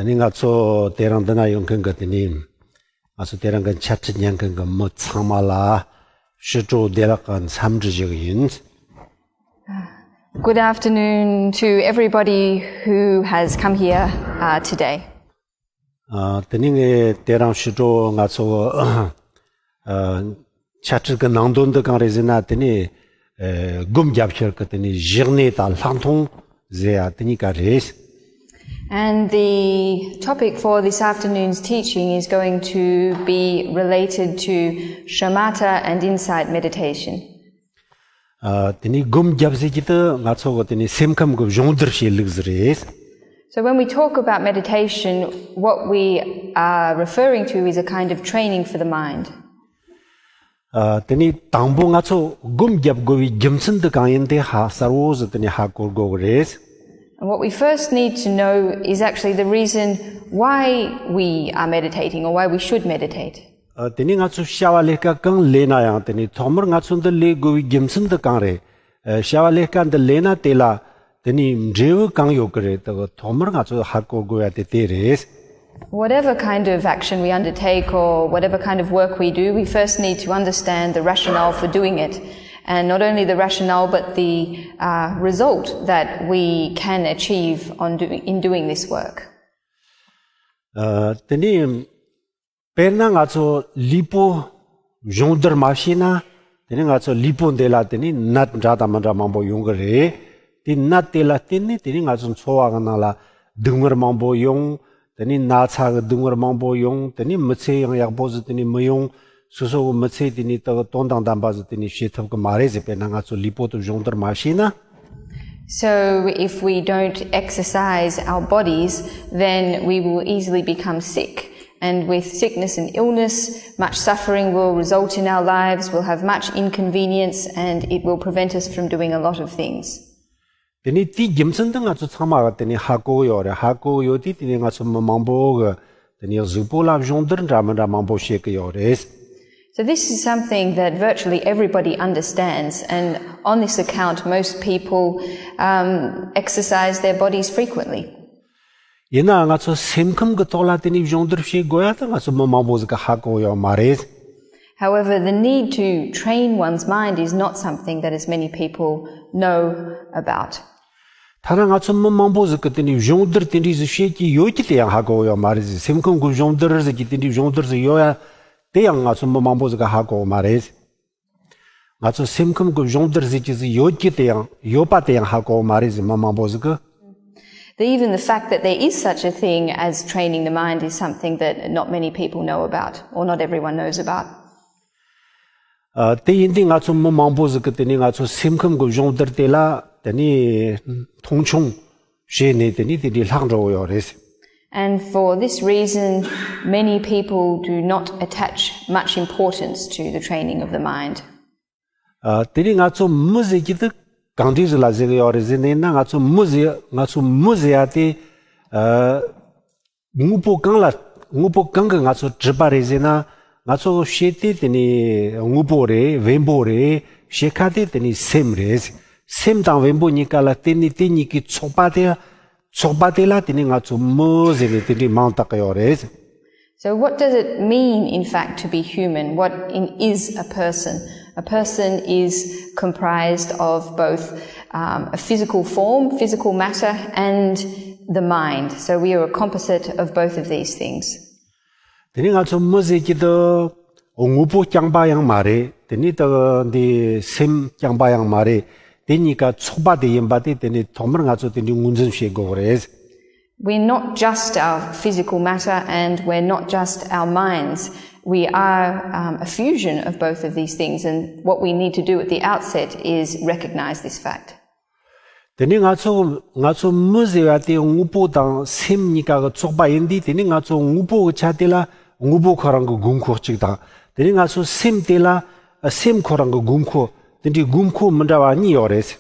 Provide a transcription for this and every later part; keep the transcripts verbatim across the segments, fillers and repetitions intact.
དེ་ནས་ང་ཚོ་དེ་རིང་འདི་ན་ཡོང་མཁན་གྱི་དེ་ནས་ང་ཚོ་དེ་རིང་གི་འཆད་ཁྲིད་ཉན་མཁན་གྱི་མི་ཚང་མ་ལ་ཕྱི་དྲོ་བདེ་ལེགས་ཀྱི་འཚམས་འདྲི་ཞུ་གི་ཡིན། Good afternoon to everybody who has come here uh, today. ཨ། དེ་ནས་ངས་དེ་རིང་ཕྱི་དྲོ་ང་ཚོ་ཨ། འཆད་ཁྲིད་ཀྱི་ནང་དོན་འདི་གང་རེད་ཟེར་ན། དེ་ནས་ཨ། སྒོམ་རྒྱབ་ཕྱིར་གྱི་དེ་ནས་བཞག་གནས་དང་ལྷག་མཐོང་ཟེར་ཡ་དེ་གཉིས་ཀ་རེད། And the topic for this afternoon's teaching is going to be related to shamatha and insight meditation. ཨ། དེ་ནས་སྒོམ་རྒྱབ་ཟེར་གྱི་དེ་ང་ཚོ་གི་དེ་ནས་སེམས་ཁམས་ཀྱི་སྦྱོང་བརྡར་བྱེད་ལུགས་ཟིག་རེད། So when we talk about meditation, what we are referring to is a kind of training for the mind. ཨ། དེ་ནས་དང་པོ་ང་ཚོ་སྒོམ་རྒྱབ་དགོས་པའི་རྒྱུ་མཚན་འདི་གང་ཡིན་དེ་ཧ་གསལ་བོ་ཟིག་དེ་ནས་ཧ་གོ་དགོས་གི་རེད། And what we first need to know is actually the reason why we are meditating or why we should meditate. ཨ། དེ་ནས་ང་ཚོ་བྱ་བ་ལས་ཀ་གང་ལས་ན་ཡང་དེ་ནས་ཐོག་མར་ང་ཚོ་འདི་ལས་དགོས་པའི་རྒྱུ་མཚན་འདི་གང་རེད། ཨ། བྱ་བ་ལས་ཀ་འདི་ལས་ན་དེ་ལ་དེ་ནས་འབྲས་བུ་གང་ཡོད་ཀྱི་རེད། དེ་གི་ཐོག་མར་ང་ཚོ་ཧ་གོ་དགོས་ཡ་དེ་དེ་རེད། Whatever kind of action we undertake or whatever kind of work we do, we first need to understand the rationale for doing it. And not only the rationale, but the uh, result that we can achieve on do- in doing this work. ཨ། དེ་ནས་དཔེར་ན་ང་ཚོ་ལུས་པོ་སྦྱོང་བརྡར་མ་བྱས་ན། དེ་ནས་ང་ཚོ་ལུས་པོ་འདི་ལ་དེ་ནས་ནད་འདྲ་དང་མི་འདྲ་མང་པོ་ཡོང་གི་རེད། དེ་ནད་དེ་ལ་བརྟེན་ནས་དེ་ནས་ང་ཚོ་འཚོ་བ་གི་ནང་ལ་སྡུག་བསྔལ་མང་པོ་ཡོང་། དེ་ནས་ན་ཚ་གི་སྡུག་བསྔལ་མང་པོ་ཡོང་། དེ་ནས་མི་ཚེ་ཡང་ཡག་པོ་ཟིག་དེ་ནས་མི་ཡོང་། སོ་སོ་གི་མི་ཚེ་དེ་ནས་དག་དོན་དང་ལྡན་པ་ཟིག་དེ་ནས་བྱེད་ཐུབ་གི་མ་རེད་ཟེར། དཔེར་ན་ང་ཚོ་ལུས་པོ་དེ་སྦྱོང་བརྡར་མ་བྱས་ན། So if we don't exercise our bodies, then we will easily become sick. And with sickness and illness, much suffering will result in our lives, we'll have much inconvenience, and it will prevent us from doing a lot of things. དེ་ནས་དེའི་རྒྱུ་མཚན་དེ་ང་ཚོ་ཚང་མ་གི་དེ་ནས་ཧ་གོ་ཡོད་རེད། ཧ་གོ་ཡོད་དུས་དེ་ནས་ང་ཚོ་མི་མང་པོ་གི་དེ་ནས་གཟུགས་པོ་ལ་སྦྱོང་བརྡར་འདྲ་མི་འདྲ་མང་པོ་བྱེད་ཀྱི་ཡོད་རེད། So this is something that virtually everybody understands, and on this account, most people um, exercise their bodies frequently. ཡིན་ནའང་ང་ཚོ་སེམས་ཁམས་ཀྱི་ཐོག་ལ་དེ་ནས་སྦྱོང་བརྡར་བྱེད་དགོས་ཡ་དེ་ང་ཚོ་མི་མང་པོ་ཟིག་གི་ཧ་གོ་ཡོད་མ་རེད། However, the need to train one's mind is not something that as many people know about. ཐ་ན་ང་ཚོ་མི་མང་པོ་ཟིག་གི་དེ་འདྲའི་སྦྱོང་བརྡར་དེ་འདྲའི་ཟིག་བྱེད་ཀྱི་ཡོད་ཀྱི་དེ་ཡང་ཧ་གོ་ཡོད་མ་རེད་ཟེར། སེམས་ཁམས་ཀྱི་སྦྱོང་བརྡར་ཟེར་གྱི་དེ་འདྲའི་སྦྱོང་བརྡར་ཟིག་ཡོད་ཡ་དེ་ཡང་ང་ཚོ་མི་མང་པོ་ཟིག་གི་ཧ་གོ་མ་རེད། ང་ཚོ་སེམས་ཁམས་ཀྱི་སྦྱོང་བརྡར་ཟེར་གྱི་ཟིག་ཡོད་ཀྱི་དེ་ཡང་ཡོད་པ་དེ་ཡང་ཧ་གོ་མ་རེད་ཟེར། མི་མང་པོ་ཟིག་གི The, even the fact that there is such a thing as training the mind is something that not many people know about, or not everyone knows about. ཨ། དེ་ཡིན་དུས་ང་ཚོ་མི་མང་པོ་ཟིག་གི་དེ་ནས་ང་ཚོ་སེམས་ཁམས་ཀྱི་སྦྱོང་བརྡར་དེ་ལ་དེ་ནས་མཐོང་ཆུང་བྱས་ནས་དེ་ནས་དེ་འདྲའི་ལྷག་འགྲོ་གི་ཡོད་རེད། And for this reason, many people do not attach much importance to the training of the mind. ཨ། དེ་ནས་ང་ཚོ་མི་ཟེར་གྱི་དེ་གང་འདྲ་ཟིག་ལ་ཟེར་གི་ཡོད་རེད་ཟེར་ནས་ན། ང་ཚོ་མི་ཟེར་ང་ཚོ་མི་ཟེར་ཡ་དེ། ཨ། དངོས་པོ་གང་ལ་དངོས་པོ་གང་གིས་ང་ཚོ་གྲུབ་པ་རེད་ཟེར་ན། ང་ཚོ་ཤེས་དེ་དེ་ནས་དངོས་པོ་རེད། བེམ་པོ་རེད། ཤེས་ཁ་དེ་དེ་ནས་སེམས་རེད། སེམས་དང་བེམ་པོ་གཉིས་ཀ་ལ་བརྟེན་ནས་དེ་གཉིས་ཀའི་ཚོགས་པ་དེ་ཚོགས་པ་དེ་ལ་དེ་ནས་ང་ཚོ་མི་ཟེར་ནས་དེ་འདྲའི་མིང་བཏགས་ཀྱི་ཡོད་རེད། So, what does it mean, in fact, to be human? What in, is a person? A person is comprised of both um, a physical form, physical matter, and the mind. So, we are a composite of both of these things. དེ་ནས་ང་ཚོ་མི་ཟེར་གྱི་དེ་དངོས་པོ་རྐྱང་པ་ཡང་མ་རེད། དེ་ནས་དེ་འདི་སེམས་རྐྱང་པ་ཡང་མ་རེད། དེ་གཉིས་ཀ་ཚོགས་པ་དེ་ཡིན་པ་དེ་དེ་ནས་ཐོག་མར་ང་ཚོ་དེ་འདྲའི་ངོས་འཛིན་བྱེད་དགོས་རེད། We're not just our physical matter and we're not just our minds. We are um, a fusion of both of these things, and what we need to do at the outset is recognize this fact. དེ་ནས་ང་ཚོ་ང་ཚོ་མི་ཟེར་བ་དེ་དངོས་པོ་དང་སེམས་གཉིས་ཀ་གི་ཚོགས་པ་ཡིན་དུས། དེ་ནས་ང་ཚོ་དངོས་པོ་གི་ཆ་དེ་ལ་དངོས་པོ་ཁོ་རང་གི་དགོས་མཁོ་གཅིག་དང་། དེ་ནས་ང་ཚོ་སེམས་དེ་ལ་སེམས་ཁོ་རང་གི་དགོས་མཁོ། དེ་འདྲའི་དགོས་མཁོ་མི་འདྲ་བ་གཉིས་ཡོད་རེད།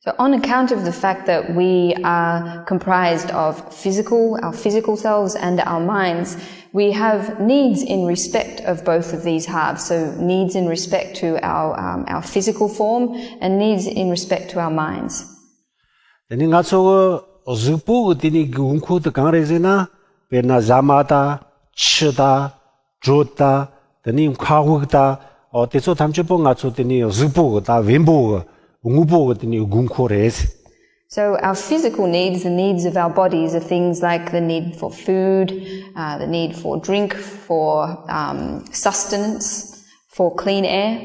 So, on account of the fact that we are comprised of physical, our physical selves, and our minds, we have needs in respect of both of these halves. So, needs in respect to our, um, our physical form and needs in respect to our minds. དེ་ནས་ང་ཚོ་ གཟུགས་པོ་གི་དེ་ནི་དགོས་མཁོ་དེ་གང་རེད་ཟེར་ན། དཔེར་ན་ཟ་མ་དང་། ཆུ་དང་། དྲོད་དང་། དེ་ནི་མཁའ་དབུགས་དང་། འོ་དེ་ཚོ་ཐམས་ཅད་པོ་ང་ཚོ་དེ་ནི་གཟུགས་པོ་གི་དང་བེམ་པོ་གི་དངོས་པོ་གི་དེ་ནི་དགོས་མཁོ་རེད། So our physical needs, the needs of our bodies, are things like the need for food, uh, the need for drink, for um, sustenance, for clean air.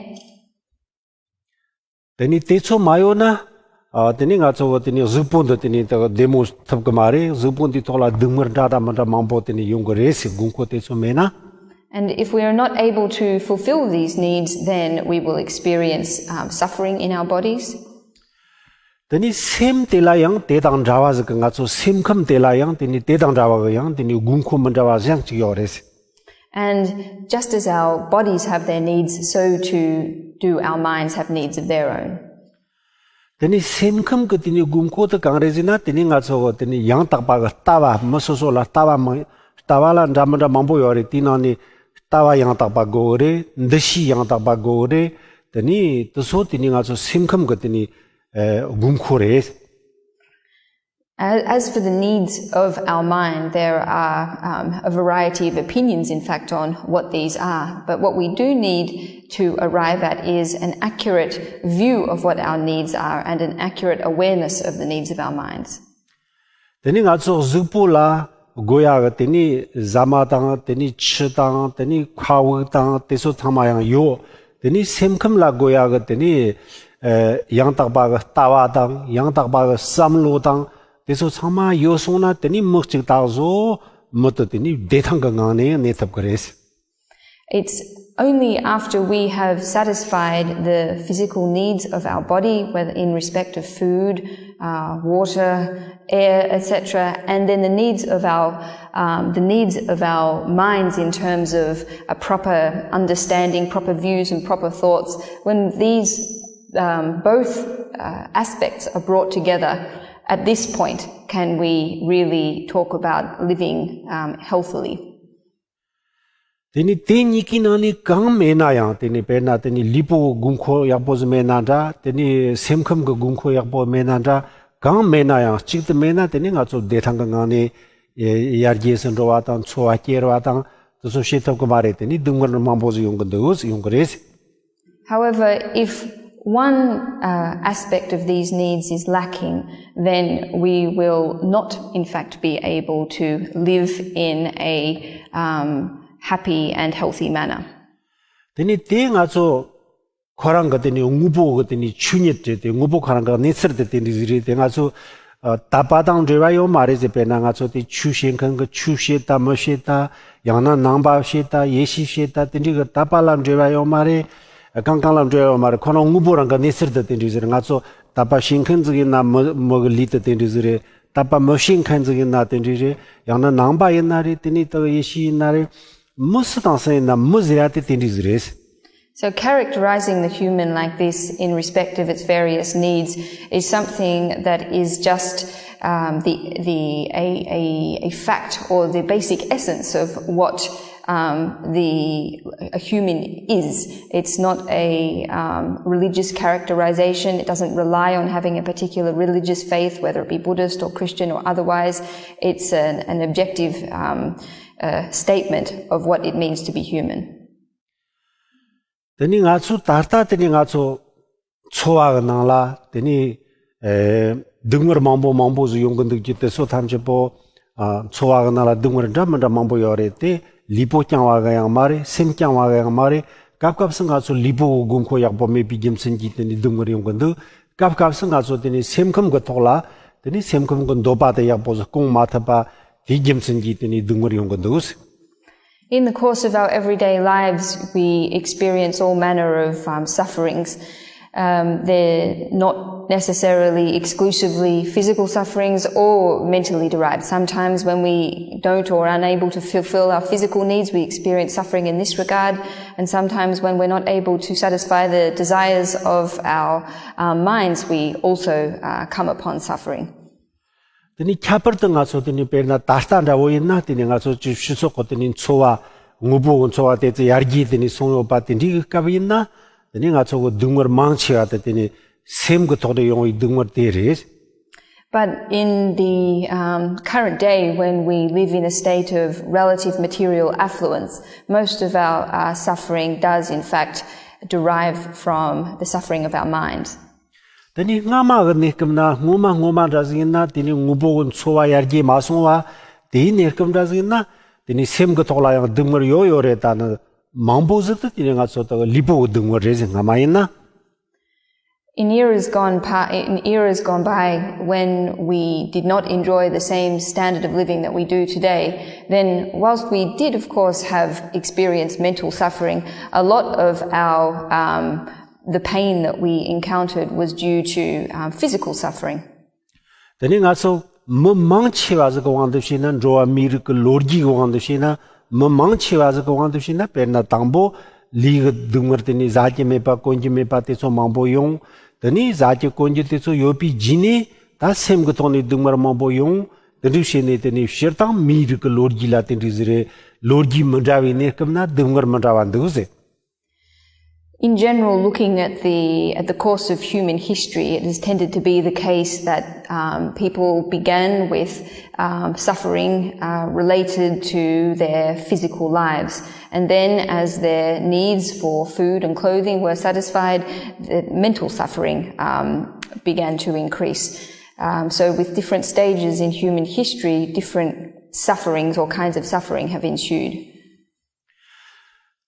དེ་ནི་དེ་ཚོ་མ་ཡོད་ན། ཨ། དེ་ནི་ང་ཚོ་དེ་ནི་གཟུགས་པོ་འདི་དེ་ནི་ད་བདེ་མོ་ཐུབ་གི་མ་རེད། གཟུགས་པོ་འདིའི་ཐོག་ལ་སྡུག་བསྔལ་འདྲ་དང་མི་འདྲ་མང་པོ་དེ་ནི་ཡོང་གི་རེད་ཟེར། དགོས་མཁོ་དེ་ཚོ་མེད་ན། And if we are not able to fulfill these needs, then we will experience um, suffering in our bodies. དེ་ནི་སེམས་དེ་ལ་ཡང་དེ་དང་འདྲ་བ་ཟིག་གི། ང་ཚོ་སེམས་ཁམས་དེ་ལ་ཡང་དེ་ནི་དེ་དང་འདྲ་བ་གི་ཡང་དེ་ནི་དགོས་མཁོ་མི་འདྲ་བ་གཞན་གཅིག་ཡོད་རེད། And just as our bodies have their needs, so too do our minds have needs of their own. དེ་ནི་སེམས་ཁམས་ཀྱི་དེ་ནི་དགོས་མཁོ་དེ་གང་རེད་ཟེར་ན། དེ་ནི་ང་ཚོ་གི་དེ་ནི་ཡང་དག་པ་གི་ལྟ་བ། མི་སོ་སོ་ལ་ལྟ་བ་མི་ལྟ་བ་ལ་འདྲ་མི་འདྲ་མང་པོ་ཡོད་རེད། དེའི་ནང་ནས་ལྟ་བ་ཡང་དག་པ་དགོས་གི་རེད། འདུ་ཤེས་ཡང་དག་པ་དགོས་གི་རེད། དེ་ནི་དེ་ཚོ་དེ་ནི་ང་ཚོ་སེམས་ཁམས་ཀྱི་དེ་ནི་ཨ་དགོས་མཁོ་རེད། As as for the needs of our mind, there are um, a variety of opinions, in fact, on what these are. But what we do need to arrive at is an accurate view of what our needs are and an accurate awareness of the needs of our minds. དེ་ནི་ང་ཚོ་གཟུགས་པོ་ལ་དགོས་ཡག་གི་དེ་ནི་ཟ་མ་དང་། དེ་ནི་ཆུ་དང་། དེ་ནི་མཁའ་དབུགས་དང་། དེ་ཚོ་ཚང་མ་ཡང་ཡོད། དེ་ནི་སེམས་ཁམས་ལ་དགོས་ཡག་གི་དེ་ནི་ཨ་ཡང་དག་པ་གི་ལྟ་བ་དང་། ཡང་དག་པ་གི་བསམ་བློ་དང་། དེ་ཚོ་ཚང་མ་ཡོད་སོང་ན། དེ་ནི་མི་གཅིག་ད་གཟོད་མི་དེ་དེ་ནི་བདེ་ཐང་གི་ངང་ནས་གནས་ཐུབ་ཀྱི་རེད། It's only after we have satisfied the physical needs of our body, whether in respect of food, uh, water, air, et cetera, and then the needs of our um, the needs of our minds in terms of a proper understanding, proper views, and proper thoughts. When these um, both uh, aspects are brought together, at this point, can we really talk about living um, healthily? དེ་ནི་དེ་གཉིས་ཀའི་ནང་ནས་གང་མེད་ན་ཡང་། དེ་ནི་དཔེར་ན་དེ་ནི་ལུས་པོ་དགོས་མཁོ་ཡག་པོ་ཟིག་མེད་ན་འདྲ། དེ་ནི་སེམས་ཁམས་ཀྱི་དགོས་མཁོ་ཡག་པོ་མེད་ན་འདྲ། གང་མེད་ན་ཡང་། གཅིག་དེ་མེད་ན་དེ་ནི་ང་ཚོ་བདེ་ཐང་གི་ངང་ནས་ཡར་རྒྱས་སུ་འགྲོ་བ་དང་། འཚོ་བ་སྐྱེལ་བ་དང་། དེ་ཚོ་བྱེད་ཐུབ་ཀྱི་མ་རེད། དེ་ནི་སྡུག་བསྔལ་མང་པོ་ཟིག་ཡོང་གི་འདུག་ཡོང་གི་རེད། However, if one uh, aspect of these needs is lacking, then we will not, in fact, be able to live in a um, happy and healthy manner. དེ་ནི་དེ་ང་ཚོ་ཁོ་རང་གི་དེ་ནི་དངོས་པོ་གི་དེ་ནི་ཆོས་ཉིད་རེད་དེ། དངོས་པོ་ཁོ་རང་གི་གནས་ཚུལ་དེ་དེ་འདྲ་ཟིག་རེད་དེ། ང་ཚོ་ཨ་དད་པ་དང་འབྲེལ་བ་ཡོད་མ་རེད་ཟེར། དཔེར་ན་ང་ཚོ་དེ་ཆོས་བྱེད་མཁན་གྱི་ཆོས་བྱེད་དང་མི་བྱེད་དང་། ཡང་ན་ནང་པ་བྱེད་དང་ཡེ་ཤུ་བྱེད་དང་། དེ་འདྲ་གི་དད་པ་ལ་འབྲེལ་བ་ཡོད་མ་རེད། གང་གང་ལ་འབྲེལ་བ་ཡོད་མ་རེད། ཁོ་རང་དངོས་པོ་རང་གི་གནས་ཚུལ་དེ་དེ་འདྲ་ཟིག་རེད། ང་ཚོ་དད་པ་བྱེད་མཁན་ཟིག་ཡིན་ན་མི་མི་གི་ལུས་དེ་དེ་འདྲ་ཟིག་རེད། དད་པ་མི་བྱེད་མཁན་ཟིག་ཡིན་ན་དེ་འདྲ་རེད། ཡང་ན་ནང་པ་ཡིན་ན་རེད། དེ་ནས་དེ་གི་ཡེ་ཤུ་ཡིན་ན་རེད། མི་སུ་དང་སུ་ཡིན་ན་མི་ཟེར་ཡ་དེ་དེ་འདྲ་ཟིག་རེད། So characterizing the human like this in respect of its various needs is something that is just um, the, the, a, a, a fact or the basic essence of what um, the a human is. It's not a um, religious characterization. It doesn't rely on having a particular religious faith, whether it be Buddhist or Christian or otherwise. It's an, an objective um, uh, statement of what it means to be human. དེ་ནི་ང་ཚོ་ད་ལྟ་དེ་ནི་ང་ཚོ་འཚོ་བ་གི་ནང་ལ་དེ་ནི་ཨེ་སྡུག་བསྔལ་མང་པོ་མང་པོ་ཟིག་ཡོང་གི་འདུག་རྒྱུ་དེ་ཚོ་ཐམས་ཅད་པོ། ཨ་འཚོ་བ་གི་ནང་ལ་སྡུག་བསྔལ་འདྲ་མི་འདྲ་མང་པོ་ཡོད་རེད་དེ། ལུས་པོ་བསྐྱངས་པ་གི་ཡང་མ་རེད། སེམས་བསྐྱངས་པ་གི་ཡང་མ་རེད། སྐབས་སྐབས་སུ་ང་ཚོ་ལུས་པོ་གི་དགོས་མཁོ་ཡག་པོ་མེད་པའི་རྒྱུ་མཚན་གྱིས་དེ་ནི་སྡུག་བསྔལ་ཡོང་གི་འདུག་སྐབས་སྐབས་སུ་ང་ཚོ་དེ་ནི་སེམས་ཁམས་ཀྱི་ཐོག་ལ་དེ་ནི་སེམས་ཁམས་ཀྱི་འདོད་པ་དེ་ཡག་པོ་ཟིག་སྐོང་མ་ཐུབ་པ་དེའི་རྒྱུ་མཚན་གྱིས་དེ་ནི་སྡུག་བསྔལ་ཡོང་གི་འདུག In the course of our everyday lives, we experience all manner of um, sufferings. Um, they're not necessarily exclusively physical sufferings or mentally derived. Sometimes, when we don't or are unable to fulfill our physical needs, we experience suffering in this regard. And sometimes, when we're not able to satisfy the desires of our um, minds, we also uh, come upon suffering. དེ་ནི་ཁྱད་པར་དུ་ང་ཚོ་དེ་ནི་དཔེར་ན་ད་ལྟ་འདྲ་བོ་ཡིན་ན། དེ་ནི་ང་ཚོ་སྤྱི་སྤྱི་ཚོགས་ཀྱི་དེ་ནི་འཚོ་བ་དངོས་པོ་གི་འཚོ་བ་དེ་ཚོ་ཡར་རྒྱས་དེ་ནི་སོང་ཡོད་པ་དེ་འདྲའི་གི་སྐབས་ཡིན་ན། དེ་ནི་ང་ཚོ་གི་སྡུག་བསྔལ་མང་ཆེ་བ་དེ་དེ་ནི་སེམས་ཀྱི་ཐོག་ནས་ཡོང་བའི་སྡུག་བསྔལ་དེ་རེད། But in the um, current day, when we live in a state of relative material affluence, most of our uh, suffering does, in fact, derive from the suffering of our mind. དེ་ནི་སྔ་མ་གི་གནས་སྐབས་ན་སྔོན་མ་སྔོན་མ་འདྲ་ཟིག་ཡིན་ན་དེ་ནི་དངོས་པོ་གི་འཚོ་བ་ཡར་རྒྱས་མ་སོང་བ། དེའི་གནས་སྐབས་འདྲ་ཟིག་ཡིན་ན་དེ་ནི་སེམས་ཀྱི་ཐོག་ལ་ཡང་སྡུག་བསྔལ་ཡོད་ཡོད་རེད། ད་ནི་མང་པོ་ཟིག་ཏུ་དེ་ནི་ང་ཚོ་ད་ལུས་པོ་གི་སྡུག་བསྔལ་རེད་ཟེར། སྔ་མ་ཡིན་ན། In years gone by, in years gone by, when we did not enjoy the same standard of living that we do today, then whilst we did, of course, have experienced mental suffering, a lot of our um, the pain that we encountered was due to um, physical suffering. དེ་ནི་ང་ཚོ་མི་མང་ཆེ་བ་ཟིག་གི་དབང་དུ་བྱས་ན། འགྲོ་བ་མིའི་རིགས་ཀྱི་ལོ་རྒྱུས་ཀྱི་དབང་དུ་བྱས་ན། མི་མང་ཆེ་བ་ཟིག་གི་དབང་དུ་བྱས་ན། དཔེར་ན་དང་པོ་ལུས་ཀྱི་སྡུག་བསྔལ་དེ་ནི་ཟ་རྒྱུ་མེད་པ་གོན་རྒྱུ་མེད་པ་དེ་ཚོ་མང་པོ་ཡོང་། དེ་ནི་ཟ་རྒྱུ་གོན་རྒྱུ་དེ་ཚོ་ཡོད་པའི་རྗེས་ནས་ད་སེམས་ཀྱི་ཐོག་ནས་སྡུག་བསྔལ་མང་པོ་ཡོང་། དེ་འདྲ་བྱས་ནས་དེ་ནི་སྤྱིར་བཏང་མིའི་རིགས་ཀྱི་ལོ་རྒྱུས་ལ་དེ་འདྲ་ཟིག་རེད། ལོ་རྒྱུས་མི་འདྲ་བའི་གནས་སྐབས་ན་སྡུག་བསྔལ་མི་འདྲ་བ་འདུག་ཟེར། In general, looking at the at the course of human history, it has tended to be the case that um, people began with um, suffering uh, related to their physical lives, and then as their needs for food and clothing were satisfied, the mental suffering um, began to increase. Um, so, with different stages in human history, different sufferings or kinds of suffering have ensued.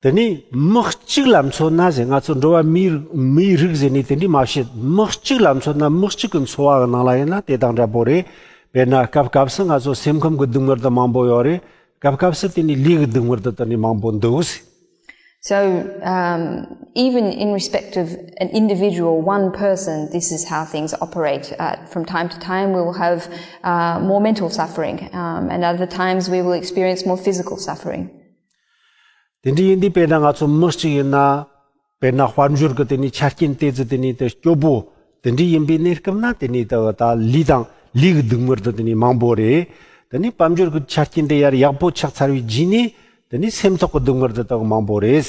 དེ་ནི་མི་གཅིག་ལ་མཚོན་ན་ཟེར། ང་ཚོ་འགྲོ་བ་མིའི་མིའི་རིགས་ཟེར་ནས་དེ་འདྲས་མ་བཤད། མི་གཅིག་ལ་མཚོན་ན་མི་གཅིག་གི་འཚོ་བ་གི་ནང་ལ་ཡིན་ན་དེ་དང་འདྲ་པོ་རེད། དཔེར་ན་སྐབས་སྐབས་སུ་ང་ཚོ་སེམས་ཁམས་ཀྱི་སྡུག་བསྔལ་དུ་མང་པོ་ཡོད་རེད། སྐབས་སྐབས་སུ་དེ་ནི་ལུས་ཀྱི་སྡུག་བསྔལ་དུ་དེ་ནི་མང་པོ་འདུག་ཟེར། So, um, even in respect of an individual, one person, this is how things operate. Uh, from time to time, we will have uh, more mental suffering, um, and other times, we will experience more physical suffering. དེ་འདྲ་ཡིན་དུས་དཔེར་ན་ང་ཚོ་མི་གཅིག་ཡིན་ན། དཔེར་ན་དཔལ་འབྱོར་གྱི་དེ་ནི་ཆ་རྐྱེན་དེ་ཚོ་དེ་ནི་དེ་སྐྱོ་པོ་དེ་འདྲ་ཡིན་པའི་གནས་སྐབས་ན། དེ་ནི་ད་ད་ལུས་དང་ལུས་ཀྱི་སྡུག་བསྔལ་དེ་དེ་ནི་མང་པོ་རེད། དེ་ནི་དཔལ་འབྱོར་གྱི་ཆ་རྐྱེན་དེ་ཡར་ཡག་པོ་ཆགས་ཚར་བའི་རྗེས་ནས་དེ་ནི་སེམས་ཐོག་གི་སྡུག་བསྔལ་དེ་དག་མང་པོ་རེད།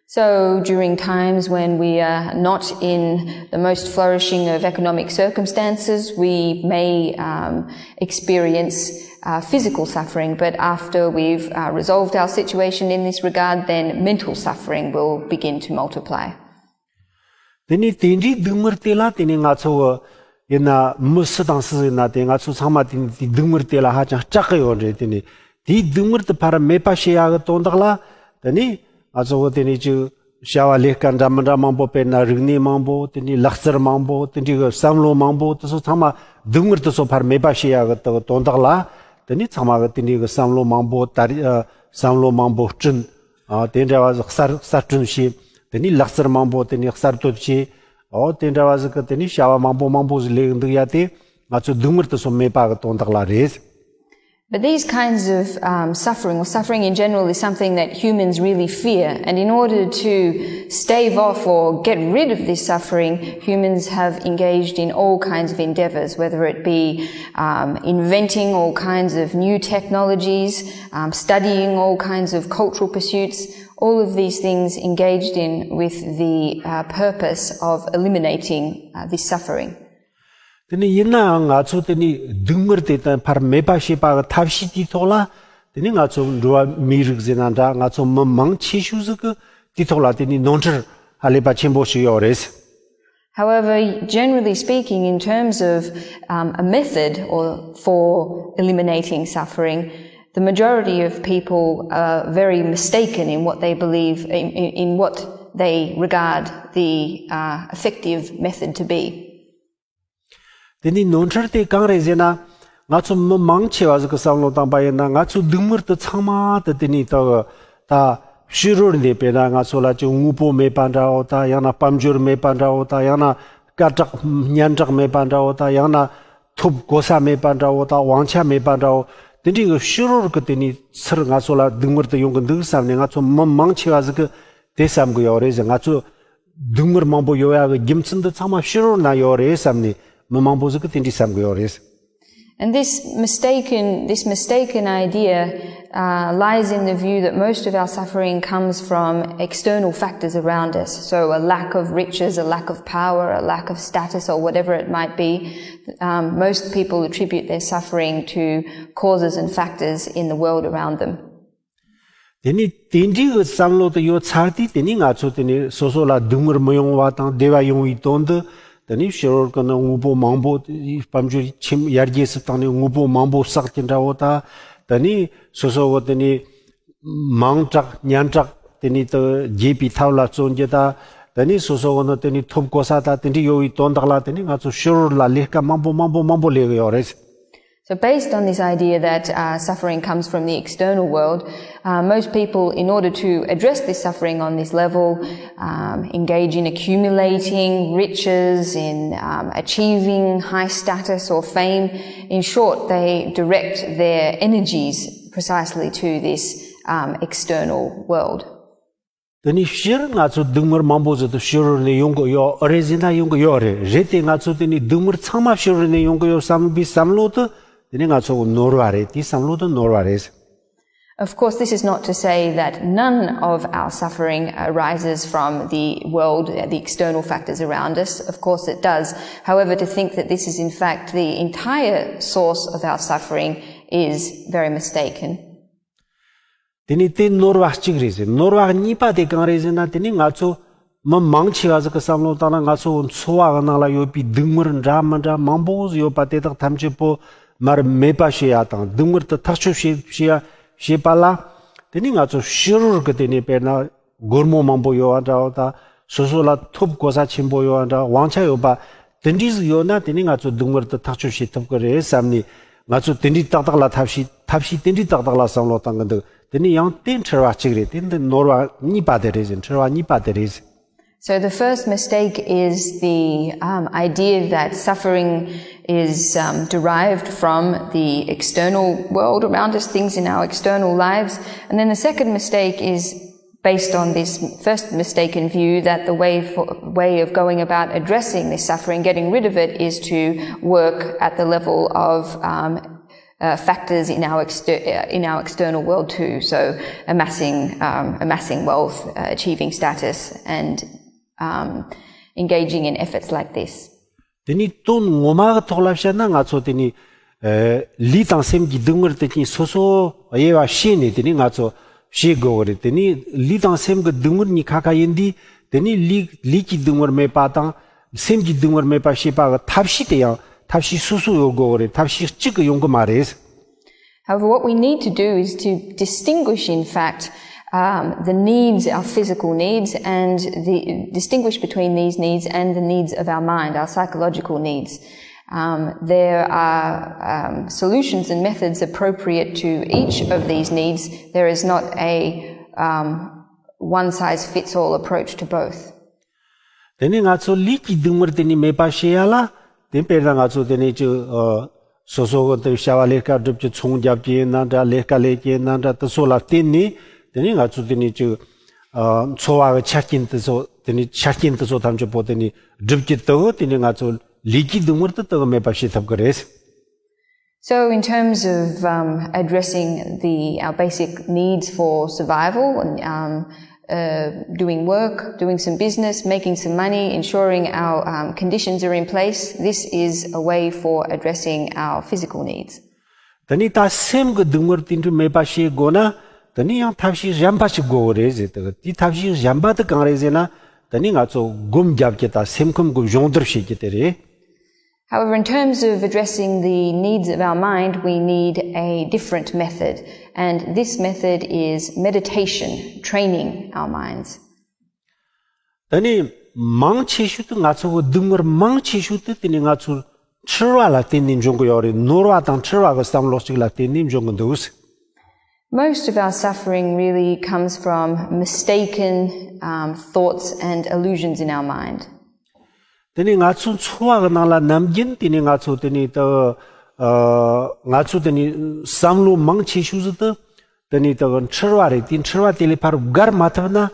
So, during times when we are not in the most flourishing of economic circumstances, we may um, experience uh, physical suffering. But after we've uh, resolved our situation in this regard, then mental suffering will begin to multiply. དེ་ནི་དེ་འདྲའི་སྡུག་བསྔལ་དེ་ལ་དེ་ནི་ང་ཚོ་ཡིན་ན་མི་སུ་དང་སུ་ཡིན་ན་དེ་ང་ཚོ་ཚང་མ་དེ་ནི་དེ་སྡུག་བསྔལ་དེ་ལ་ཧ་ཅང་སྐྲག་གི་ཡོད་རེད། དེ་ནི་དེའི་སྡུག་བསྔལ་དེ་ཕར་མེད་པ་བྱེད་ཡག་གི་དོན་དག་ལ། དེ་ནི་ང་ཚོ་དེ་ནི་ཅིག་བྱ་བ་ལས་ཀ་འདྲ་མི་འདྲ་མང་པོ། དཔེར་ན་རིག་གནས་མང་པོ། དེ་ནི་ལག་རྩལ་མང་པོ། དེ་འདྲའི་གི་བསམ་བློ་མང་པོ། དེ་ཚོ་ཚང་མ་སྡུག་བསྔལ་དེ་ཚོ་ཕར་མེད་པ་བྱེད་ཡག་གི་དོན་དག་ལ། དེ་ནི་ཚང་མ་གི་དེ་འདྲའི་གི་བསམ་བློ་མང་པོ་དར། བསམ་བློ་མང་པོ་བསྐྲུན། ཨ། དེ་འདྲ་བ་གསར་གསར་སྐྲུན་བྱས། དེ་ནས་ལག་རྩལ་མང་པོ་དེ་ནས་གསར་གཏོད་བྱས། ཨོ་དེ་འདྲ་བ་ཟིག་གི་དེ་ནས་བྱ་བ་མང་པོ་མང་པོ་ཟིག་ལས་འདུག་ཡ་དེ་ང་ཚོ་སྡུག་བསྔལ་དེ་ཚོ་མེད་པ་གི་དོན་དག་ལ་རེད། But these kinds of um, suffering, or suffering in general, is something that humans really fear. And in order to stave off or get rid of this suffering, humans have engaged in all kinds of endeavors, whether it be um, inventing all kinds of new technologies, um, studying all kinds of cultural pursuits, all of these things engaged in with the uh, purpose of eliminating uh, this suffering. དེ་ནི་ཡིན་ནའང་ང་ཚོ་དེ་ནི་སྡུག་བསྔལ་དེ་དང་ཕར་མེད་པ་བྱེད་པ་གི་ཐབས་ཤེས་དེའི་ཐོག་ལ། དེ་ནི་ང་ཚོ་འགྲོ་བ་མིའི་རིགས་ཟེར་ན་འདྲ། ང་ཚོ་མི་མང་ཆེ་ཤོས་ཟིག་གི་དེའི་ཐོག་ལ་དེ་ནི་ནོར་འཁྲུལ་ཧ་ལས་པ་ཆེན་པོ་ཞིག་ཡོད་རེད། However, generally speaking, in terms of um, a method or for eliminating suffering, the majority of people are very mistaken in what they believe, in, in, in what they regard the uh, effective method to be. དེ་ནི་ནོར་འཁྲུལ་དེ་གང་རེད་ཟེར་ན། ང་ཚོ་མི་མང་ཆེ་བ་ཟིག་གི་བསམ་བློ་བཏང་པ་ཡིན་ན། ང་ཚོའི་སྡུག་བསྔལ་དེ་ཚང་མ་དེ་དེ་ནི་ད་ད་ཕྱི་རོལ་ནས། དཔེར་ན་ང་ཚོ་ལ་ཅིག་དངོས་པོ་མེད་པ་འདྲ་བོ་དང་། ཡང་ན་དཔལ་འབྱོར་མེད་པ་འདྲ་བོ་དང་། ཡང་ན་སྐད་གྲགས་སྙན་གྲགས་མེད་པ་འདྲ་བོ་དང་། ཡང་ན་ཐོབ་གོ་ས་མེད་པ་འདྲ་བོ་དང་། དབང་ཆ་མེད་པ་འདྲ་བོ། དེ་འདྲའི་གི་ཕྱི་རོལ་གི་དེ་ནི་ཚུར་ང་ཚོ་ལ་སྡུག་བསྔལ་དེ་ཡོང་གི་འདུག་བསམ་ནས། ང་ཚོ་མི་མང་ཆེ་བ་ཟིག་གི་དེ་བསམ་གི་ཡོད་རེད་ཟེར། ང་ཚོ་སྡུག་བསྔལ་མང་པོ་ཡོང་ཡག་གི་རྒྱུ་མཚན་འདི་ཚང་མ་ཕྱི་རོལ་ན་ཡོད་རེད་བསམ་ནས། མི་མང་པོ་ཟིག་གིས་དེ་འདྲ་བསམ་གི་ཡོད་རེད། And this mistaken, this mistaken idea uh, lies in the view that most of our suffering comes from external factors around us. So, a lack of riches, a lack of power, a lack of status, or whatever it might be. Um, most people attribute their suffering to causes and factors in the world around them. དེ་ནི་དེ་འདྲའི་གི་བསམ་བློ་དེ་ཡོད་ཚར་དུས་དེ་ནི་ང་ཚོ་དེ་ནི་སོ་སོ་ལ་སྡུག་བསྔལ་མི་ཡོང་བ་དང་བདེ་བ་ཡོང་བའི་དོན་དུ། དེ་ནི་ཕྱི་རོལ་གི་ནི་དངོས་པོ་མང་པོ་དཔལ་འབྱོར་ཁྱིམ་ཡར་རྒྱས་སུ་བཏང་ནས་དངོས་པོ་མང་པོ་བསགས་ཀྱི་འདྲ་བོ་དང་། དེ་ནི་སོ་སོ་གི་དེ་ནི་མང་དྲགས་སྙན་གྲགས་དེ་ནི་དེ་རྒྱས་པའི་ཐབས་ལ་བརྩོན་རྒྱུ་དང་། དེ་ནི་སོ་སོ་གི་ནི་དེ་ནི་ཐོབ་གོ་ས་དང་དེ་འདྲ་ཡོད་པའི་དོན་དག་ལ་དེ་ནི་ང་ཚོ་ཕྱི་རོལ་ལ་ལས་ཀ་མང་པོ་མང་པོ་མང་པོ་ལས་གི་ཡོད་རེད། So, based on this idea that uh, suffering comes from the external world, uh, most people, in order to address this suffering on this level, um, engage in accumulating riches, in um, achieving high status or fame, in short, they direct their energies precisely to this um, external world. དེ་ནི་སྤྱིར་ང་ཚོ་སྡུག་བསྔལ་མང་པོ་ཟིག་དེ་ཕྱི་རོལ་ནས་ཡོང་གི་ཡོད་རེད་ཟེར་ན་ཡོང་གི་ཡོད་རེད། རེད་དེ་ང་ཚོ་དེ་ནི་སྡུག་བསྔལ་ཚང་མ་ཕྱི་རོལ་ནས་ཡོང་གི་ཡོད་བསམ་པའི་བསམ་བློ་དེ་དེ་ནི་ང་ཚོ་གི་ནོར་བ་རེད། དེའི་བསམ་བློ་དེ་ནོར་བ་རེད། Of course, this is not to say that none of our suffering arises from the world, the external factors around us. Of course, it does. However, to think that this is in fact the entire source of our suffering is very mistaken. དེ་ནི་དེ་ནོར་བ་གཅིག་རེད་ཟེར། ནོར་བ་གཉིས་པ་དེ་གང་རེད་ཟེར་ན། དེ་ནི་ང་ཚོ་མི་མང་ཆེ་བ་ཟིག་གི་བསམ་བློ་བཏང་ན། ང་ཚོ་འཚོ་བ་གི་ནང་ལ་ཡོད་པའི་སྡུག་བསྔལ་འདྲ་མི་འདྲ་མང་པོ་ཟིག་ཡོད་པ་དེ་དག་ཐམས་ཅད་པོ་མར་མེད་པ་བྱེད་ཡ་དང་། སྡུག་བསྔལ་དེ་ཐག་གཅོད་བྱེད་བྱེད་ཡ་བྱེད་པ་ལ། དེ་ནི་ང་ཚོ་ཕྱི་རོལ་གི་དེ་ནི་དཔེར་ན་སྒོར་མོ་མང་པོ་ཡོད་པ་འདྲ་བོ་དང་། སོ་སོ་ལ་ཐོབ་གོ་ས་ཆེན་པོ་ཡོད་པ་འདྲ། དབང་ཆ་ཡོད་པ་དེ་འདྲའི་ཟིག་ཡོད་ན། དེ་ནི་ང་ཚོ་སྡུག་བསྔལ་དེ་ཐག་གཅོད་བྱེད་ཐུབ་ཀྱི་རེད་བསམ་ནས། ང་ཚོ་དེ་འདྲའི་ཏག་ཏག་ལ་ཐབས་ཤེས་ཐབས་ཤེས་དེ་འདྲའི་ཏག་ཏག་ལ་བསམ་བློ་བཏང་གི་འདུག་དེ་ནི་ཡང་དེ་འཁྲུལ་བ་གཅིག་རེད། དེ་འདི་ནོར་བ་གཉིས་པ་དེ་རེད་ཟེར། འཁྲུལ་བ་གཉིས་པ་དེ་རེད་ཟེར། So the first mistake is the um, idea that suffering is um, derived from the external world around us, things in our external lives. And then the second mistake is based on this first mistaken view that the way, for, way of going about addressing this suffering, getting rid of it, is to work at the level of um, uh, factors in our, exter- uh, in our external world too. So amassing, um, amassing wealth, uh, achieving status, and um, engaging in efforts like this. དེ་ནི་དོན་ངོ་མ་གི་ཐོག་ལ་བཤད་ན། ང་ཚོ་དེ་ནི་ལུས་དང་སེམས་ཀྱི་སྡུག་བསྔལ་དེ་གཉིས་སོ་སོ་དབྱེ་བ་ཕྱེ་ནས་དེ་ནི་ང་ཚོ་བྱེད་དགོས་གི་རེད། དེ་ནི་ལུས་དང་སེམས་ཀྱི་སྡུག་བསྔལ་གཉིས་ཁ་ཁ་ཡིན་དུས། དེ་ནི་ལུས་ལུས་ཀྱི་སྡུག་བསྔལ་མེད་པ་དང་སེམས་ཀྱི་སྡུག་བསྔལ་མེད་པ་བྱེད་པ་གི་ཐབས་ཤེས་དེ་ཡང་ཐབས་ཤེས་སོ་སོ་ཡོད་དགོས་གི་རེད། ཐབས་ཤེས་གཅིག་གི་ཡོང་གི་མ་རེད། However, what we need to do is to distinguish, in fact, um, the needs, our physical needs, and the distinguish between these needs and the needs of our mind, our psychological needs. Um, there are um, solutions and methods appropriate to each of these needs. There is not a um, one size fits all approach to both. དེ་ནི་ང་ཚོ་ལུས་ཀྱི་སྡུག་བསྔལ་དེ་ནི་མེད་པ་བྱེད་ཡ་ལ། དེ་དཔེར་ན་ང་ཚོ་དེ་ནི་ཅིག་ཨ། སོ་སོ་གི་དེ་བྱ་བ་ལས་ཀ་སྒྲུབ་ཀྱི་ཚོང་རྒྱབ་ཀྱི་ཡིན་ན་འདྲ། ལས་ཀ་ལས་ཀྱི་ཡིན་ན་འདྲ། དེ་ཚོ་ལ་བརྟེན་ནས་དེ་ནི་ང་ཚོ་དེ་ནི་ཅིག་ཨ། འཚོ་བ་གི་ཆ་རྐྱེན་དེ་ཚོ་དེ་ནི་ཆ་རྐྱེན་དེ་ཚོ་ཐམས་ཅད་པོ་དེ་ནི་སྒྲུབ་ཀྱི་དེ་གི་དེ་ནི་ང་ཚོ་ལུས་ཀྱི་སྡུག་བསྔལ་དེ་དེ་གི་མེད་པ་བྱེད་ཐུབ་ཀྱི་རེད། So, in terms of um, addressing the our basic needs for survival, and um, uh, doing work, doing some business, making some money, ensuring our um, conditions are in place, this is a way for addressing our physical needs. དེ་ནི་ད་སེམས་ཀྱི་སྡུག་བསྔལ་དེ་འདྲ་མེད་པ་བྱེད་དགོས་ན། དེ་ནི་ཡང་ཐབས་ཤེས་གཞན་པ་ཞིག་དགོས་གི་རེད་ཟེར། དེ་དེའི་ཐབས་ཤེས་གཞན་པ་དེ་གང་རེད་ཟེར་ན། དེ་ནི་ང་ཚོ་སྒོམ་རྒྱབ་ཀྱི་དང་སེམས་ཁམས་ཀྱི་སྦྱོང་བརྡར་བྱེད་ཀྱི་དེ་རེད། However, in terms of addressing the needs of our mind, we need a different method. And this method is meditation, training our minds. ད་ནི་མང་ཆེ་ཤོས་དེ་ང་ཚོ་གི་སྡུག་བསྔལ་མང་ཆེ་ཤོས་དེ་དེ་ནི་ང་ཚོ་འཁྲུལ་བ་ལ་བརྟེན་ནས་འབྱུང་གི་ཡོད་རེད། ནོར་བ་དང་འཁྲུལ་བ་གི་བསམ་བློ་གཅིག་ལ་བརྟེན་ནས་འབྱུང་གི་འདུག Most of our suffering really comes from mistaken um, thoughts and illusions in our mind. དེ་ནི་ང་ཚོའི་འཚོ་བ་གི་ནང་ལ་ནམ་རྒྱུན་དེ་ནི་ང་ཚོ་དེ་ནི་ད་ཨ་ང་ཚོ་དེ་ནི་བསམ་བློ་མང་ཆེ་ཤོས་ཟིག་དེ་དེ་ནི་ད་འཁྲུལ་བ་རེད། དེ་འཁྲུལ་བ་དེ་ལས་ཕར་བརྒལ་མ་ཐུབ་ན།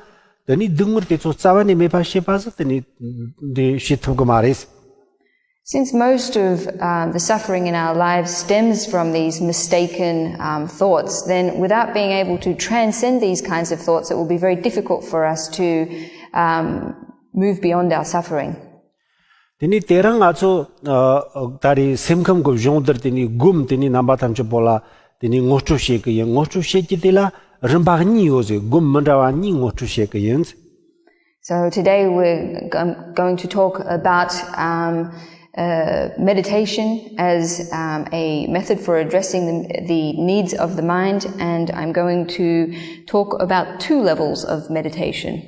དེ་ནི་སྡུག་བསྔལ་དེ་ཚོ་རྩ་བ་ནས་མེད་པ་བྱེད་པ་ཟིག་དེ་ནི་འདི་བྱེད་ཐུབ་གི་མ་རེད། Since most of um, the suffering in our lives stems from these mistaken um, thoughts, then without being able to transcend these kinds of thoughts, it will be very difficult for us to um, move beyond our suffering. དེ་ནས་དེ་རིང་ང་ཚོ་ཨ་ད་རེས་སེམས་ཁམས་ཀྱི་སྦྱོང་བརྡར། དེ་ནས་སྒོམ། དེ་ནས་རྣམ་པ་ཐམས་ཅད་པོ་ལ་དེ་ནས་ངོ་སྤྲོད་བྱེད་ཀྱི་ཡིན། ངོ་སྤྲོད་བྱེད་ཀྱི་དེ་ལ་རིམ་པ་གཉིས་ཡོད་ཟེར། སྒོམ་མི་འདྲ་བ་གཉིས་ངོ་སྤྲོད་བྱེད་ཀྱི་ཡིན། So today we're g- going to talk about um, uh, meditation as um, a method for addressing the, the needs of the mind, and I'm going to talk about two levels of meditation.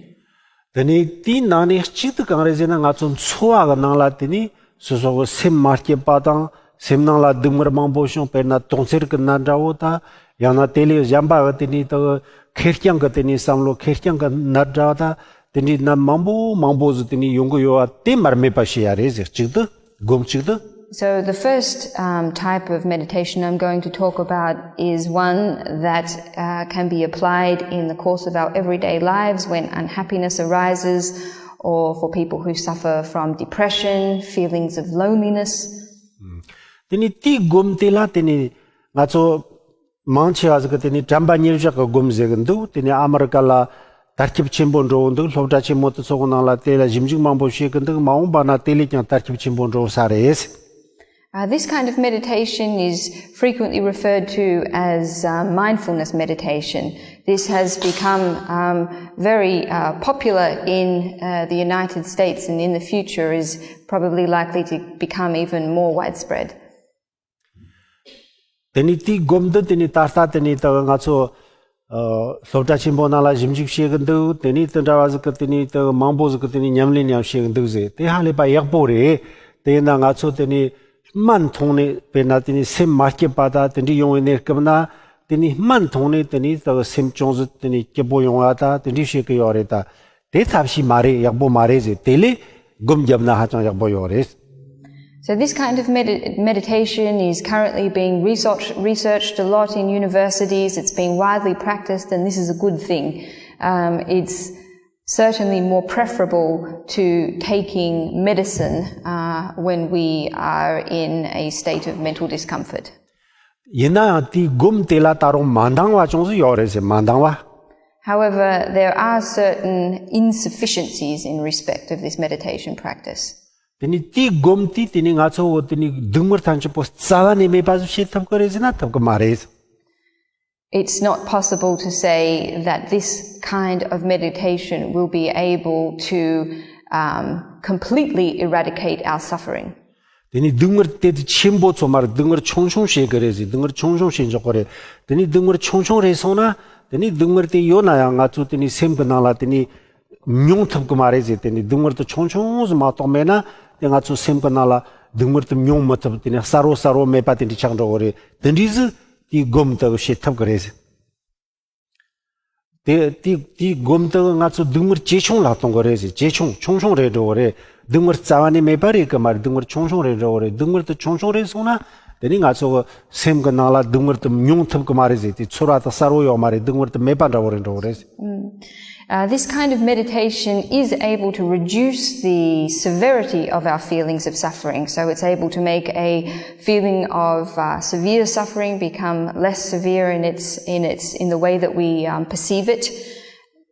དེ་ནས་དེའི་ནང་ནས་གཅིག་དེ་གང་རེད་ཟེར་ན། ང་ཚོ་འཚོ་བ་གི་ནང་ལ་དེ་ནས་སོ་སོ་གི་སེམས་མ་སྐྱིད་པ་དང་། སེམས་ནང་ལ་སྡུག་བསྔལ་མང་པོ་བྱུང་། དཔེར་ན་དོན་འཚེར་གི་ནད་འདྲ་བོ་དང་། ཡང་ན་དེ་ལས་གཞན་པ་གི་དེ་ནས་ད་ཁེར་རྐྱང་གི་དེ་ནས་བསམ་བློ་ཁེར་རྐྱང་གི་ནད་འདྲ་བ་དང་། དེ་འདྲའི་ནད་མང་པོ་མང་པོ་ཟིག་དེ་ནས་ཡོང་གི་ཡོད་པ་དེ་མར་མེད་པ་བྱེད་ཡ་རེད་ཟེར། གཅིག་དེ་སྒོམ་གཅིག་དེ། So, the first um, type of meditation I'm going to talk about is one that uh, can be applied in the course of our everyday lives when unhappiness arises or for people who suffer from depression, feelings of loneliness. དེ་ནས་དེའི་སྒོམ་དེ་ལ་དེ་ནས་ང་ཚོ་མང་ཆེ་བ་ཟིག་གིས་དེ་ནས་དྲན་པ་ཉེར་བཞག་གི་སྒོམ་ཟེར་གི་འདུག་དེ་ནས་ཨ་མི་རི་ཀ་ལ་དར་ཁྱབ་ཆེན་པོ་འགྲོ་གི་འདུག་སློབ་གྲྭ་ཆེན་མོ་དེ་ཚོ་གི་ནང་ལ་དེ་ལ་ཞིབ་འཇུག་མང་པོ་བྱེད་གི་འདུག་མ་འོངས་པ་ན་དེ་ལས་ཀྱང་དར་ཁྱབ་ཆེན་པོ་འགྲོ་ས་རེད། Uh, this kind of meditation is frequently referred to as uh, mindfulness meditation. This has become um, very uh, popular in uh, the United States and in the future is probably likely to become even more widespread. དེ་ནས་དེའི་སྒོམ་འདི་དེ་ནས་ད་ལྟ་དེ་ནས་ད་ང་ཚོ་ཨ་སློབ་གྲྭ་ཆེན་པོ་ནང་ལ་ཞིབ་འཇུག་བྱེད་གི་འདུག་དེ་ནས་དེ་འདྲ་བ་ཟིག་གི་དེ་ནས་ད་མང་པོ་ཟིག་གིས་དེ་ནས་ཉམས་ལེན་ཡང་བྱེད་གི་འདུག་ཟེར། དེ་ཧ་ལས་པ་ཡག་པོ་རེད། དེ་ཡིན་ན་ང་ཚོ་དེ་ནས་སྨན་འཐུང་ནས། དཔེར་ན་དེ་ནས་སེམས་མ་སྐྱིད་པ་དང་དེ་འདྲ་ཡོང་བའི་གནས་སྐབས་ན། དེ་ནས་སྨན་འཐུང་ནས་དེ་ནས་ད་སེམས་ཅུང་ཟད་དེ་ནས་སྐྱིད་པོ་ཡོང་བ་དང་དེ་འདྲ་བྱེད་གི་ཡོད་རེད་ད། དེ་ཐབས་ཤེས་མ་རེད། ཡག་པོ་མ་རེད་ཟེར། དེ་ལས་སྒོམ་བརྒྱབ་ན་ཧ་ཅང་ཡག་པོ་ཡོད་རེད། So this kind of medit- meditation is currently being researched, researched a lot in universities. It's being widely practiced, and this is a good thing. Um, it's certainly more preferable to taking medicine uh, when we are in a state of mental discomfort. ཡིན་ནའང་དེའི་སྒོམ་དེ་ལ་ད་རུང་མ་འདང་བ་ཅུང་ཟད་ཡོད་རེད་ཟེར། མ་འདང་བ། However, there are certain insufficiencies in respect of this meditation practice. དེ་ནས་དེའི་སྒོམ་དེས་དེ་ནས་ང་ཚོ་བོ་དེ་ནས་སྡུག་བསྔལ་ཐམས་ཅད་པོ་རྩ་བ་ནས་མེད་པ་ཟིག་བྱེད་ཐུབ་ཀྱི་རེད་ཟེར་ན་ཐུབ་ཀྱི་མ་རེད། It's not possible to say that this kind of meditation will be able to um, completely eradicate our suffering. དེ་ནས་སྡུག་བསྔལ་དེ་ཆེན་པོ་ཚོ་མ་རེད། སྡུག་བསྔལ་ཆུང་ཆུང་བྱེད་ཀྱི་རེད་ཟེར། སྡུག་བསྔལ་ཆུང་ཆུང་བྱེད་འཇོག་གི་རེད། དེ་ནས་སྡུག་བསྔལ་ཆུང་ཆུང་རེད་སོང་ན། དེ་ནས་སྡུག་བསྔལ་དེ་ཡོད་ན་ཡང་ང་ཚོ་དེ་ནས་སེམས་ཀྱི་ནང་ལ་དེ་ནས་མྱོང་ཐུབ་ཀྱི་མ་རེད་ཟེར། དེ་ནས་སྡུག་བསྔལ་དེ་ཆུང་ཆུང་ཟིག་མ་གཏོགས་མེད་ན། དེ་ང་ཚོ་སེམས་ཀྱི་ནང་ལ་སྡུག་བསྔལ་དེ་མྱོང་མི་ཐུབ། དེ་ནས་གསལ་བོ་གསལ་བོ་མེད་པ་དེ་འདྲ་ཆགས་འགྲོ་གི་རེད། དེ་འདྲ་ཟིག་དེའི་སྒོམ་དེ་བྱེད་ཐུབ་ཀྱི་རེད་ཟེར། དེ་དེ་དེའི་སྒོམ་དེ་ང་ཚོ་སྡུག་བསྔལ་ཇེ་ཆུང་ལ་གཏོང་གི་རེད་ཟེར། ཇེ་ཆུང་། ཆུང་ཆུང་རེད་འགྲོ་གི་རེད། སྡུག་བསྔལ་རྩ་བ་ནས་མེད་པ་རེད་ཀྱི་མ་རེད། སྡུག་བསྔལ་ཆུང་ཆུང་རེད་འགྲོ་གི་རེད། སྡུག་བསྔལ་དེ་ཆུང་ཆུང་རེད་སོང་ན། དེ་ནས་ང་ཚོ་གི་སེམས་ཀྱི་ནང་ལ་སྡུག་བསྔལ་དེ་མྱོང་ཐུབ་ཀྱི་མ་རེད་ཟེར། དེ་ཚོར་བ་དེ་གསལ་བོ་ཡོད་མ་རེད། སྡུག་བསྔལ་དེ་མེད་པ་འདྲ་བོ་རེད་འགྲོ་གི་རེད། Uh, this kind of meditation is able to reduce the severity of our feelings of suffering. So it's able to make a feeling of uh, severe suffering become less severe in its in its in the way that we um, perceive it.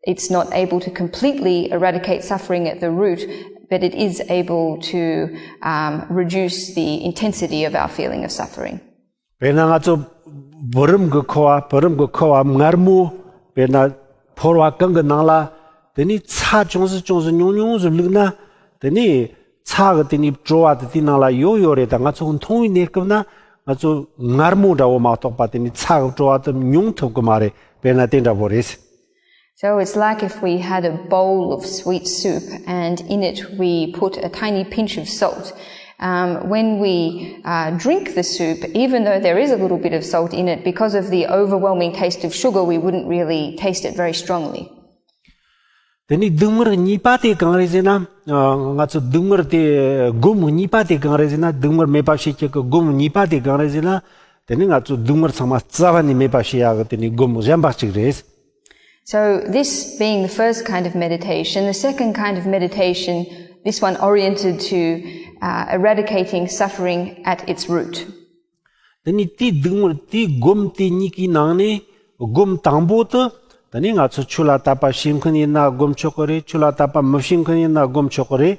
It's not able to completely eradicate suffering at the root, but it is able to um, reduce the intensity of our feeling of suffering. དཔེར་ན་ང་ཚོ་བུ་རམ་གྱི་ཁུ་བ། བུ་རམ་གྱི་ཁུ་བ་མངར་མོ། དཔེར་ན་ཕོར་བ་གང་གི་ནང་ལ་དེ་ནས་ཚྭ་ཅུང་ཟད་ཅུང་ཟད་ཉུང་ཉུང་ཟིག་བླུགས་ན། དེ་ནས་ཚྭ་གི་དེ་ནས་བྲོ་བ་དེ་དེའི་ནང་ལ་ཡོད་ཡོད་རེད། ད་ང་ཚོ་འཐུང་བའི་གནས་སྐབས་ན་ང་ཚོ་མངར་མོ་འདྲ་བོ་མ་གཏོགས་པ་དེ་ནས་ཚྭ་གི་བྲོ་བ་དེ་མྱོང་ཐུབ་ཀྱི་མ་རེད། དཔེར་ན་དེ་འདྲ་བོ་རེད། So it's like if we had a bowl of sweet soup and in it we put a tiny pinch of salt. Um, when we uh, drink the soup, even though there is a little bit of salt in it, because of the overwhelming taste of sugar, we wouldn't really taste it very strongly. དེ་ནས་སྡུག་བསྔལ་གཉིས་པ་དེ་གང་རེད་ཟེར་ན། ང་ཚོ་སྡུག་བསྔལ་དེ་སྒོམ་གཉིས་པ་དེ་གང་རེད་ཟེར་ན། སྡུག་བསྔལ་མེད་པ་བྱེད་ཀྱི་སྒོམ་གཉིས་པ་དེ་གང་རེད་ཟེར་ན། དེ་ནས་ང་ཚོ་སྡུག་བསྔལ་ཚང་མ་རྩ་བ་ནས་མེད་པ་བྱེད་ཡག་གི་དེ་ནས་སྒོམ་གཞན་པ་གཅིག་རེད། So, this being the first kind of meditation, the second kind of meditation, this one oriented to uh, eradicating suffering at its root. དེ་ནི་དེའི་སྡུག་བསྔལ་དེའི་སྒོམ་དེ་གཉིས་ཀྱི་ནང་ནས་སྒོམ་དང་པོ་དེ། དེ་ནི་ང་ཚོ་ཆོས་ལ་དད་པ་བྱེད་མཁན་ཡིན་ན་སྒོམ་ཆོག་གི་རེད། ཆོས་ལ་དད་པ་མི་བྱེད་མཁན་ཡིན་ན་སྒོམ་ཆོག་གི་རེད།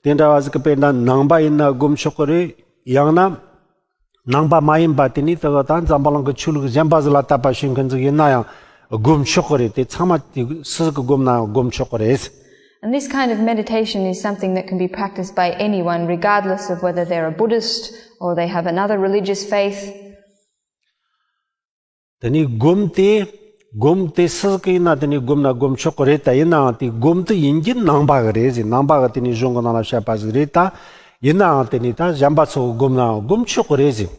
དེ་འདྲ་བ་ཟིག་གི་དཔེར་ན་ནང་པ་ཡིན་ན་སྒོམ་ཆོག་གི་རེད། ཡང་ན་ནང་པ་མ་ཡིན་པ་དེ་ནི་དེ་ག་ད་འཛམ་བུ་གླིང་གི་ཆོས་ལུགས་གཞན་པ་ཟིག་ལ་དད་པ་བྱེད་མཁན་ཟིག་ཡིན་ན་ཡང་སྒོམ་ཆོག་གི་རེད། དེ་ཚང་མ་དེ་སུ་ཟིག་གི་སྒོམ་ན་ཡང་སྒོམ་ཆོག་གི་རེད། And this kind of meditation is something that can be practiced by anyone, regardless of whether they're a Buddhist or they have another religious faith. དེ་ནི་སྒོམ་དེ་སྒོམ་དེ་སུ་ཟིག་ཡིན་ན་དེ་ནི་སྒོམ་ན་སྒོམ་ཆོག་གི་རེད། ད་ཡིན་ནའང་དེ་སྒོམ་དེ་ཡིན་རྒྱུ་ནང་པ་གི་རེད་ཟེར། ནང་པ་གི་དེ་ནི་གཞུང་གི་ནང་ལ་བཤད་པ་ཟིག་རེད། ད་ཡིན་ནའང་དེ་ནི་ད་གཞན་པ་ཚོ་གི་སྒོམ་ནའང་སྒོམ་ཆོག་གི་རེད་ཟེར།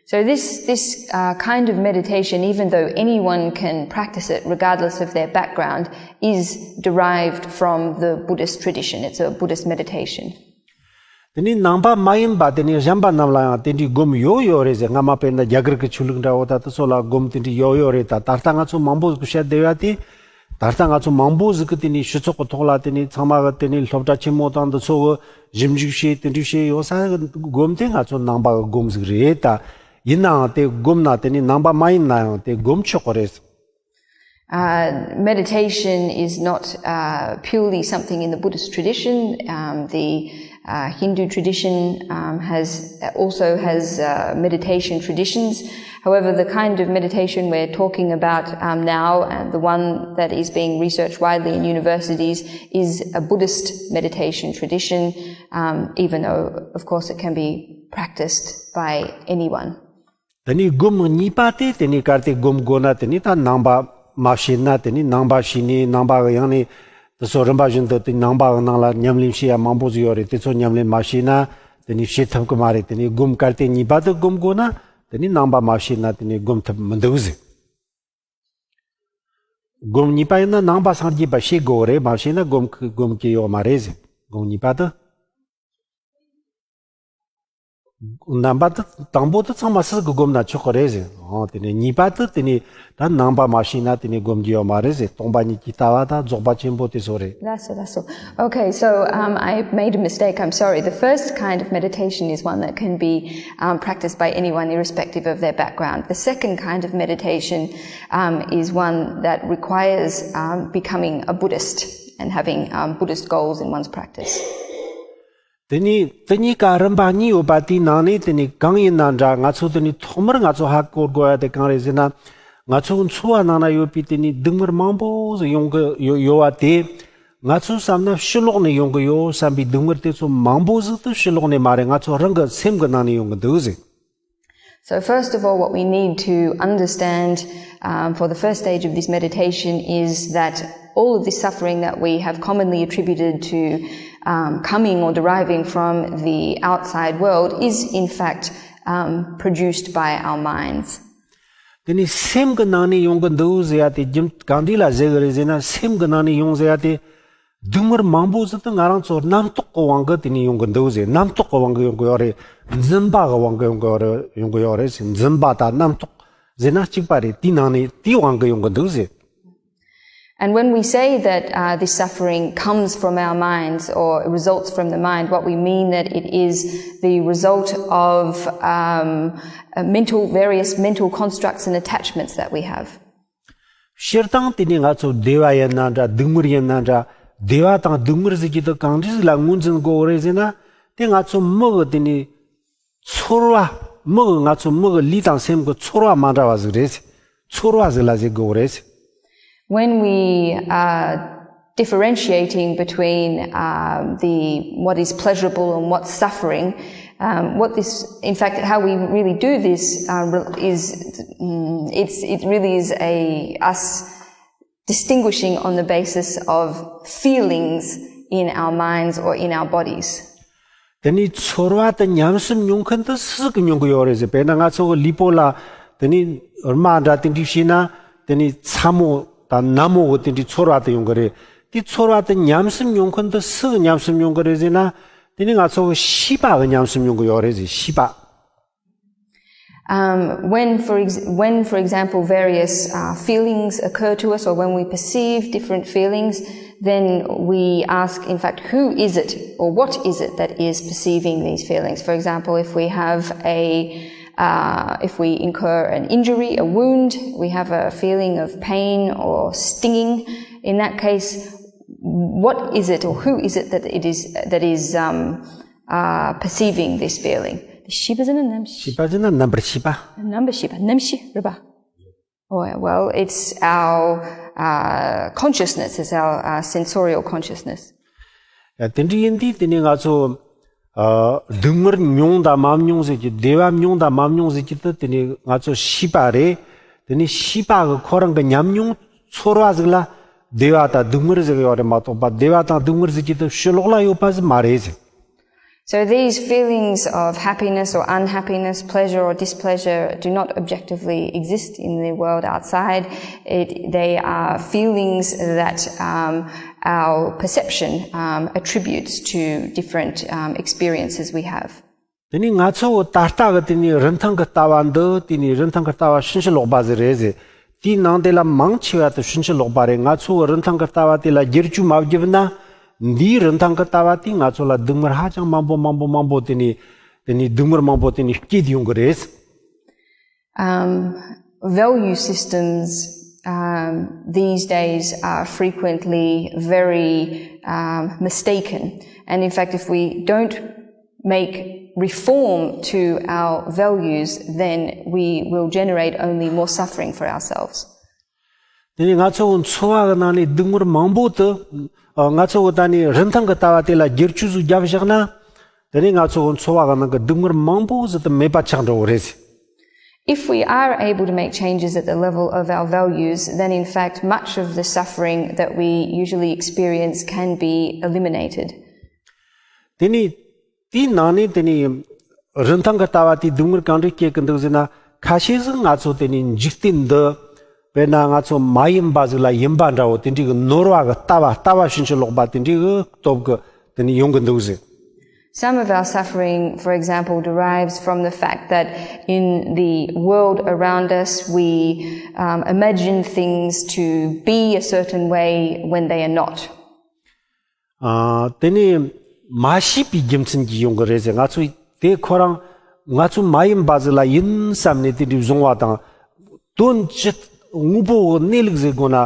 So this this uh, kind of meditation, even though anyone can practice it regardless of their background, is derived from the Buddhist tradition. It's a Buddhist meditation. དེ་ནི་ནང་པ་མ་ཡིན་པ་དེ་ནི་གཞན་པ་རྣམས་ལ་ཡང་དེ་འདྲའི་སྒོམ་ཡོད་ཡོད་རེད་ཟེར། སྔ་མ་དཔེར་ན་རྒྱ་གར་གྱི་ཆོས་ལུགས་འདྲ་བོ་ད་དེ་ཚོ་ལ་སྒོམ་དེ་འདྲའི་ཡོད་ཡོད་རེད། ད་ད་ལྟ་ང་ཚོ་མང་པོ་ཟིག་བཤད་བསྡད་ཡ་དེ། ད་ལྟ་ང་ཚོ་མང་པོ་ཟིག་གིས་དེ་ནི་སྤྱི་ཚོགས་ཀྱི་ཐོག་ལ་དེ་ནི་ཚང་མ་གིས་དེ་ནི་སློབ་གྲྭ་ཆེན་མོ་དང་འདི་ཚོ་གི་ཞིབ་འཇུག་བྱས་དེ་འདྲ་བྱས་ཡོད་ས་གི་སྒོམ་དེ་ང་ཚོ་ནང་པ་གི་སྒོམ་ཟིག་རེད། ད་ཡིན་ནའང་དེ་སྒོམ་ན་དེ་ནི་ནང་པ་མ་ཡིན་ན་ཡང་དེ་སྒོམ་ཆོག་གི་རེད། Uh, meditation is not uh, purely something in the Buddhist tradition. Um, the uh, Hindu tradition um, has also has uh, meditation traditions. However, the kind of meditation we're talking about um, now, and the one that is being researched widely in universities, is a Buddhist meditation tradition, um, even though, of course, it can be practiced by anyone. དེ་ནས་སྒོམ་གཉིས་པ་དེ་དེ་ནས་གལ་ཏེ་སྒོམ་དགོས་ན་དེ་ནས་ད་ནང་པ་མ་བྱས་ན། དེ་ནས་ནང་པ་བྱས་ནས་ནང་པ་གི་ཡང་ནས་དེ་ཚོ་རིམ་པ་བཞིན་དུ་དེ་ནང་པ་གི་ནང་ལ་ཉམས་ལེན་བྱེད་ཡ་མང་པོ་ཟིག་ཡོད་རེད། དེ་ཚོ་ཉམས་ལེན་མ་བྱས་ན་དེ་ནས་བྱེད་ཐུབ་གི་མ་རེད། དེ་ནས་སྒོམ་གལ་ཏེ་གཉིས་པ་དེ་སྒོམ་དགོས་ན་དེ་ནས་ནང་པ་མ་བྱས་ན་དེ་ནས་སྒོམ་ཐུབ་མི་འདུག་ཟེར། སྒོམ་གཉིས་པ་ཡིན་ན་ནང་པ་སངས་རྒྱས་པ་བྱེད་དགོས་རེད། མ་བྱས་ན་སྒོམ་སྒོམ་གྱི་ཡོད་མ་རེད་ཟེར། སྒོམ་གཉིས་པ་དེ། རྣམ་པ་དེ་དང་པོ་དེ་ཚང་མ་སུ་གི་སྒོམ་ན་ཆོག་གི་རེད་ཟེར། འོ་དེ་ནས་གཉིས་པ་དེ་དེ་ནས་ད་ནང་པ་མ་བྱས་ན་དེ་ནས་སྒོམ་རྒྱུ་ཡོད་མ་རེད་ཟེར། སྟོང་པ་ཉིད་ཀྱི་ལྟ་བ་དང་རྫོགས་པ་ཆེན་པོ་དེ་ཚོ་རེད། That's it, that's all. Okay, so um, I made a mistake. I'm sorry. The first kind of meditation is one that can be um, practiced by anyone, irrespective of their background. The second kind of meditation um, is one that requires um, becoming a Buddhist and having um, Buddhist goals in one's practice. དེ་ནས་དེ་གཉིས་ཀ་རིམ་པ་གཉིས་ཡོད་པ་དེའི་ནང་ནས་དེ་ནས་གང་ཡིན་ན་འདྲ། ང་ཚོ་དེ་ནས་ཐོག་མར་ང་ཚོ་ཧ་གོ་དགོས་ཡ་དེ་གང་རེད་ཟེར་ན། ང་ཚོ་འཚོ་བ་ནང་ན་ཡོད་པའི་དེ་ནས་སྡུག་བསྔལ་མང་པོ་ཟིག་ཡོང་གི་ཡོད་ཡོད་བ་དེ། ང་ཚོས་བསམ་ན་ཕྱི་ལོགས་ནས་ཡོང་གི་ཡོད་བསམ་པའི་སྡུག་བསྔལ་དེ་ཚོ་མང་པོ་ཟིག་དེ་ཕྱི་ལོགས་ནས་མ་རེད། ང་ཚོ་རང་གི་སེམས་ཀྱི་ནང་ནས་ཡོང་གི་འདུག་ཟེར། So first of all, what we need to understand um, for the first stage of this meditation is that all of this suffering that we have commonly attributed to um, coming or deriving from the outside world is in fact um, produced by our minds. དེ་ནས་སེམས་ཀྱི་ནང་ནས་ཡོང་གི་འདུག་ཟེར་ཡ་དེ་རྒྱུ་གང་འདྲ་ལ་ཟེར་གི་རེད་ཟེར་ན། སེམས་ཀྱི་ནང་ནས་ཡོང་ཟེར་ཡ་དེ། སྡུག་བསྔལ་མང་པོ་ཟིག་དེ་ང་རང་ཚོ་རྣམ་རྟོག་གི་དབང་གིས་དེ་ནས་ཡོང་གི་འདུག་ཟེར། རྣམ་རྟོག་གི་དབང་གིས་ཡོང་གི་ཡོད་རེད། འཛིན་པ་གི་དབང་གིས་ཡོང་གི་ཡོད་རེད། ཡོང་གི་ཡོད་རེད་ཟེར། འཛིན་པ་དང་རྣམ་རྟོག་ཟེར་ན་གཅིག་པ་རེད། དེའི་ནང་ནས་དེའི་དབང་གིས་ཡོང་གི་འདུག་ཟེར། And when we say that uh, this suffering comes from our minds or results from the mind, what we mean that it is the result of um, uh, mental, various mental constructs and attachments that we have. སྤྱིར་བཏང་དེ་ནས་ང་ཚོ་བདེ་བ་ཡིན་ན་འདྲ། སྡུག་བསྔལ་ཡིན་ན་འདྲ། བདེ་བ་དང་སྡུག་བསྔལ་ཟེར་གྱི་དེ་གང་འདྲ་ཟིག་ལ་ངོས་འཛིན་དགོས་རེད་ཟེར་ན། དེ་ང་ཚོ་མི་གི་དེ་ནས་ཚོར་བ། མི་གི་ང་ཚོ་མི་གི་ལུས་དང་སེམས་ཀྱི་ཚོར་བ་མ་འདྲ་བ་ཟིག་རེད། ཚོར་བ་ཟིག་ལ་ཟེར་དགོས་རེད། When we are differentiating between um, the what is pleasurable and what's suffering, um, what this, in fact, how we really do this uh, re- is, mm, it's it really is a us distinguishing on the basis of feelings in our minds or in our bodies. དེ་ནས་ཚོར་བ་དེ་ཉམས་སུ་མྱོང་མཁན་དེ་སུ་ཟིག་གིས་མྱོང་གི་ཡོད་རེད་ཟེར། དཔེར་ན་ང་ཚོ་གི་ལུས་པོ་ལ་དེ་ནས་རྨ་འདྲ་དེ་འདྲ་བྱས་ན་དེ་ནས་ཚ་མོ་དང་ན་མོ་གི་དེ་འདྲའི་ཚོར་བ་དེ་ཡོང་གི་རེད། དེ་ཚོར་བ་དེ་ཉམས་སུ་མྱོང་མཁན་དེ་སུ་གིས་ཉམས་སུ་མྱོང་གི་རེད་ཟེར་ན། དེ་ནས་ང་ཚོ་གི་ཤེས་པ་གིས་ཉམས་སུ་མྱོང་གི་ཡོད་རེད་ཟེར། ཤེས་པ། Um, when, for ex- when, for example, various uh, feelings occur to us, or when we perceive different feelings, then we ask, in fact, who is it or what is it that is perceiving these feelings? For example, if we have a uh, if we incur an injury, a wound, we have a feeling of pain or stinging. In that case, what is it or who is it that it is that is um, uh, perceiving this feeling? བཞི་པ་ཟེར་ན་རྣམ་ཤེས། བཞི་པ་ཟེར་ན་རྣམ་པར་ཤེས་པ། རྣམ་པར་ཤེས་པ། རྣམ་ཤེས་རེད་པ། Oh, well, it's our uh, consciousness, it's our uh, sensorial consciousness. ཡ། དེ་འདྲ་ཡིན་དུས་དེ་ནས་ང་ཚོ་ཨ་སྡུག་བསྔལ་མྱོང་དང་མ་མྱོང་ཟེར་གྱི། བདེ་བ་མྱོང་དང་མ་མྱོང་ཟེར་གྱི་དེ་དེ་ནས་ང་ཚོ་ཤེས་པ་རེད། དེ་ནས་ཤེས་པ་གི་ཁོ་རང་གི་ཉམས་མྱོང་ཚོར་བ་ཟིག་ལ་བདེ་བ་དང་སྡུག་བསྔལ་ཟེར་གི་ཡོད་རེད་མ་གཏོགས་པ། བདེ་བ་དང་སྡུག་བསྔལ་ཟེར་གྱི་དེ་ཕྱི་ལོགས་ལ་ཡོད་པ་ཟིག་མ་རེད་ཟེར། So these feelings of happiness or unhappiness, pleasure or displeasure, do not objectively exist in the world outside. It, they are feelings that um, our perception um, attributes to different um, experiences we have. དེ་ནས་ང་ཚོ་ད་ལྟ་གི་དེ་ནས་རིན་ཐང་གི་ལྟ་བ་འདི། དེ་ནས་རིན་ཐང་གི་ལྟ་བ་ཕྱིན་ཅི་ལོག་པ་ཟིག་རེད་ཟེར། དེའི་ནང་དེ་ལ་མང་ཆེ་བ་དེ་ཕྱིན་ཅི་ལོག་པ་རེད། ང་ཚོ་རིན་ཐང་གི་ལྟ་བ་དེ་ལ་བསྒྱུར་བཅོས་མ་བརྒྱབ་ན། འདིའི་རིན་ཐང་གི་ལྟ་བ་དེས་ང་ཚོ་ལ་སྡུག་བསྔལ་ཧ་ཅང་མང་པོ་མང་པོ་མང་པོ་དེ་ནས་དེ་ནས་སྡུག་བསྔལ་མང་པོ་དེ་ནས་སྐྱེས་ཡོང་གི་རེད། Um, value systems um, these days are frequently very um, mistaken. And in fact, if we don't make reform to our values, then we will generate only more suffering for ourselves. དེ་ནས་ང་ཚོ་གི་འཚོ་བ་གི་ནང་ནས་སྡུག་བསྔལ་མང་པོ་དེ། ཨ། ང་ཚོ་གི་ད་ནས་རིན་ཐང་གི་ལྟ་བ་དེ་ལ་བསྒྱུར་བཅོས་ཟིག་བརྒྱབ་བཞག་ན། དེ་ནས་ང་ཚོ་གི་འཚོ་བ་གི་ནང་གི་སྡུག་བསྔལ་མང་པོ་ཟིག་དེ་མེད་པ་ཆགས་འགྲོ་གི་རེད་ཟེར། If we are able to make changes at the level of our values, then in fact much of the suffering that we usually experience can be eliminated. དེ་ནས་དེའི་ནང་ནས་དེ་ནས་རིན་ཐང་གི་ལྟ་བ་དེས་སྡུག་བསྔལ་གང་འདྲ་སྐྱེལ་གི་འདུག་ཟེར་ན། ཁ་ཤས་ཟིག་ང་ཚོ་དེ་ནས་འཇིག་རྟེན་འདི་དཔེར་ན་ང་ཚོ་མ་ཡིན་པ་ཟིག་ལ་ཡིན་པ་འདྲ་བོ་དེ་འདྲའི་གི་ནོར་བ་གི་ལྟ་བ། ལྟ་བ་ཕྱིན་ཅི་ལོག་པ་དེ་འདྲའི་གི་སྟོབས་གི་དེ་ནས་ཡོང་གི་འདུག་ཟེར། Some of our suffering, for example, derives from the fact that in the world around us, we um, imagine things to be a certain way when they are not. ཨ། དེ་ནས་མ་ཤེས་པའི་རྒྱུ་མཚན་གྱིས་ཡོང་གི་རེད་ཟེར། ང་ཚོས་དེ་ཁོ་རང་ང་ཚོ་མ་ཡིན་པ་ཟིག་ལ་ཡིན་བསམ་ནས་དེ་འདྲའི་བཟུང་བ་དང་། དོན་སྤྱི་དངོས་པོ་གནས་ལུགས་ཟེར་དགོས་ན།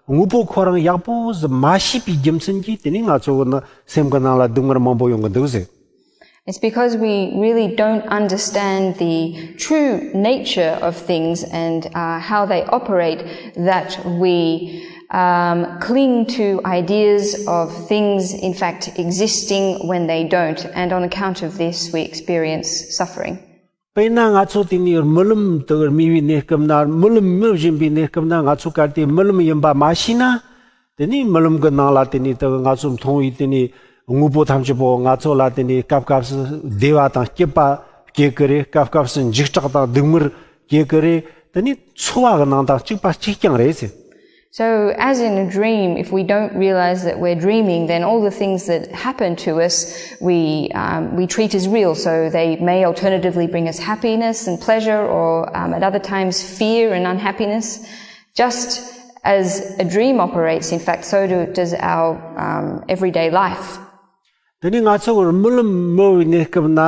དངོས་པོ་ཁོ་རང་ཡག་པོ་ཟིག་མ་ཤེས་པའི་རྒྱུ་མཚན་གྱིས་དེ་ནས་ང་ཚོ་གི་ནི་སེམས་གི་ནང་ལ་སྡུག་བསྔལ་མང་པོ་ཡོང་གི་འདུག་ཟེར། It's because we really don't understand the true nature of things and uh, how they operate that we um, cling to ideas of things, in fact, existing when they don't. And on account of this, we experience suffering. དཔེར་ན་ང་ཚོ་དེ་ནས་རྨི་ལམ་དུ་རྨི་བའི་གནས་སྐབས་ན། རྨི་ལམ་རྨི་བཞིན་པའི་གནས་སྐབས་ན། ང་ཚོ་གལ་ཏེ་རྨི་ལམ་ཡིན་པ་མ་ཤེས་ན། དེ་ནས་རྨི་ལམ་གྱི་ནང་ལ་དེ་ནས་དེ་ང་ཚོ་མཐོང་བའི་དེ་ནས་དངོས་པོ་ཐམས་ཅད་པོ་ང་ཚོ་ལ་དེ་ནས་སྐབས་སྐབས་སུ་བདེ་བ་དང་སྐྱིད་པ་སྐྱེ་གི་རེད། སྐབས་སྐབས་སུ་འཇིགས་སྐྲག་དང་སྡུག་བསྔལ་སྐྱེ་གི་རེད། དེ་ནས་འཚོ་བ་གི་ནང་དང་གཅིག་པ་གཅིག་རྐྱང་རེད་ཟེར། So, as in a dream, if we don't realize that we're dreaming, then all the things that happen to us, we, um, we treat as real. So, they may alternatively bring us happiness and pleasure, or um, at other times, fear and unhappiness. Just as a dream operates, in fact, so do, does our um, everyday life. དེ་ནས་ང་ཚོ་རྨི་ལམ་རྨི་བའི་གནས་སྐབས་ན།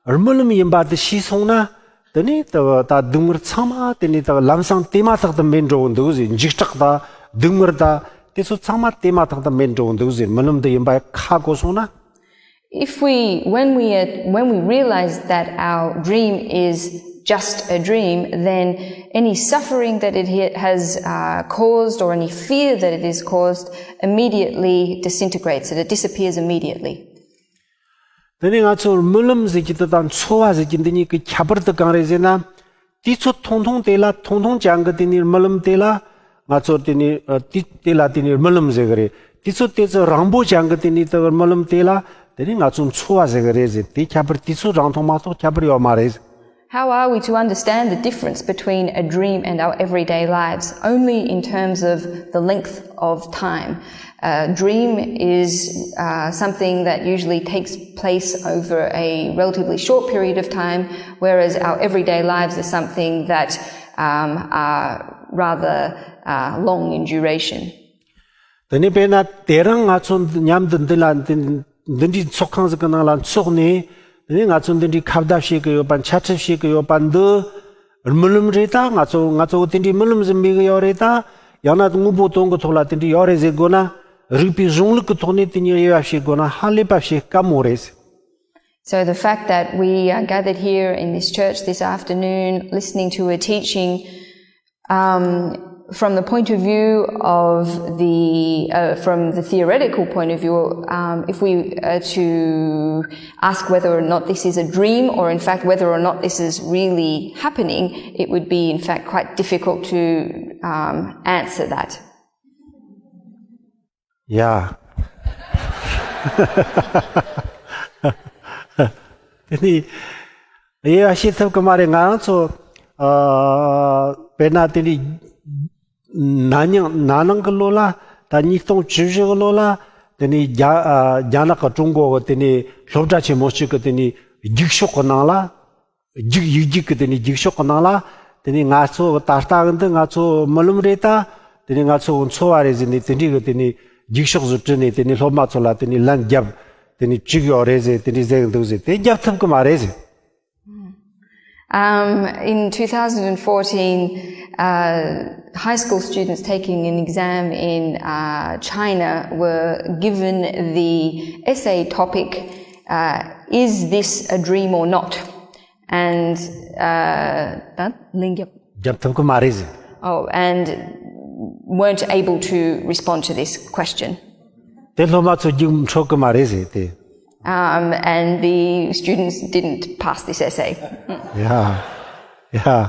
རྨི་ལམ་ཡིན་པ་དེ་ཤེས་སོང་ན། དེ་ནས་ད་ད་སྡུག་བསྔལ་ཚང་མ་དེ་ནས་ད་ལམ་སང་དེ་མ་ཐག་ཏུ་མེད་འགྲོ་གི་འདུག་ཟེར། འཇིགས་སྐྲག་དང་སྡུག་བསྔལ་དང་དེ་ཚོ་ཚང་མ་དེ་མ་ཐག་ཏུ་མེད་འགྲོ་གི་འདུག་ཟེར། རྨི་ལམ་དེ་ཡིན་པ་ཁ་གོ་སོང་ན། If we, when we, are, when we realize that our dream is just a dream, then any suffering that it ha- has uh, caused or any fear that it has caused immediately disintegrates, it disappears immediately. དེ་ནས་ང་ཚོ་རྨི་ལམ་ཟེར་གྱི་དེ་དང་འཚོ་བ་ཟེར་གྱི་འདི་གཉིས་ཀྱི་ཁྱད་པར་དེ་གང་རེད་ཟེར་ན། དུས་ཚོད་ཐུང་ཐུང་དེ་ལ་ཐུང་ཐུང་ཅན་གྱི་དེ་ནས་རྨི་ལམ་དེ་ལ་ང་ཚོ་དེ་ནས་ཨ་དེ་དེ་ལ་དེ་ནས་རྨི་ལམ་ཟེར་གི་རེད། དུས་ཚོད་དེ་ཚོ་རིང་པོ་ཅན་གྱི་དེ་ནས་དེ་རྨི་ལམ་དེ་ལ་དེ་ནས་ང་ཚོ་འཚོ་བ་ཟེར་གི་རེད་ཟེར། དེ་ཁྱད་པར་དུས་ཚོད་རིང་ཐུང་མ་གཏོགས་ཁྱད་པར་ཡོད་མ་རེད། How are we to understand the difference between a dream and our everyday lives? Only in terms of the length of time. A dream is uh, something that usually takes place over a relatively short period of time, whereas our everyday lives are something that um, are rather uh, long in duration. དེ་ནས་དཔེར་ན་དེ་རིང་ང་ཚོ་མཉམ་དུ་འདི་ལ་འདི་འདི་འདྲའི་ཚོགས་ཁང་ཟིག་གི་ནང་ལ་འཚོགས་ནས། དེ་ནས་ང་ཚོ་འདི་འདྲའི་ཁ་བརྡ་བྱེད་ཀྱི་ཡོད་པ། འཆད་ཁྲིད་བྱེད་ཀྱི་ཡོད་པ་འདི་རྨི་ལམ་རེད་ད། ང་ཚོ་ང་ཚོ་དེ་འདྲའི་རྨི་ལམ་ཟིག་མེད་གི་ཡོད་རེད་ད། ཡང་ན་དངོས་པོ་དོན་གྱི་ཐོག་ལ་དེ་འདྲའི་ཡོད་རེད་ཟེར་དགོས་ན། རིག་པའི་གཞུང་ལུགས་ཀྱི་ཐོག་ནས་དེ་གཉིས་དབྱེ་བ་ཕྱེ་དགོས་ན་ཧ་ལས་པ་བྱེད་དཀའ་མོ་རེད། So the fact that we are gathered here in this church this afternoon listening to a teaching um, from the point of view of the, uh, from the theoretical point of view, um, if we are to ask whether or not this is a dream or in fact whether or not this is really happening, it would be in fact quite difficult to um, answer that. ཡ། དེ་ནི་དབྱེ་བ་ཕྱེ་ཐུབ་ཀྱི་མ་རེད། ང་རང་ཚོ་ཨ་དཔེར་ན་དེ་ནི་ན་ནིང་ན་ནིང་གི་ལོ་ལ། ད་ཉིས་སྟོང་བཅུ་བཞི་གི་ལོ་ལ། དེ་ནི་རྒྱ་ཨ་རྒྱ་ནག་གི་ཀྲུང་གོ་གི་དེ་ནི་སློབ་གྲྭ་ཆེན་མོ་གཅིག་གི་དེ་ནི་རྒྱུགས་ཤོག་གི་ནང་ལ། རྒྱུགས་ཡིག་རྒྱུགས་ཀྱི་དེ་ནས་རྒྱུགས་ཤོག་གི་ནང་ལ། དེ་ནས་ང་ཚོ་ད་ལྟ་གི་འདི་ང་ཚོ་རྨི་ལམ་རེད་ད། དེ་ནས་ང་ཚོ་འཚོ་བ་རེད་ཟེར་ནས་དེ་འདྲའི་གི་དེ་ནས་རྒྱུགས་ཤོག་ཟིག་བྲིས་ནས། དེ་ནས་སློབ་མ་ཚོ་ལ་དེ་ནས་ལན་བརྒྱབ། དེ་ནས་བཅུག་ཡོད་རེད་ཟེར། དེ་འདྲའི་ཟེར་གི་འདུག་ཟེར། དེ་བརྒྱབ་ཐུབ་གི་མ་རེད་ཟེར། Um, in two thousand fourteen, uh, high school students taking an exam in uh, China were given the essay topic, uh, Is This a Dream or Not? And uh, ད་ལན་རྒྱབ། རྒྱབ་ཐུབ་གི་མ་རེད་ཟེར། Oh, and weren't able to respond to this question. དེ་སློབ་མ་ཚོ་རྒྱུགས་འཕྲོད་གི་མ་རེད་ཟེར་དེ། Um, and the students didn't pass this essay. ཡ། ཡ།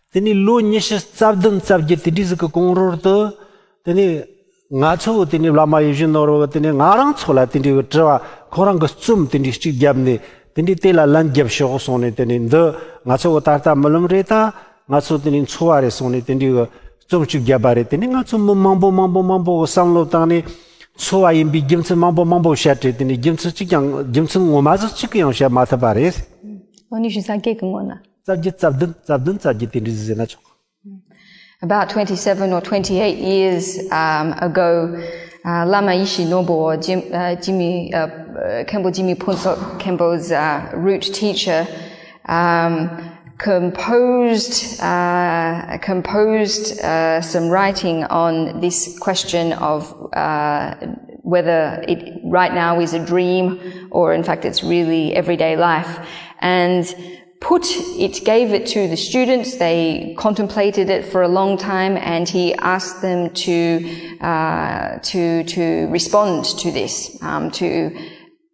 དེ་ནས་ལོ་ཉི་ཤུ་རྩ་བདུན་རྩ་བརྒྱད་དེ་འདྲའི་ཟིག་གི་གོང་རོལ་དུ། དེ་ནས་ང་ཚོ་དེ་ནས་བླ་མ་ཡིད་བཞིན་ནོར་བུ་དེ་ནས་ང་རང་ཚོ་ལ་དེ་འདྲའི་གི་དྲི་བ། ཁོ་རང་གི་རྩོམ་དེ་འདྲའི་གཅིག་བརྒྱབ་ནས། དེ་འདྲའི་དེ་ལ་ལན་རྒྱབ་ཤོག་གསུངས་ནས། དེ་ནས་འདི་ང་ཚོ་གི་ད་ལྟ་རྨི་ལམ་རེད་ད། ང་ཚོ་དེ་ནས་འཚོ་བ་རེད་གསུངས་ནས་དེ་འདྲའི་གི་རྩོམ་གཅིག་བརྒྱབ་པ་རེད། དེ་ནས་ང་ཚོ་མི་མང་པོ་མང་པོ་མང་པོ་གི་བསམ་བློ་བཏང་ནས། འཚོ་བ་ཡིན་པའི་རྒྱུ་མཚན་མང་པོ་མང་པོ་བཤད་དེ། དེ་ནས་རྒྱུ་མཚན་གཅིག་ཀྱང་། རྒྱུ་མཚན་ངོ་མ་ཟིག་གཅིག་ཀྱང་བཤད་མ་ཐུབ་པ་རེད། ལོ་ཉི་ཤུ་རྩ་བརྒྱད་ཀྱི་སྔོན་ན། རྩ་བརྒྱད་རྩ་བདུན་རྩ་བདུན་རྩ་བརྒྱད་དེ་འདྲ་ཟིག་ཟེར་ན་ཆོག། About twenty-seven or twenty-eight years um, ago, uh, Lama Yeshe Nobuo, Jim, uh, Jimmy, uh, uh, Khenpo Jimmy Phuntsok Khenpo's uh, root teacher, um, composed uh, composed uh, some writing on this question of uh, whether it right now is a dream or in fact it's really everyday life, and put it, gave it to the students. They contemplated it for a long time, and he asked them to uh, to to respond to this, um, to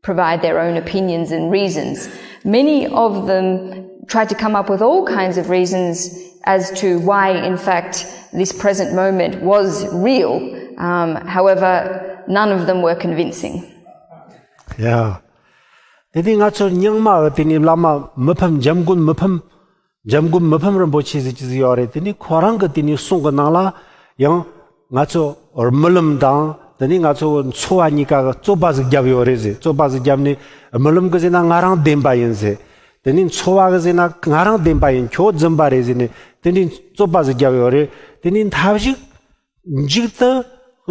provide their own opinions and reasons. Many of them tried to come up with all kinds of reasons as to why, in fact, this present moment was real. Um, however, none of them were convincing. ཡ། དེ་དུས་ང་ཚོ་རྙིང་མ་གི་དེ་ནས་བླ་མ་མི་ཕམ། འཇམ་མགོན་མི་ཕམ། འཇམ་མགོན་མི་ཕམ་རིན་པོ་ཆེ་ཟེར་གྱི་ཟིག་ཡོད་རེད། དེ་ནས་ཁོ་རང་གི་དེ་ནས་གསུང་གི་ནང་ལ་ཡང་། ང་ཚོ་རྨི་ལམ་དང་དེ་ནས་ང་ཚོ་འཚོ་བ་གཉིས་ཀ་གི་རྩོད་པ་ཟིག་བརྒྱབ་ཡོད་རེད་ཟེར། རྩོད་པ་ཟིག་བརྒྱབ་ནས། རྨི་ལམ་གི་ཟེར་ན་ང་རང་བདེན་པ་ཡིན་ཟེར། དེ་ནས་འཚོ་བ་གི་ཟེར་ན་ང་རང་བདེན་པ་ཡིན། ཁྱོད་རྫུན་པ་རེད་ཟེར་ནས་དེ་འདྲའི་རྩོད་པ་ཟིག་བརྒྱབ་ཡོད་རེད། དེ་ནས་མཐའ་གཞུག་མཇུག་ཏུ་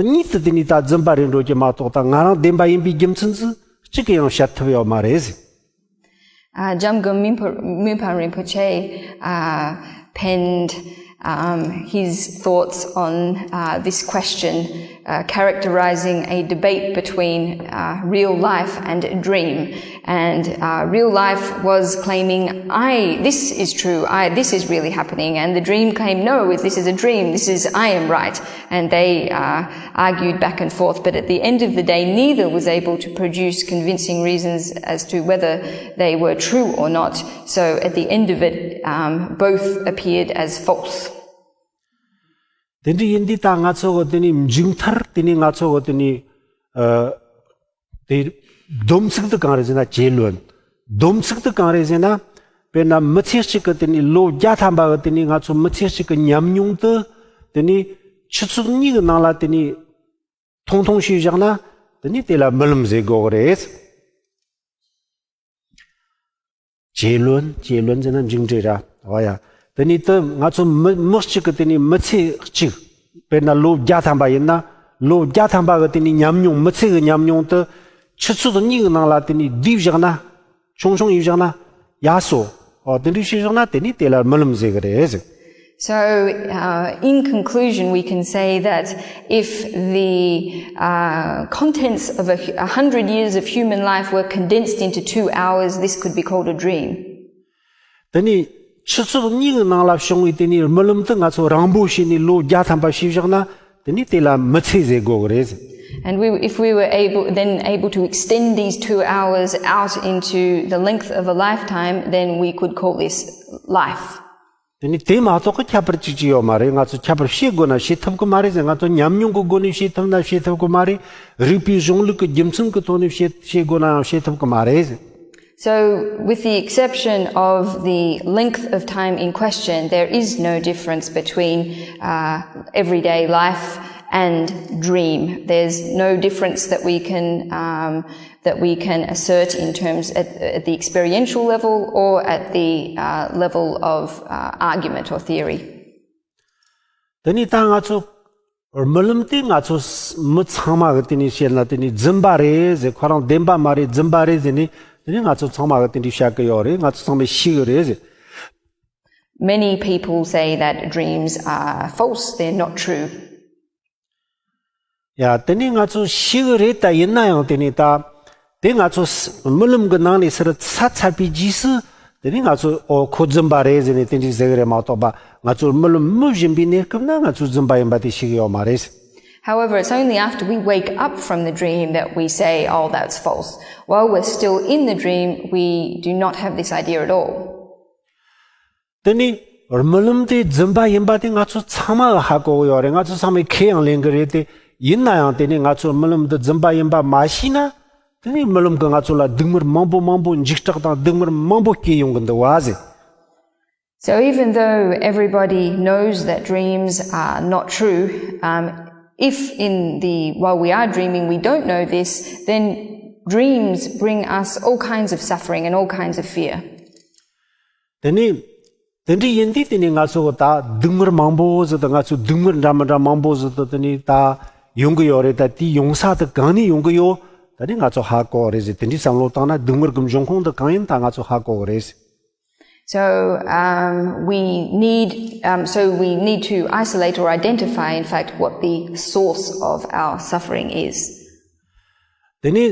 གཉིས་སུ་དེ་ནས་ད་རྫུན་པ་རེད་འགྲོ་གི་མ་གཏོགས། ད་ང་རང་བདེན་པ་ཡིན་པའི་རྒྱུ་མཚན་ཟིག་གཅིག་གིས་ཡང་བཤད་ཐུབ་ཡོད་མ་རེད་ཟེར། Uh, Jamgon Minpo- Minpan Rinpoche uh, penned um, his thoughts on uh, this question, uh, characterizing a debate between uh, real life and a dream. And uh, real life was claiming, I, this is true, I, this is really happening. And the dream claimed, no, this is a dream, this is, I am right. And they uh, argued back and forth, but at the end of the day, neither was able to produce convincing reasons as to whether they were true or not. So at the end of it, um, both appeared as false. དེ་འདྲ་ཡིན་དུས་ད་ང་ཚོ་གི་དེ་ནས་མཇུག་མཐར་དེ་ནས་ང་ཚོ་གི་དེ་ནས་ཨ། དེ་སྡོམ་ཚིག་དེ་གང་རེད་ཟེར་ན། རྒྱལ་བློན། སྡོམ་ཚིག་དེ་གང་རེད་ཟེར་ན། དཔེར་ན་མི་ཚེ་གཅིག་གི་དེ་ནི་ལོ་བརྒྱ་ཐམ་པ་གི་དེ་ནི་ང་ཚོ་མི་ཚེ་གཅིག་གི་ཉམས་མྱོང་དེ་དེ་ནི་ཆུ་ཚོད་གཉིས་ཀྱི་ནང་ལ་དེ་ནི་ཐུང་ཐུང་བྱས་བཞག་ན་དེ་ནི་དེ་ལ་རྨི་ལམ་ཟེར་དགོས་ཀྱི་རེད། རྒྱུས་ལོན། རྒྱུས་ལོན་ཟེར་ན་མཇུག་འབྲས་ར། འོ་ཡ། དེ་ནི་དེ་ང་ཚོ་མི་མི་གཅིག་གི་དེ་ནི་མི་ཚེ་གཅིག་དཔེར་ན་ལོ་བརྒྱ་ཐམ་པ་ཡིན་ན། ལོ་བརྒྱ་ཐམ་པ་གི་དེ་ནི་ཉམས་མྱོང་། མི་ཚེ་གི་ཉམས་མྱོང་དེ་ཆུ་ཚོད་གཉིས་ཀྱི་ནང་ལ་དེ་ནི་བསྡུས་བཞག་ན། ཆུང་ཆུང་ཡིན་བཞག་ན། ཡ་སོ། འོ་དེ་འདྲ་བྱས་བཞག་ན་དེ་ནི་དེ་ལ་རྨི་ལམ་ཟེར་གི་རེད། So, uh, in conclusion, we can say that if the uh, contents of a, a hundred years of human life were condensed into two hours, this could be called a dream. དེ་ནི་ཆུ་ཚོད་གཉིས་ཀྱི་ནང་ལ་བྱུང་བའི་དེ་ནི་རྨི་ལམ་དེ་ང་ཚོ་རིང་པོ་བྱས་ནས་ལོ་བརྒྱ་ཐམ་པ་བྱས་བཞག་ན་དེ་ནི་དེ་ལ་མི་ཚེ་ཟེར་དགོས་ཀྱི་རེད། And we, if we were able, then able to extend these two hours out into the length of a lifetime, then we could call this life. དེ་ནི་དེ་མ་གཏོགས་ཀྱི་ཁྱད་པར་ཅིག་ཅིག་ཡོད་མ་རེད། ང་ཚོ་ཁྱད་པར་བྱེད་དགོས་ན་བྱེད་ཐུབ་ཀྱི་མ་རེད་ཟེར། ང་ཚོ་ཉམས་མྱོང་གི་སྒོ་ནས་བྱེད་ཐུབ་ན་བྱེད་ཐུབ་ཀྱི་མ་རེད། རིག་པའི་གཞུང་ལུགས་ཀྱི་རྒྱུ་མཚན་གྱི་ཐོག་ནས་བྱེད་བྱེད་དགོས་ན་ཡང་བྱེད་ཐུབ་ཀྱི་མ་རེད། So, with the exception of the length of time in question, there is no difference between uh, everyday life and dream. There's no difference that we can um, that we can assert in terms at, at the experiential level or at the uh, level of uh, argument or theory. དེ་ནི་ད་ང་ཚོ་རྨི་ལམ་དེ་ང་ཚོ་མི་ཚང་མ་གི་དེ་ནི་བཤད་ན་དེ་ནི་རྫུན་པ་རེད་ཟེར། ཁོ་རང་བདེན་པ་མ་རེད། རྫུན་པ་རེད་ཟེར་ནས་དེ་ནི་ང་ཚོ་ཚང་མ་གི་དེ་འདྲ་བཤད་གི་ཡོད་རེད། ང་ཚོ་ཚང་མས་ཤེས་གི་རེད་ཟེར། Many people say that dreams are false, they're not true. ཡ། དེ་ནི་ང་ཚོ་ཤེས་གི་རེད། ད་ཡིན་ན་ཡང་དེ་ནི་ད་དེ་ང་ཚོ་རྨི་ལམ་གི་ནང་ནས་ཟུར་ཚ་ཚ་བའི་རྗེས་སུ་དེ་ནི་ང་ཚོ་ཨོ་ཁོ་རྫུན་པ་རེད་ཟེར་ནས་དེ་འདྲ་ཟེར་གི་རེད་མ་གཏོགས་པ། ང་ཚོ་རྨི་ལམ་རྨི་བཞིན་པའི་གནས་སྐབས་ན་ང་ཚོ་རྫུན་པ་ཡིན་པ་དེ་ཤེས་གི་ཡོད་མ་རེད། However, it's only after we wake up from the dream that we say, "Oh, that's false." While we're still in the dream, we do not have this idea at all. དེ་ནི་རྨི་ལམ་དེ་རྫུན་པ་ཡིན་པ་དེ་ང་ཚོ་ཚང་མ་གིས་ཧ་གོ་གི་ཡོད་རེད། ང་ཚོ་ཚང་མས་ཁས་ཡང་ལེན་གི་རེད་དེ། ཡིན་ན་ཡང་དེ་ནི་ང་ཚོ་རྨི་ལམ་འདི་རྫུན་པ་ཡིན་པ་མ་ཤེས་ན། དེ་ནི་རྨི་ལམ་གྱིས་ང་ཚོ་ལ་སྡུག་བསྔལ་མང་པོ་མང་པོ། འཇིགས་སྐྲག་དང་སྡུག་བསྔལ་མང་པོ་སྐྱེ་ཡོང་གི་འདུག་བ་ཟེར། So even though everybody knows that dreams are not true, um, if in the while we are dreaming we don't know this, then dreams bring us all kinds of suffering and all kinds of fear. དེ་ནི་དེ་འདྲ་ཡིན་དུས་དེ་ནི་ང་ཚོ་ད་སྡུག་བསྔལ་མང་པོ་ཟིག་དང་། ང་ཚོ་སྡུག་བསྔལ་འདྲ་མི་འདྲ་མང་པོ་ཟིག་དང་དེ་ནི་ད་ཡོང་གི་ཡོད་རེད། ད་དེ་ཡོང་ས་དེ་གང་ནས་ཡོང་གི་ཡོད། ད་ནི་ང་ཚོ་ཧ་གོ་རེད་ཟེར། དེ་འདྲའི་བསམ་བློ་བཏང་ན་སྡུག་བསྔལ་གྱི་འབྱུང་ཁུངས་དེ་གང་ཡིན་ད་ང་ཚོ་ཧ་གོ་གི་རེད། So um, we need um, so we need to isolate or identify, in fact, what the source of our suffering is. དེ་ནི་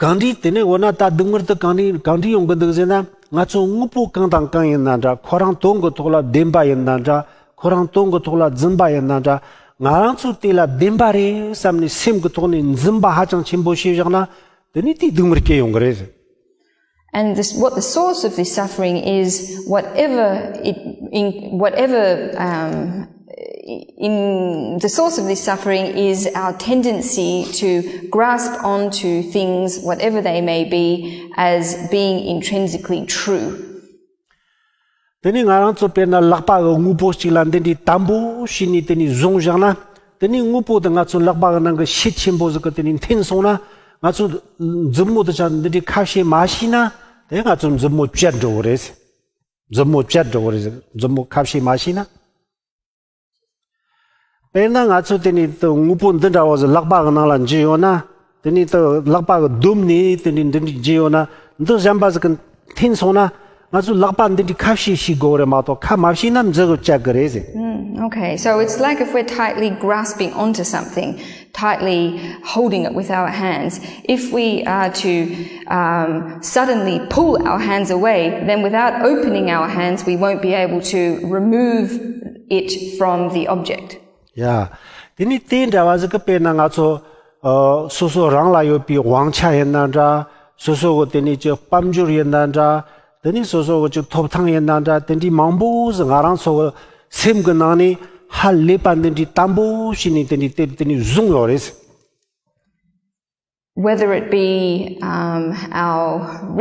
གང་འདྲའི་དེ་ནས་འོ་ན་ད་སྡུག་བསྔལ་དེ་གང་འདྲའི་གང་འདྲའི་ཡོང་གི་འདུག་ཟེར་ན། ང་ཚོ་དངོས་པོ་གང་དང་གང་ཡིན་ན་འདྲ། ཁོ་རང་དོན་གྱི་ཐོག་ལ་བདེན་པ་ཡིན་ན་འདྲ། ཁོ་རང་དོན་གྱི་ཐོག་ལ་རྫུན་པ་ཡིན་ན་འདྲ། ང་རང་ཚོ་དེ་ལ་བདེན་པ་རེད་བསམ་ནས་སེམས་ཀྱི་ཐོག་ནས་འཛིན་པ་ཧ་ཅང་ཆེན་པོ་བྱས་བཞག་ན། དེ་ནི་དེའི་སྡུག་བསྔལ་སྐྱེ་ཡོང་གི་རེད། And this, what the source of this suffering is, whatever it, in, whatever um, in the source of this suffering is our tendency to grasp onto things, whatever they may be, as being intrinsically true. དེ་ནི་ང་རང་ཚོ་དཔེར་ན་ལག་པ་གི་དངོས་པོ་གཅིག་ལ་འདི་འདྲའི་དམ་པོ་བྱས་ནས་དེ་ནི་བཟུང་བཞག་ན། དེ་ནི་དངོས་པོ་དེ་ང་ཚོ་ལག་པ་གི་ནང་གི་ཤེད་ཆེན་པོ་ཟིག་གིས་དེ་ནི་འཐེན་སོང་ན། ང་ཚོ་མཛུབ་མོ་དེ་ཆ་འདི་འདྲའི་ཁ་ཕྱེ་མ་ཤེས་ན། དེ་ང་ཚོ་མཛུབ་མོ་བཅད་འགྲོ་གི་རེད། མཛུབ་མོ་བཅད་འགྲོ་གི་རེད། མཛུབ་མོ་ཁ་ཕྱེ་མ་ཤེས་ན། དཔེར་ན་ང་ཚོ་དེ་ནི་དངོས་པོ་འདི་འདྲ་བོ་ཟིག་ལག་པ་གི་ནང་ལ་འཇུས་ཡོད་ན། དེ་ནི་ལག་པ་གི་སྡོམ་ནས་དེ་ནི་འདི་འདྲ་འཇུས་ཡོད་ན། འདི་གཞན་པ་ཟིག་གིས་འཐེན་སོང་ན། ང་ཚོ་ལག་པ་འདི་འདྲའི་ཁ་ཕྱེ་ཤེས་དགོས་རེད་མ་གཏོགས་ཁ་མ་ཕྱེ་ན་མཛུབ་གིས་བཅད་གི་རེད་ཟེར། Mm, okay, so it's like if we're tightly grasping onto something, tightly holding it with our hands. If we are to um, suddenly pull our hands away, then without opening our hands, we won't be able to remove it from the object. ཡ། དེ་ནི་དེ་འདྲ་བ་ཟིག་གི་དཔེར་ན་ང་ཚོ་ཨ་སོ་སོ་རང་ལ་ཡོད་པའི་དབང་ཆ་ཡིན་ན་འདྲ། སོ་སོ་གི་དེ་ནི་ཅིག་དཔལ་འབྱོར་ཡིན་ན་འདྲ། དེ་ནི་སོ་སོ་གི་ཅིག་ཐོབ་ཐང་ཡིན་ན་འདྲ། དེ་འདྲའི་མང་པོ་ཟིག་ང་རང་ཚོ་གི་སེམས་གི་ནང་ནས་ཧ་ལས་པ་འདི་འདྲའི་དམ་པོ་བྱས་ནས་དེ་འདྲའི་དེ་དེ་ནི་བཟུང་ཡོད་རེད། Whether it be um, our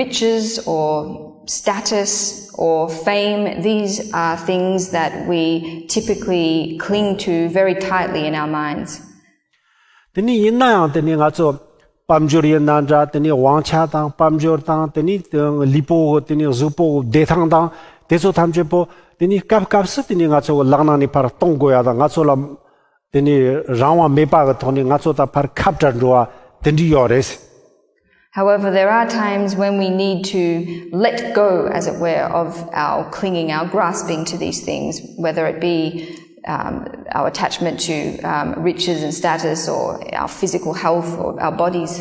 riches or status or fame, these are things that we typically cling to very tightly in our minds. དེ་ནི་ཡིན་ན་ཡང་དེ་ནི་ང་ཚོ་དཔལ་འབྱོར་ཡིན་ན་འདྲ། དེ་ནི་དབང་ཆ་དང་དཔལ་འབྱོར་དང་། དེ་ནི་ལུས་པོ་དེ་ནི་གཟུགས་པོ་བདེ་ཐང་དང་། དེ་ཚོ་ཐམས་ཅད་པོ་དེ་ནི་སྐབས་སྐབས་སུ་དེ་ནི་ང་ཚོ་ལག་ནང་ནས་ཕར་གཏོང་དགོས་ཡ་དང་། ང་ཚོ་ལ་དེ་ནི་རང་དབང་མེད་པ་གི་ཐོག་ནས་ང་ཚོ་དང་ཕར་ཁ་བྲལ་འགྲོ་བ་དེ་འདྲ་ཡོད་རེད། However, there are times when we need to let go, as it were, of our clinging, our grasping to these things, whether it be um, our attachment to um, riches and status, or our physical health, or our bodies.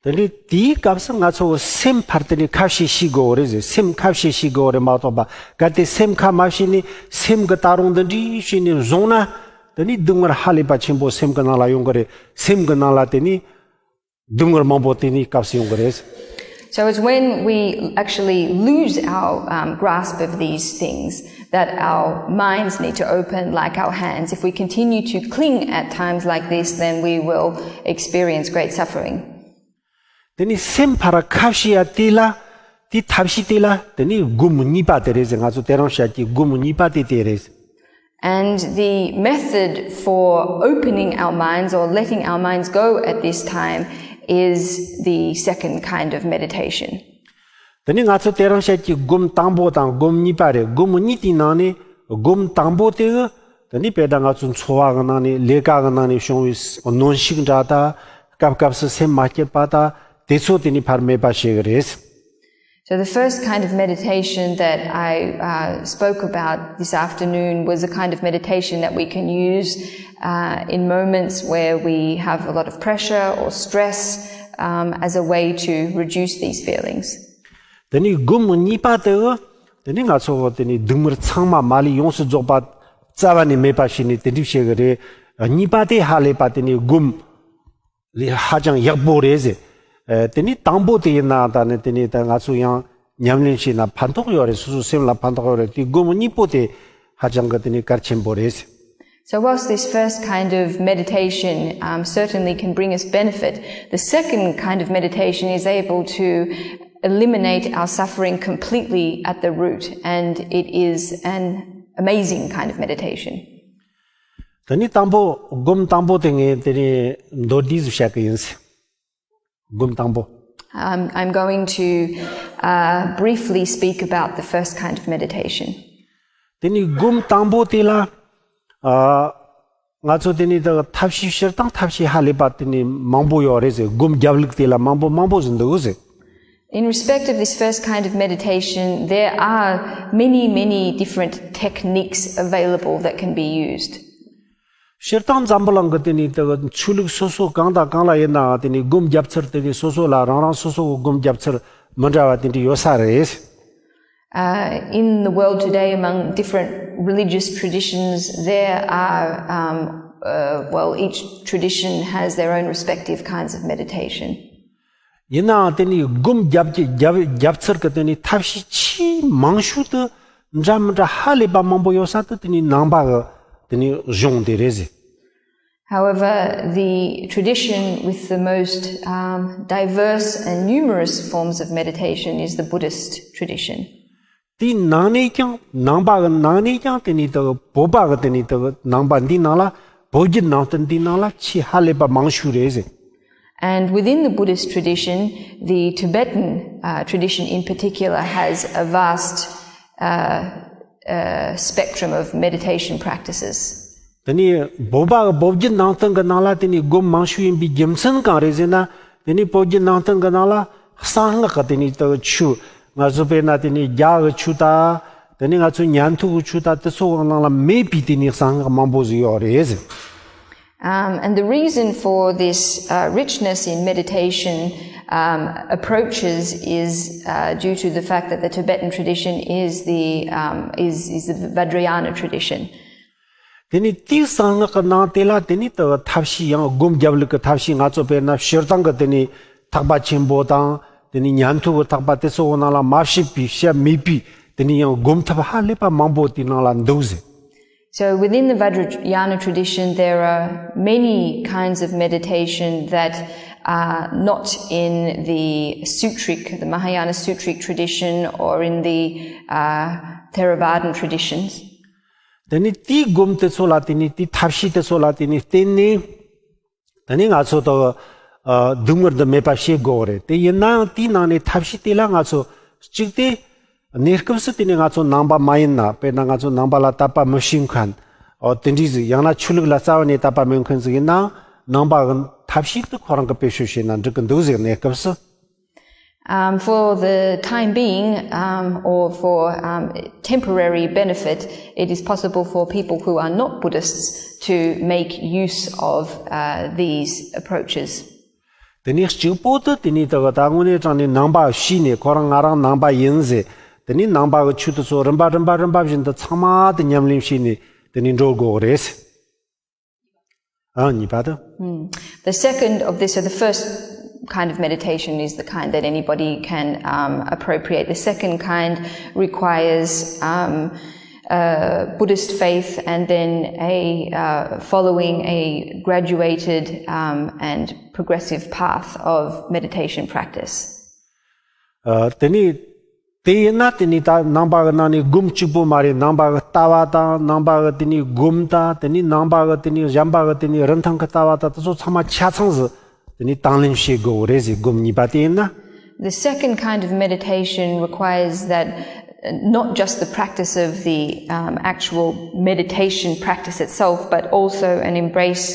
དེ་ནི་དེའི་སྐབས་སུ་ང་ཚོ་སེམས་ཕར་དེ་ནི་ཁ་ཕྱེ་ཤེས་དགོས་རེད་ཟེར། སེམས་ཁ་ཕྱེ་ཤེས་དགོས་རེད་མ་གཏོགས་པ། གལ་ཏེ་སེམས་ཁ་མ་ཕྱེ་ནས་སེམས་ཀྱི་ད་རུང་འདི་འདྲའི་བྱས་ནས་བཟུང་ན། དེ་ནི་སྡུག་བསྔལ་ཧ་ལས་པ་ཆེན་པོ་སེམས་ཀྱི་ནང་ལ་ཡོང་གི་རེད། སེམས་ཀྱི་ནང་ལ་དེ་ནི་སྡུག་བསྔལ་མང་པོ་དེ་ནི་སྐབས་སུ་ཡོང་གི་རེད། So it's when we actually lose our um, grasp of these things that our minds need to open like our hands. If we continue to cling at times like this, then we will experience great suffering. དེ་ནི་སེམས་ཕར་ཁ་ཕྱེ་ཡ་དེ་ལ། དེ་ཐབས་ཤེས་དེ་ལ་དེ་ནི་སྒོམ་གཉིས་པ་དེ་རེད་ཟེར། ང་ཚོ་དེ་རིང་བཤད་ཀྱི་སྒོམ་གཉིས་པ་དེ་དེ་རེད། And the method for opening our minds or letting our minds go at this time is the second kind of meditation. དེ་ནི་ང་ཚོ་དེ་རིང་བཤད་ཀྱི་སྒོམ་དང་པོ་དང་སྒོམ་གཉིས་པ་རེད། སྒོམ་གཉིས་དེའི་ནང་ནས་སྒོམ་དང་པོ་དེ་གི་དེ་ནི་དཔེར་ན་ང་ཚོ་འཚོ་བ་གི་ནང་ནས་ལས་ཀ་གི་ནང་ནས་བྱུང་བའི་གནོན་ཤུགས་འདྲ་ད། སྐབས་སྐབས་སུ་སེམས་མ་སྐྱིད་པ་ད། དེ་ཚོ་དེ་ནི་ཕར་མེད་པ་བྱེད་གི་རེད། So the first kind of meditation that I uh, spoke about this afternoon was a kind of meditation that we can use uh, in moments where we have a lot of pressure or stress um, as a way to reduce these feelings. དེ་ནི་སྒོམ་གཉིས་པ་དེ་གི་དེ་ནི་ང་ཚོ་དེ་ནི་སྡུག་བསྔལ་ཚང་མ་མ་ལུས་ཡོངས་སུ་རྫོགས་པ་རྩ་བ་ནས་མེད་པ་བྱས་ནས་དེ་འདྲ་བྱེད་གི་རེད། གཉིས་པ་དེ་ཧ་ལས་པ་དེ་ནི་སྒོམ་ལས་ཧ་ཅང་ཡག་པོ་རེད་ཟེར། ཨ། དེ་ནི་དང་པོ་དེ་ཡིན་ན་ད་ནི་དེ་ནི་ད་ང་ཚོ་ཡང་ཉམས་ལེན་བྱས་ན་ཕན་ཐོགས་ཡོད་རེད། སོ་སོའི་སེམས་ལ་ཕན་ཐོགས་ཡོད་རེད། དེ་སྒོམ་གཉིས་པོ་དེ་ཧ་ཅང་གི་དེ་ནི་གལ་ཆེན་པོ་རེད། So, whilst this first kind of meditation um, certainly can bring us benefit, the second kind of meditation is able to eliminate our suffering completely at the root, and it is an amazing kind of meditation. དེ་ནི་དང་པོ་སྒོམ་དང་པོ་དེ་ངས་དེ་ནི་མདོར་བསྡུས་སུ་བཤད་གི་ཡིན། སྒོམ་དང་པོ། Um, I'm going to uh, briefly speak about the first kind of meditation. དེ་ནི་སྒོམ་དང་པོ་དེ་ལ། ཨ། ང་ཚོ་དེ་ནི་ད་ཐབས་ཤེས་སྤྱིར་བཏང་ཐབས་ཤེས་ཧ་ལས་པ་དེ་ནི་མང་པོ་ཡོད་རེད་ཟེར། སྒོམ་རྒྱབ་ལུགས་དེ་ལ་མང་པོ་མང་པོ་ཟིག་འདུག་ཟེར། In respect of this first kind of meditation, there are many, many different techniques available that can be used. སྤྱིར་བཏང་འཛམ་བུ་གླིང་གི་དེ་ནི་ད་ཆོས་ལུགས་སོ་སོ་གང་དང་གང་ལ་ཡིན་ནའང་དེ་ནི་སྒོམ་རྒྱབ་ཚུལ་དེ་ནི་སོ་སོ་ལ་རང་རང་སོ་སོ་གི་སྒོམ་རྒྱབ་ཚུལ་མི་འདྲ་བ་དེ་འདྲ་ཡོད་ས་རེད། Uh, in the world today, among different religious traditions, there are, um, uh, well, each tradition has their own respective kinds of meditation. ཡིན་ནའང་དེ་ནི་སྒོམ་རྒྱབ་ཀྱི་རྒྱབ་རྒྱབ་ཚུལ་གྱི་དེ་ནི་ཐབས་ཤེས་ཆེས་མང་ཤོས་དེ་འདྲ་མི་འདྲ་ཧ་ལས་པ་མང་པོ་ཡོད་ས་དེ་དེ་ནི་ནང་པ་གི་དེ་ནི་གཞུང་དེ་རེད་ཟེར། However, the tradition with the most um, diverse and numerous forms of meditation is the Buddhist tradition. དེའི་ནང་ནས་ཀྱང་ནང་པ་གི་ནང་ནས་ཀྱང་དེ་ནི་ད་བོད་པ་གི་དེ་ནི་ད་ནང་པ་འདིའི་ནང་ལ་བོད་བརྒྱུད་ནང་བསྟན་འདིའི་ནང་ལ་ཆེས་ཧ་ལས་པ་མང་ཤོས་རེད་ཟེར། And within the Buddhist tradition, the Tibetan uh, tradition in particular has a vast uh, uh, spectrum of meditation practices. དེ་ནི་བོད་པ་གི་བོད་བརྒྱུད་ནང་བསྟན་གི་ནང་ལ་དེ་ནི་སྒོམ་མང་ཤོས་ཡིན་པའི་རྒྱུ་མཚན་གང་རེད་ཟེར་ན། དེ་ནི་བོད་བརྒྱུད་ནང་བསྟན་གི་ནང་ལ་གསང་སྔགས་གི་དེ་ནི་ད་ཆོས། ང་ཚོ་དཔེར་ན་དེ་ནི་རྒྱ་གི་ཆོས་དང་། དེ་ནི་ང་ཚོ་ཉན་ཐོས་གི་ཆོས་དང་དེ་ཚོ་གི་ནང་ལ་མེད་པའི་དེ་ནི་གསང་སྔགས་མང་པོ་ཟིག་ཡོད་རེད་ཟེར། Um, and the reason for this uh, richness in meditation um, approaches is uh, due to the fact that the Tibetan tradition is the um, is is the Vajrayana tradition. དེ་ནི་དེའི་གསང་སྔགས་ཀྱི་ནང་དེ་ལ་དེ་ནི་ད་ཐབས་ཤེས་ཡང་སྒོམ་རྒྱབ་ལུགས་ཀྱི་ཐབས་ཤེས། ང་ཚོ་དཔེར་ན་སྤྱིར་བཏང་གི་དེ་ནི་ཐེག་པ་ཆེན་པོ་དང་དེ་ནི་ཉན་ཐོས་ཀྱི་ཐེག་པ་དེ་ཚོ་གི་ནང་ལ་མ་བཤད་པའི་བཤད་མེད་པའི་དེ་ནི་ཡང་སྒོམ་ཐབས་ཧ་ལས་པ་མང་པོ་དེའི་ནང་ལ་འདུག་ཟེར། So within the Vajrayana tradition, there are many kinds of meditation that uh, not in the Sutric, the Mahayana Sutric tradition, or in the uh, Theravadan traditions. དེ་ནི་དེའི་སྒོམ་དེ་ཚོ་ལ་དེ་ནི་དེའི་ཐབས་ཤེས་དེ་ཚོ་ལ་དེ་ནི་བརྟེན་ནས། དེ་ནི་ང་ཚོ་དང་། ཨ། སྡུག་བསྔལ་འདི་མེད་པ་བྱེད་དགོས་རེད། དེ་ཡིན་ནའང་དེའི་ནང་ནས་ཐབས་ཤེས་དེ་ལ་ང་ཚོ་གཅིག་དེ། གནས་སྐབས་སུ་དེ་ནི་ང་ཚོ་ནང་པ་མ་ཡིན་ན། དཔེར་ན་ང་ཚོ་ནང་པ་ལ་དད་པ་མི་བྱེད་མཁན། ཨོ། དེ་འདྲའི་ཟིག་ཡང་ན་ཆོས་ལུགས་ལ་རྩ་བ་ནས་དད་པ་མེད་མཁན་ཟིག་ཡིན་ནའང་། ནང་པ་གི་ཐབས་ཤེས་དེ་ཁོ་རང་གིས་བེད་སྤྱོད་བྱས་ན་འགྲིག་གི་འདུག་ཟེར། གནས་སྐབས་སུ། Um, for the time being, um, or for um, temporary benefit, it is possible for people who are not Buddhists to make use of uh, these approaches. དེ་ནས་གཅིག་པོ་དེ་དེ་ནས་ད་ད་དངོས་གནས་དྲང་ནས་ནང་པ་བྱས་ནས། ཁོ་རང་ང་རང་ནང་པ་ཡིན་ཟེར། དེ་ནས་ནང་པ་གི་ཆོས་དེ་ཚོ་རིམ་པ་རིམ་པ་རིམ་པ་བཞིན་དུ་ཚང་མ་དེ་ཉམས་ལེན་བྱས་ནས་དེ་ནས་འགྲོ་དགོས་རེད། ཨ། གཉིས་པ་དེ། The second of this, so the first kind of meditation is the kind that anybody can um, appropriate. The second kind requires um, uh, Buddhist faith and then a uh, following a graduated um, and progressive path of meditation practice. ཨ། དེ་ནི་དེ་ཡིན་ན་དེ་ནི་ད་ནང་པ་གི་ནང་ནས་སྒོམ་གཅིག་པོ་མ་རེད། ནང་པ་གི་ལྟ་བ་དང་། ནང་པ་གི་དེ་ནི་སྒོམ་དང་། དེ་ནི་ནང་པ་གི་དེ་ནི་གཞན་པ་གི་དེ་ནི་རིན་ཐང་གི་ལྟ་བ་དང་། དེ་ཚོ་ཚང་མ་ཆ་ཚང་ཟིག་དེ་ནི་དང་ལེན་བྱེད་དགོས་རེད་ཟེར། སྒོམ་གཉིས་པ་དེ་ཡིན་ན། The second kind of meditation requires that uh, not just the practice of the um, actual meditation practice itself, but also an embrace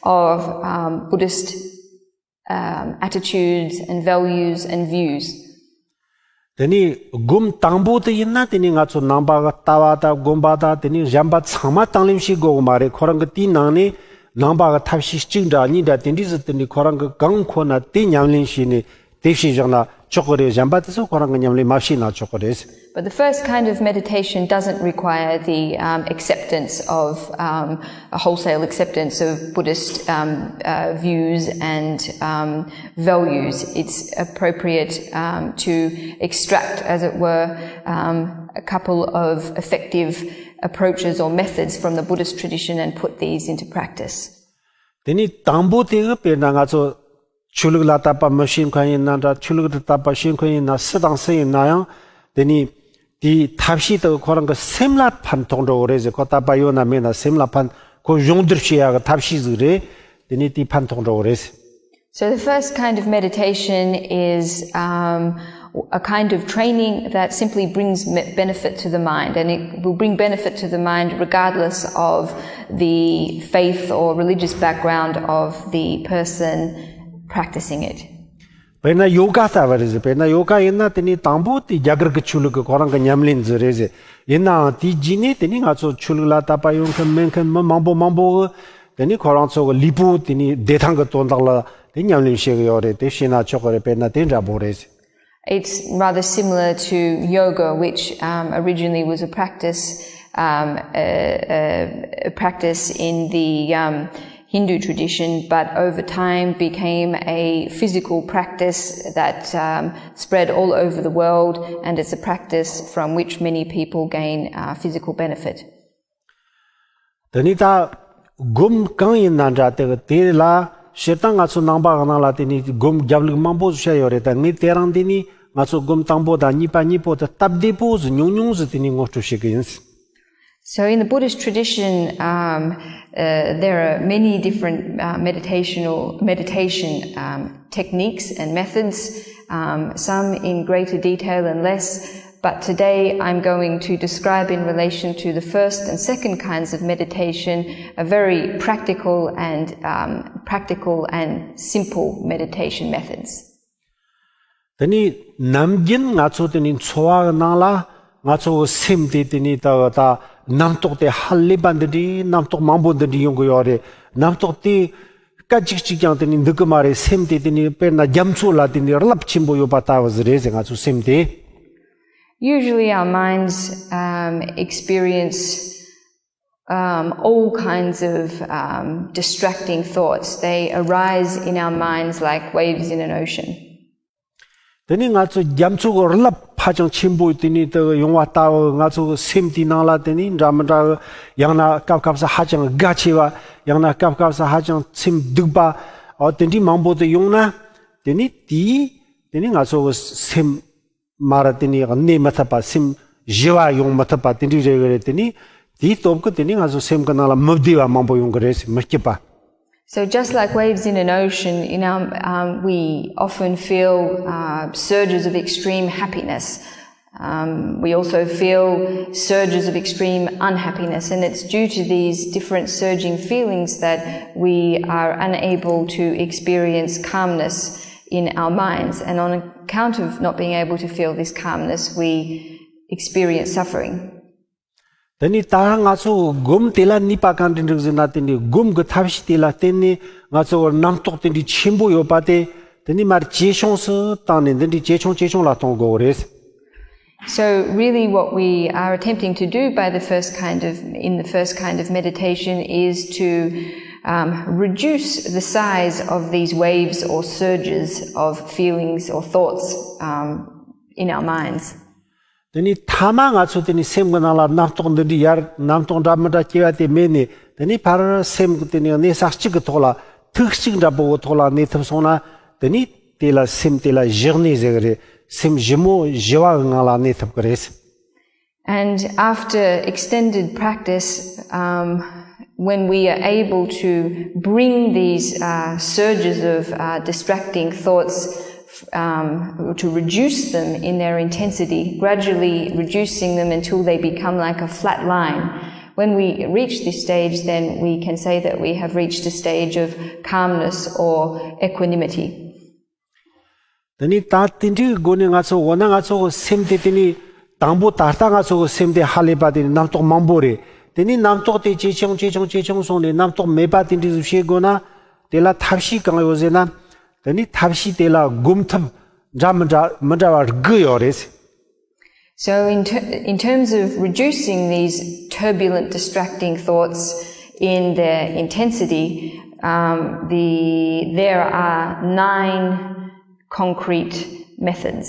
of um, Buddhist um, attitudes and values and views. དེ་ནི་སྒོམ་དང་པོ་དེ་ཡིན་ན་དེ་ནི་ང་ཚོ་ནང་པ་གི་ལྟ་བ་དང་སྒོམ་པ་དང་དེ་ནི་གཞན་པ་ཚང་མ་དང་ལེན་བྱེད་དགོས་གི་མ་རེད། ཁོ་རང་གི་དེའི་ནང་ནས་ནང་པ་གི་ཐབས་ཤེས་གཅིག་འདྲ་གཉིས་འདྲ་དེ་འདྲ་ཟིག་དེ་ནི་ཁོ་རང་གི་གང་མཁོ་ན་དེ་ཉམས་ལེན་བྱས་ནས་དེ་བྱས་བཞག་ན་ཆོག་གི་རེད། གཞན་པ་དེ་ཚོ་ཁོ་རང་གི་ཉམས་ལེན་མ་བྱས་ན་ཆོག་གི་རེད། But the first kind of meditation doesn't require the um, acceptance of um, a wholesale acceptance of Buddhist um, uh, views and um, values. It's appropriate um, to extract, as it were, um, a couple of effective approaches or methods from the Buddhist tradition and put these into practice. དེ་ནི་དང་པོ་དེ་གི་དཔེར་ན་ང་ཚོ་ཆོས་ལུགས་ལ་དད་པ་མི་བྱེད་མཁན་ཡིན་ན་འདྲ། ཆོས་ལུགས་ལ་དད་པ་བྱེད་མཁན་ཡིན་ན། སུ་དང་སུ་ཡིན་ན་ཡང་དེ་ནི་དེའི་ཐབས་ཤེས་དེ་ཁོ་རང་གི་སེམས་ལ་ཕན་ཐོགས་འགྲོ་གི་རེད་ཟེར། ཁོ་དད་པ་ཡོད་ན་མེད་ན་སེམས་ལ་ཕན། ཁོ་སྦྱོང་བརྡར་བྱེད་ཡག་གི་ཐབས་ཤེས་ཟིག་རེད། དེ་ནི་དེའི་ཕན་ཐོགས་འགྲོ་གི་རེད། So the first kind of meditation is um, a kind of training that simply brings me- benefit to the mind, and it will bring benefit to the mind regardless of the faith or religious background of the person practicing it. དཔེར་ན་ཡོ་ག་ལྟ་བུ་རེད་ཟེར། དཔེར་ན་ཡོ་ག་ཡིན་ན་དེ་ནི་དང་པོ་དེ་རྒྱ་གར་གི་ཆོས་ལུགས་ཀྱི་ཁོ་རང་གི་ཉམས་ལེན་ཟིག་རེད་ཟེར། ཡིན་ནའང་དེའི་རྗེས་ནས་དེ་ནི་ང་ཚོ་ཆོས་ལུགས་ལ་དད་པ་ཡོད་མཁན་མེད་མཁན་མི་མང་པོ་མང་པོ་གི་དེ་ནི་ཁོ་རང་ཚོ་གི་ལུས་པོ་དེ་ནི་བདེ་ཐང་གི་དོན་དག་ལ་དེ་ཉམས་ལེན་བྱེད་གི་ཡོད་རེད། དེ་བྱས་ན་ཆོག་གི་རེད། དཔེར་ན་དེ་འདྲ་པོ་རེད། It's rather similar to yoga, which um, originally was a practice, um, a, a, a practice in the um, Hindu tradition, but over time became a physical practice that um, spread all over the world, and it's a practice from which many people gain uh, physical benefit. དེ་ནི་ད་སྒོམ་གང་ཡིན་ན་འདྲ། དེ་དེ་ལ་སྤྱིར་བཏང་ང་ཚོ་ནང་པ་གི་ནང་ལ་དེ་ནི་སྒོམ་རྒྱབ་ལུགས་མང་པོ་བཤད་ཡོད་རེད། ད་ངས་དེ་རིང་འདི་ནི་ང་ཚོ་སྒོམ་དང་པོ་དང་གཉིས་པ་གཉིས་པོ་དེ་སྟབས་བདེ་པོ་ཟིག་ཉུང་ཉུང་ཟིག་དེ་ནི་ངོ་སྤྲོད་བྱེད་གི་ཡིན། So in the Buddhist tradition, um, uh, there are many different uh, meditational meditation um, techniques and methods, um, some in greater detail and less. But today I'm going to describe in relation to the first and second kinds of meditation a very practical and um, practical and simple meditation methods. དེ་ནི་ནམ་རྒྱུན་ང་ཚོ་དེ་ནི་འཚོ་བ་གི་ནང་ལ་ང་ཚོ་གི་སེམས་དེ་དེ་ནི་ད་ད་རྣམ་རྟོག་དེ་ཧ་ལས་པ་འདི་འདྲའི་རྣམ་རྟོག་མང་པོ་འདི་འདྲའི་ཡོང་གི་ཡོད་རེད། རྣམ་རྟོག་དེ་སྐད་ཅིག་གཅིག་ཀྱང་དེ་ནི་འདུག་གི་མ་རེད། སེམས་དེ་དེ་ནི་དཔེར་ན་རྒྱ་མཚོ་ལ་དེ་ནི་རླབས་ཆེན་པོ་ཡོད་པ་ལྟ་བུ་ཟིག་རེད་ཟེར། ང་ཚོའི་སེམས་དེ། Usually our minds um, experience um, all kinds of um, distracting thoughts. They arise in our minds like waves in an ocean. དེ་ནི་ང་ཚོ་རྒྱ་མཚོ་གི་རླབས་ཧ་ཅང་ཆེན་པོ་དེ་ནི་དེ་ཡོང་བ་ལྟ་བུ། ང་ཚོ་གི་སེམས་དེའི་ནང་ལ་དེ་ནི་འདྲ་མི་འདྲ་གི། ཡང་ན་སྐབས་སྐབས་སུ་ཧ་ཅང་དགའ་ཆེ་བ། ཡང་ན་སྐབས་སྐབས་སུ་ཧ་ཅང་སེམས་སྡུག་པ། ཨོ་དེ་འདྲའི་མང་པོ་དེ་ཡོང་ན། དེ་ནི་དེའི་དེ་ནི་ང་ཚོ་གི་སེམས་མར་དེ་ནི་གནས་མི་ཐུབ་པ། སེམས་ཞི་བ་ཡོང་མི་ཐུབ་པ་དེ་འདྲའི་རེ་བ་རེད། དེ་ནི་དེའི་སྟོབས་ཀྱིས་དེ་ནི་ང་ཚོ་སེམས་ཀྱི་ནང་ལ་མི་བདེ་བ་མང་པོ་ཡོང་གི་རེད། མི་སྐྱིད་པ། So, just like waves in an ocean, in our, um, we often feel uh, surges of extreme happiness. Um, we also feel surges of extreme unhappiness, and it's due to these different surging feelings that we are unable to experience calmness in our minds. And on account of not being able to feel this calmness, we experience suffering. དེ་ནི་ད་ང་ཚོ་སྒོམ་དེ་ལ་ནུས་པ་གང་འདྲ་འདྲ་ཟེར་ན། དེ་ནི་སྒོམ་གྱི་ཐབས་ཤེས་དེ་ལ་བརྟེན་ནས་ང་ཚོ་རྣམ་རྟོག་དེ་འདྲའི་ཆེན་པོ་ཡོད་པ་དེ་དེ་ནི་མར་ཇེ་ཆུང་སུ་བཏང་ནས་འདི་འདྲའི་ཇེ་ཆུང་ཇེ་ཆུང་ལ་གཏོང་དགོས་རེད། So, really, what we are attempting to do by the first kind of, in the first kind of meditation is to um, reduce the size of these waves or surges of feelings or thoughts um, in our minds. དེ་ནི་མཐའ་མ་ང་ཚོ་དེ་ནི་སེམས་ཀྱི་ནང་ལ་རྣམ་རྟོག་འདི་འདྲའི་ཡར་རྣམ་རྟོག་འདྲ་མི་འདྲ་སྐྱེ་བ་དེ་མེད་ནས། དེ་ནི་ཕར་སེམས་ཀྱི་དེ་ནི་གནས་ས་གཅིག་གི་ཐོག་ལ་ཐིག་གཅིག་འདྲ་པོ་གི་ཐོག་ལ་གནས་ཐུབ་སོང་ན། དེ་ནི་དེ་ལ་སེམས་དེ་ལ་བཞི་གནས་ཟེར་གི་རེད། སེམས་ཞི་མོ་ཞི་བ་གི་ངང་ལ་གནས་ཐུབ་གི་རེད། And after extended practice, um, when we are able to bring these uh, surges of uh, distracting thoughts, um, to reduce them in their intensity, gradually reducing them until they become like a flat line. When we reach this stage, then we can say that we have reached a stage of calmness or equanimity. དེ་ནི་ད་དེ་འདྲའི་སྒོ་ནས་ང་ཚོ་འོ་ན་ང་ཚོ་གི་སེམས་དེ་དེ་ནི་དང་པོ་ད་ལྟ་ང་ཚོ་གི་སེམས་དེ་ཧ་ལས་པ་དེ་ནི་རྣམ་རྟོག་མང་པོ་རེད། དེ་ནི་རྣམ་རྟོག་དེ་ཇེ་ཆུང་ཇེ་ཆུང་ཇེ་ཆུང་སོང་ནས་རྣམ་རྟོག་མེད་པ་དེ་འདྲ་ཟིག་བྱེད་དགོས་ན། དེ་ལ་ཐབས་ཤེས་གང་ཡོད་ཟེར་ན། དེ་ནི་ཐབས་ཤེས་དེ་ལ་སྒོམ་ཐབས་འདྲ་མི་འདྲ་མི་འདྲ་བ་དགུ་ཡོད་རེད། So, in, ter- in terms of reducing these turbulent, distracting thoughts in their intensity, um, the, there are nine concrete methods.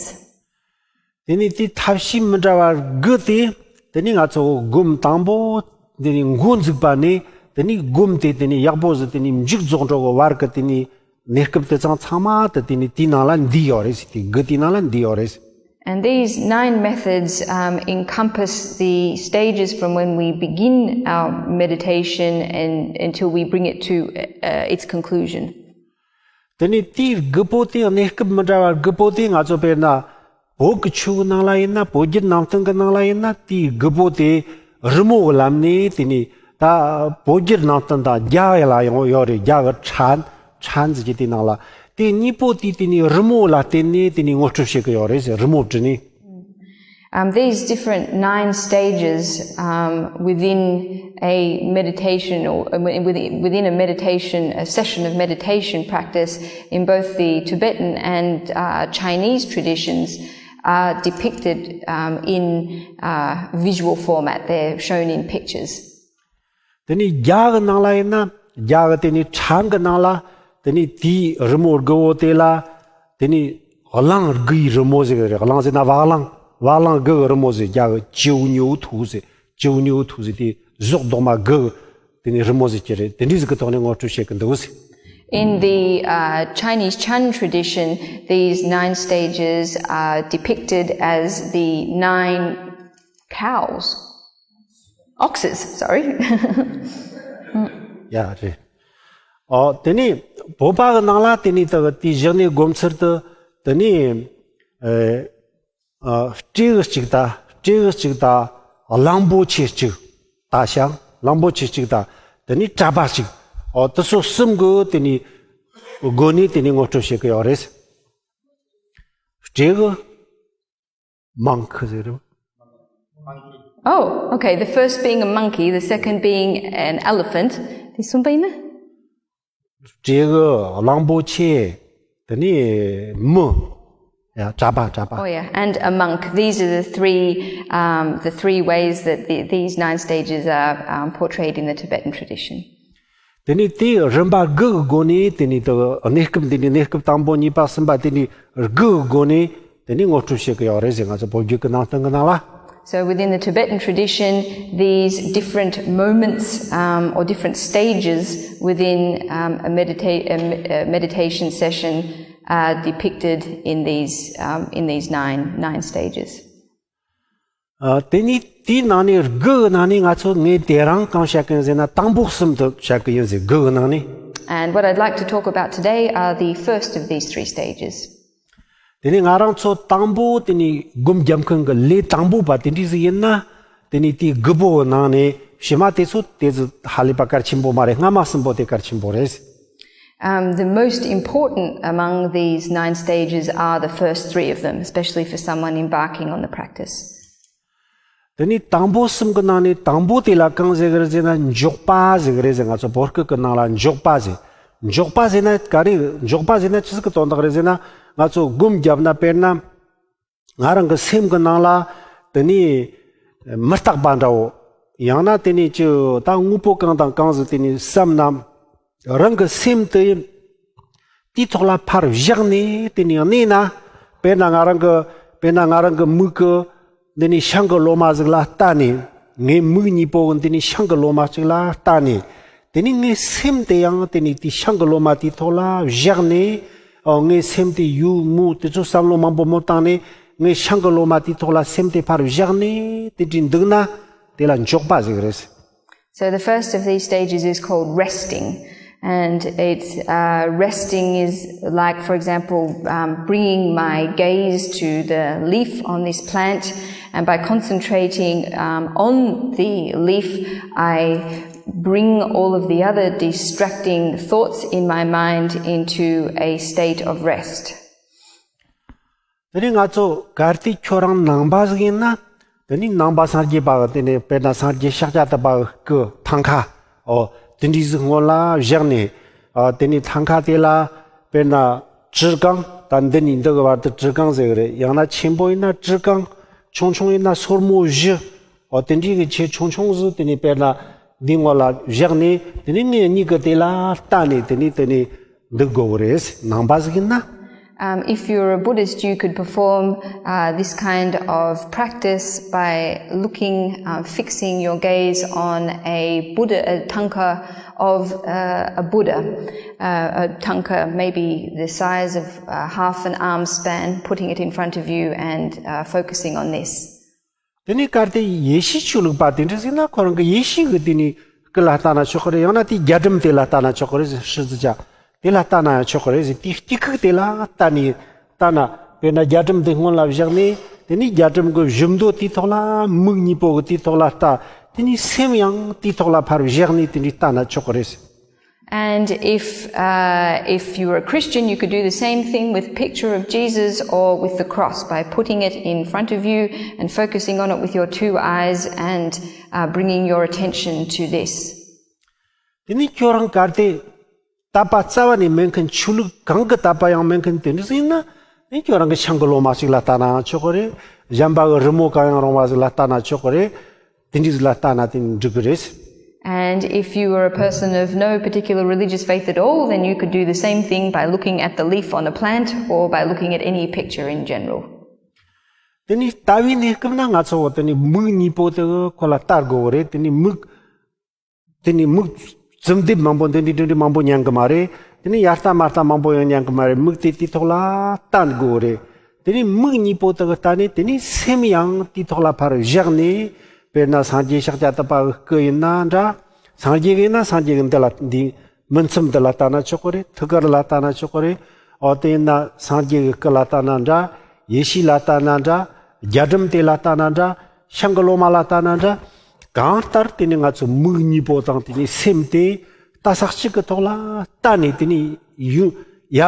དེ་ནི་དེ་ཐབས་ཤེས་མི་འདྲ་བ་དགུ་དེ། དེ་ནི་ང་ཚོ་སྒོམ་དང་པོ་དེ་ནི་འགོ་འཛུགས་པ་ནས། དེ་ནི་སྒོམ་དེ་དེ་ནི་ཡག་པོ་ཟིག་དེ་ནི་མཇུག་རྫོགས་འགྲོ་གི་བར་གི་དེ་ནི་གནས་སྐབས་དེ་ཚང་ཚང་མ་དེ་དེ་ནི་དེའི་ནང་ལ་འདུས་ཡོད་རེད་ཟེར། དེ་དགུ་དེའི་ནང་ལ་འདུས་ཡོད་རེད། And these nine methods um, encompass the stages from when we begin our meditation and until we bring it to uh, its conclusion. དེ་ནི་དེའི་དགུ་པོ་དེ། གནས་སྐབས་མི་འདྲ་བ་དགུ་པོ་དེ་ང་ཚོ་དཔེར་ན་བོད་ཀྱི་ཆོས་ནང་ལ་ཡིན་ན། བོད་བརྒྱུད་ནང་བསྟན་གྱི་ནང་ལ་ཡིན་ན། དེའི་དགུ་པོ་དེ་རི་མོ་གི་ལམ་ནས། དེ་ནི་ད་བོད་བརྒྱུད་ནང་བསྟན་དང་རྒྱ་ཡ་ལ་ཡང་ཡོད་རེད། རྒྱ་གི་ཁྲན་ཁྲན་ཟེར་གྱི་དེ་ནང་ལ། དེ་གཉིས་པོ་དེ་དེ་ནི་རི་མོ་ལ་བརྟེན་ནས་དེ་ནི་ངོ་སྤྲོད་བྱེད་ཀྱི་ཡོད་རེད་ཟེར། རི་མོ་བྲིས་ནས། Um, these different nine stages um, within a meditation or uh, within, within a meditation, a session of meditation practice in both the Tibetan and uh, Chinese traditions are depicted um, in uh, visual format. They're shown in pictures. དེ་ནི་རྒྱ་གི་ནང་ལ་ཡིན་ན། རྒྱ་གི་དེ་ནི་ཁྲན་གི་ནང་ལ། དེ་ནི་དེའི་རི་མོ་དགུ་བོ་དེ་ལ། དེ་ནི་གླིང་དགུའི་རི་མོ་ཟེར་གི་རེད། གླིང་ཟེར་ན་བ་གླིང་། བ་གླིང་དགུ་གི་རི་མོ་ཟེར། རྒྱ་གི་ཅིའུ་ཉིའུ་ཐུའུ་ཟེར། ཅིའུ་ཉིའུ་ཐུའུ་ཟེར། དེ་གཟུགས་རྡོག་མ་དགུ་གི་དེ་ནི་རི་མོ་ཟེར་གྱི་རེད། དེ་འདྲའི་ཟིག་གི་ཐོག་ནས་ངོ་སྤྲོད་བྱེད་ཀྱི་འདུག་ཟེར། In the uh, Chinese Chan tradition, these nine stages are depicted as the nine cows. Oxes, sorry. ཡ་རེད། ཨོ་དེ་ནི་བོད་པ་གི་ནང་ལ་དེ་ནི་ད་དེའི་བཞག་ནས་སྒོམ་ཚུལ་དུ། དེ་ནི་ཨེ་ཨ་སྤྲེའུ་གཅིག་དང་། སྤྲེའུ་གཅིག་དང་། གླང་པོ་ཆེ་གཅིག་ད་ཤང་། གླང་པོ་ཆེ་གཅིག་དང་། དེ་ནི་གྲྭ་པ་གཅིག་ཨོ་དེ་ཚོ་གསུམ་གི་དེ་ནི་སྒོ་ནས་དེ་ནི་ངོ་སྤྲོད་བྱེད་ཀྱི་ཡོད་རེད། སྤྲེའུ། མང་ཁི་ཟེར་རེད། Oh, okay. The first being a monkey, the second being an elephant. དེ་གསུམ་པ་ཡིན་ན། སྤྲེའུ། གླང་པོ་ཆེ། དེ་ནི་མི། ཡ་གྲྭ་པ། གྲྭ་པ། Oh, yeah. And a monk. These are the three, um, the three ways that the, these nine stages are um, portrayed in the Tibetan tradition. དེ་ནི་དེའི་རིམ་པ་དགུ་གི་སྒོ་ནས། དེ་ནི་དེ་གནས་སྐབས་འདི་ནི་གནས་སྐབས་དང་པོ་གཉིས་པ་གསུམ་པ་དེ་ནི་དགུ་གི་སྒོ་ནས་དེ་ནི་ངོ་སྤྲོད་བྱེད་ཀྱི་ཡོད་རེད་ཟེར། ང་ཚོ་བོད་བརྒྱུད་ཀྱི་ནང་བསྟན་གྱི་ནང་ལ། So within the Tibetan tradition, these different moments um, or different stages within um, a, medita- a, a meditation session are depicted in these um, in these nine nine stages. ཨ། དེ་ནི་དེའི་ནང་ནས་དགུ་གི་ནང་ནས་ང་ཚོ་ངས་དེ་རིང་གང་བཤད་གི་ཡིན་ཟེར་ན་དང་པོ་གསུམ་དུ་བཤད་གི་ཡིན་ཟེར། དགུ་གི་ནང་ནས། And what I'd like to talk about today are the first of these three stages. དེ་ནས་ང་རང་ཚོ་དང་པོ་དེ་ནས་སྒོམ་རྒྱབ་མཁན་གྱི་ལས་དང་པོ་པ་དེ་འདྲ་ཟིག་ཡིན་ན། དེ་ནས་དེའི་དགུ་པོ་གི་ནང་ནས་ཕྱི་མ་དེ་ཚོ་དེ་ཚོ་ཧ་ལས་པ་གལ་ཆེན་པོ་མ་རེད། སྔ་མ་གསུམ་པོ་དེ་གལ་ཆེན་པོ་རེད། Um, the most important among these nine stages are the first three of them, especially for someone embarking on the practice. དེ་ནས་དང་པོ་གསུམ་གྱི་ནང་ནས་དང་པོ་དེ་ལ་གང་ཟེར་གི་རེད་ཟེར་ན་འཇོག་པ་ཟེར་གི་རེད་ཟེར། ང་ཚོ་བོད་སྐད་ཀྱི་ནང་ལ་འཇོག་པ་ཟེར། འཇོག་པ་ཟེར་ན་ག་རེ། འཇོག་པ་ཟེར་ན་ཆི་ཟིག་གི་དོན་དག་རེད་ཟེར་ན། ང་ཚོ་སྒོམ་བརྒྱབ་ན་དཔེར་ན་ང་རང་གི་སེམས་ཀྱི་ནང་ལ་དེ་ནས་མི་རྟག་པ་འདྲ་བོ། ཡང་ན་དེ་ནས་ཅི་ད་དངོས་པོ་གང་དང་གང་ཟིག་དེ་ནས་བསམ་ན། རང་གི་སེམས་དེ་དེའི་ཐོག་ལ་ཕར་བཞག་ནས་དེ་ནས་གནས་ན། དཔེར་ན་ང་རང་གི་དཔེར་ན་ང་རང་གི་མིག་གི་འདི་ནས་ཤིང་གི་ལོ་མ་ཟིག་ལ་ལྟ་ནས། ངའི་མིག་གཉིས་པོ་གི་འདི་ནས་ཤིང་གི་ལོ་མ་གཅིག་ལ་ལྟ་ནས། དེ་ནས་ངའི་སེམས་དེ་ཡང་དེ་ནས་དེའི་ཤིང་གི་ལོ་མ་དེའི་ཐོག་ལ་བཞག་ནས། ཨོ། ངའི་སེམས་དེ་ཡུལ་མུ་དེ་ཚོ་བསམ་བློ་མང་པོ་མོ་བཏང་ནས། ངའི་ཤིང་གི་ལོ་མ་དེའི་ཐོག་ལ་སེམས་དེ་ཕར་བཞག་ནས་དེ་འདྲའི་འདུག་ན། དེ་ལ་འཇོག་པ་ཟེར་གི་རེད། So the first of these stages is called resting. And it's uh, resting is like, for example, um, bringing my gaze to the leaf on this plant. And by concentrating um, on the leaf, I bring all of the other distracting thoughts in my mind into a state of rest. དེ་ནས་ང་ཚོ་གལ་ཏེ་ཁྱོད་རང་ནང་པ་ཟིག་ཡིན་ན། དེ་ནས་ནང་པ་སངས་རྒྱས་པ་གི་དེ་ནས་དཔེར་ན་སངས་རྒྱས་ཤཱཀྱ་ཐུབ་པ་གི་སྐུ་ཐང་ཁ། ཨོ། དེ་འདྲའི་ཟིག་སྔོན་ལ་བཞག་ནས། ཨ། དེ་ནས་ཐང་ཁ་དེ་ལ་དཔེར་ན་བྲུ་གང་། ད་འདི་ནས་འདི་གི་བར་དུ་བྲུ་གང་ཟེར་གི་རེད། ཡང་ན་ཆེན་པོ་ཡིན་ན་བྲུ་གང་། ཆུང་ཆུང་ཡིན་ན་སོར་མོ་བཞི། ཨོ། དེ་འདྲའི་གི་ཆེ་ཆུང་ཆུང་ཟིག་དེ་ནས་དཔེར་ན་འདི་སྔོན་ལ་བཞག་ནས། དེ་ནས་ངའི་མིག་གིས་དེ་ལ་ལྟ་ནས་དེ་ནས་དེ་ནས་འདུག་དགོས་གི་རེད། ནང་པ་ཟིག་ཡིན་ན། Um, if you're a Buddhist, you could perform uh, this kind of practice by looking, uh, fixing your gaze on a Buddha, a thangka of uh, a Buddha, uh, a thangka maybe the size of uh, half an arm span, putting it in front of you and uh, focusing on this. དེ་ནས་གལ་ཏེ་ཡེ་ཤུའི་ཆོས་ལུགས་པ་དེ་འདྲ་ཟིག་ན། ཁོ་རང་གི་ཡེ་ཤུ་གི་དེ་ནས་སྐུ་ལ་ལྟ་ན་ཆོག་གི་རེད། ཡང་ན་དེའི་རྒྱ་གྲམ་དེ་ལ་ལྟ་ན་ཆོག་གི་རེད། ཤི་ཙི་ཅག་དེ་ལ་ལྟ་ན་ཡང་ཆོག་གི་རེད་ཟེར། དེའི་དཀྱིལ་ཁུག་དེ་ལ་ལྟ་ནས་ལྟ་ན། དཔེར་ན་རྒྱ་གྲམ་དེ་སྔོན་ལ་བཞག་ནས། དེ་ནས་རྒྱ་གྲམ་གྱི་བཞི་མདོ་དེའི་ཐོག་ལ། མིག་གཉིས་པོ་གི་དེའི་ཐོག་ལ་ལྟ། དེ་ནས་སེམས་ཡང་དེའི་ཐོག་ལ་ཕར་བཞག་ནས་དེ་འདྲའི་ལྟ་ན་ཆོག་གི་རེད། And if uh, if you were a Christian, you could do the same thing with picture of Jesus or with the cross by putting it in front of you and focusing on it with your two eyes and uh, bringing your attention to this. དེ་ནས་ཁྱོད་རང་གལ་ཏེ་དད་པ་རྩ་བ་ནས་མེད་མཁན། ཆོས་ལུགས་གང་གི་དད་པ་ཡང་མེད་མཁན་དེ་འདྲ་ཟིག་ཡིན་ན། ཨེ། ཁྱོད་རང་གི་ཤིང་གི་ལོ་མ་ཞིག་ལ་ལྟ་ན་ཆོག་གི་རེད། གཞན་པ་གི་རི་མོ་གང་ཡང་རུང་བ་ཟིག་ལ་ལྟ་ན་ཆོག་གི་རེད། དེ་འདྲ་ཟིག་ལ་ལྟ་ན་དེ་འགྲིག་གི་རེད། And if you were a person of no particular religious faith at all, then you could do the same thing by looking at the leaf on a plant or by looking at any picture in general. དེ་ནས་ལྟ་བའི་གནས་སྐབས་ན་ང་ཚོ་དེ་ནས་མིག་གཉིས་པོ་དེ་ཁོ་ལ་ལྟ་དགོས་གི་རེད། དེ་ནས་མིག་དེ་ནས་མིག་རྩུབ་འདེབས་མང་པོ་འདི་འདྲའི་འདི་འདྲའི་མང་པོ་ཉན་གི་མ་རེད། དེ་ནས་ཡ་ལྟ་མ་ལྟ་མང་པོ་ཡང་ཉན་གི་མ་རེད། མིག་དེ་དེའི་ཐོག་ལ་ལྟ་དགོས་རེད། དེ་ནས་མིག་གཉིས་པོ་དེ་གི་ལྟ་ནས། དེ་ནས་སེམས་ཡང་དེའི་ཐོག་ལ་ཕར་བཞག་ནས། དཔེར་ན་སངས་རྒྱས་ཤཱཀྱ་ཐུབ་པ་གི་སྐུ་ཡིན་ན་འདྲ། སངས་རྒྱས་ཡིན་ན་སངས་རྒྱས་ཀྱི་འདི་ལ་འདི་མུན་ཚིམ་འདི་ལ་ལྟ་ན་ཆོག་གི་རེད། ཐུགས་ཀར་ལ་ལྟ་ན་ཆོག་གི་རེད། འོ། དེ་ཡིན་ན་སངས་རྒྱས་ཀྱི་སྐུ་ལ་ལྟ་ན་འདྲ། ཡེ་ཤུ་ལ་ལྟ་ན་འདྲ། རྒྱ་གྲམ་དེ་ལ་ལྟ་ན་འདྲ། ཤིང་གི་ལོ་མ་ལ་ལྟ་ན་འདྲ། གང་ལྟར་དེ་ནི་ང་ཚོ་མིག་གཉིས་པོ་དང་དེ་ནི་སེམས་དེ་ལྟ་ས་གཅིག་གི་ཐོག་ལ་ལྟ་ནས། དེ་ནི་ཡུ་ཡ་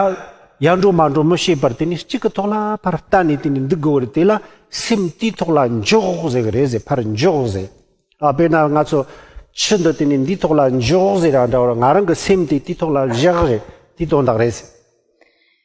ཡར་འགྲོ་མར་འགྲོ་མི་ཤེས་པར་དེ་ནི་གཅིག་གི་ཐོག་ལ་ཕར་ལྟ་ནས་དེ་ནི་འདུག་དགོས་རེད། དེ་ལ་སེམས་དེའི་ཐོག་ལ་འཇོག་ཟེར་གི་རེད་ཟེར། ཕར་འཇོག་ཟེར། ཨ། དཔེར་ན་ང་ཚོ་ཆུ་འདི་དེ་ནི་འདིའི་ཐོག་ལ་འཇོག་ཟེར་ར་འདྲ་བར། ང་རང་གི་སེམས་དེ་དེའི་ཐོག་ལ་བཞག་རེད། དེའི་དོན་དག་རེད་ཟེར།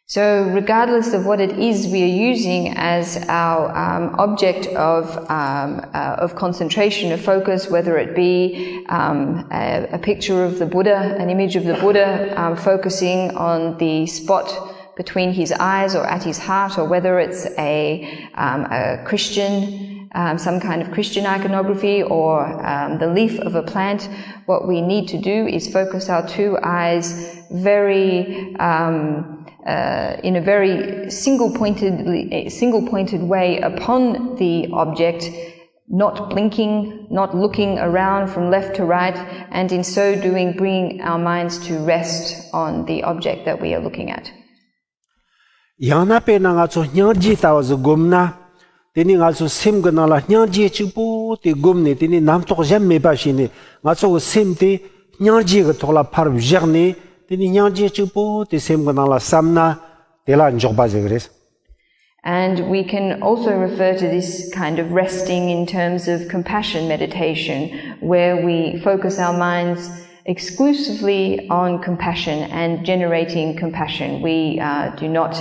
So, regardless of what it is we are using as our um, object of, um, uh, of concentration, of focus, whether it be um, a, a picture of the Buddha, an image of the Buddha, um, focusing on the spot between his eyes or at his heart, or whether it's a, um, a Christian um, some kind of Christian iconography or um, the leaf of a plant, what we need to do is focus our two eyes very, um, uh, in a very single pointedly, single pointed way upon the object, not blinking, not looking around from left to right, and in so doing, bringing our minds to rest on the object that we are looking at. ཡང་ན་དཔེར་ན་ང་ཚོ་སྙིང་རྗེ་ལྟ་བུ་ཟིག་བསྒོམས་ན། དེ་ནས་ང་ཚོ་སེམས་ཀྱི་ནང་ལ་སྙིང་རྗེ་གཅིག་པོ་དེ་བསྒོམས་ནས། དེ་ནས་རྣམ་རྟོག་གཞན་མེད་པ་བྱས་ནས། ང་ཚོ་གི་སེམས་དེ་སྙིང་རྗེ་གི་ཐོག་ལ་ཕར་བཞག་ནས། དེ་ནས་སྙིང་རྗེ་གཅིག་པོ་དེ་སེམས་ཀྱི་ནང་ལ་བསམ་ན། དེ་ལ་འཇོག་པ་ཟེར་གི་རེད། And we can also refer to this kind of resting in terms of compassion meditation, where we focus our minds exclusively on compassion and generating compassion. We uh, do not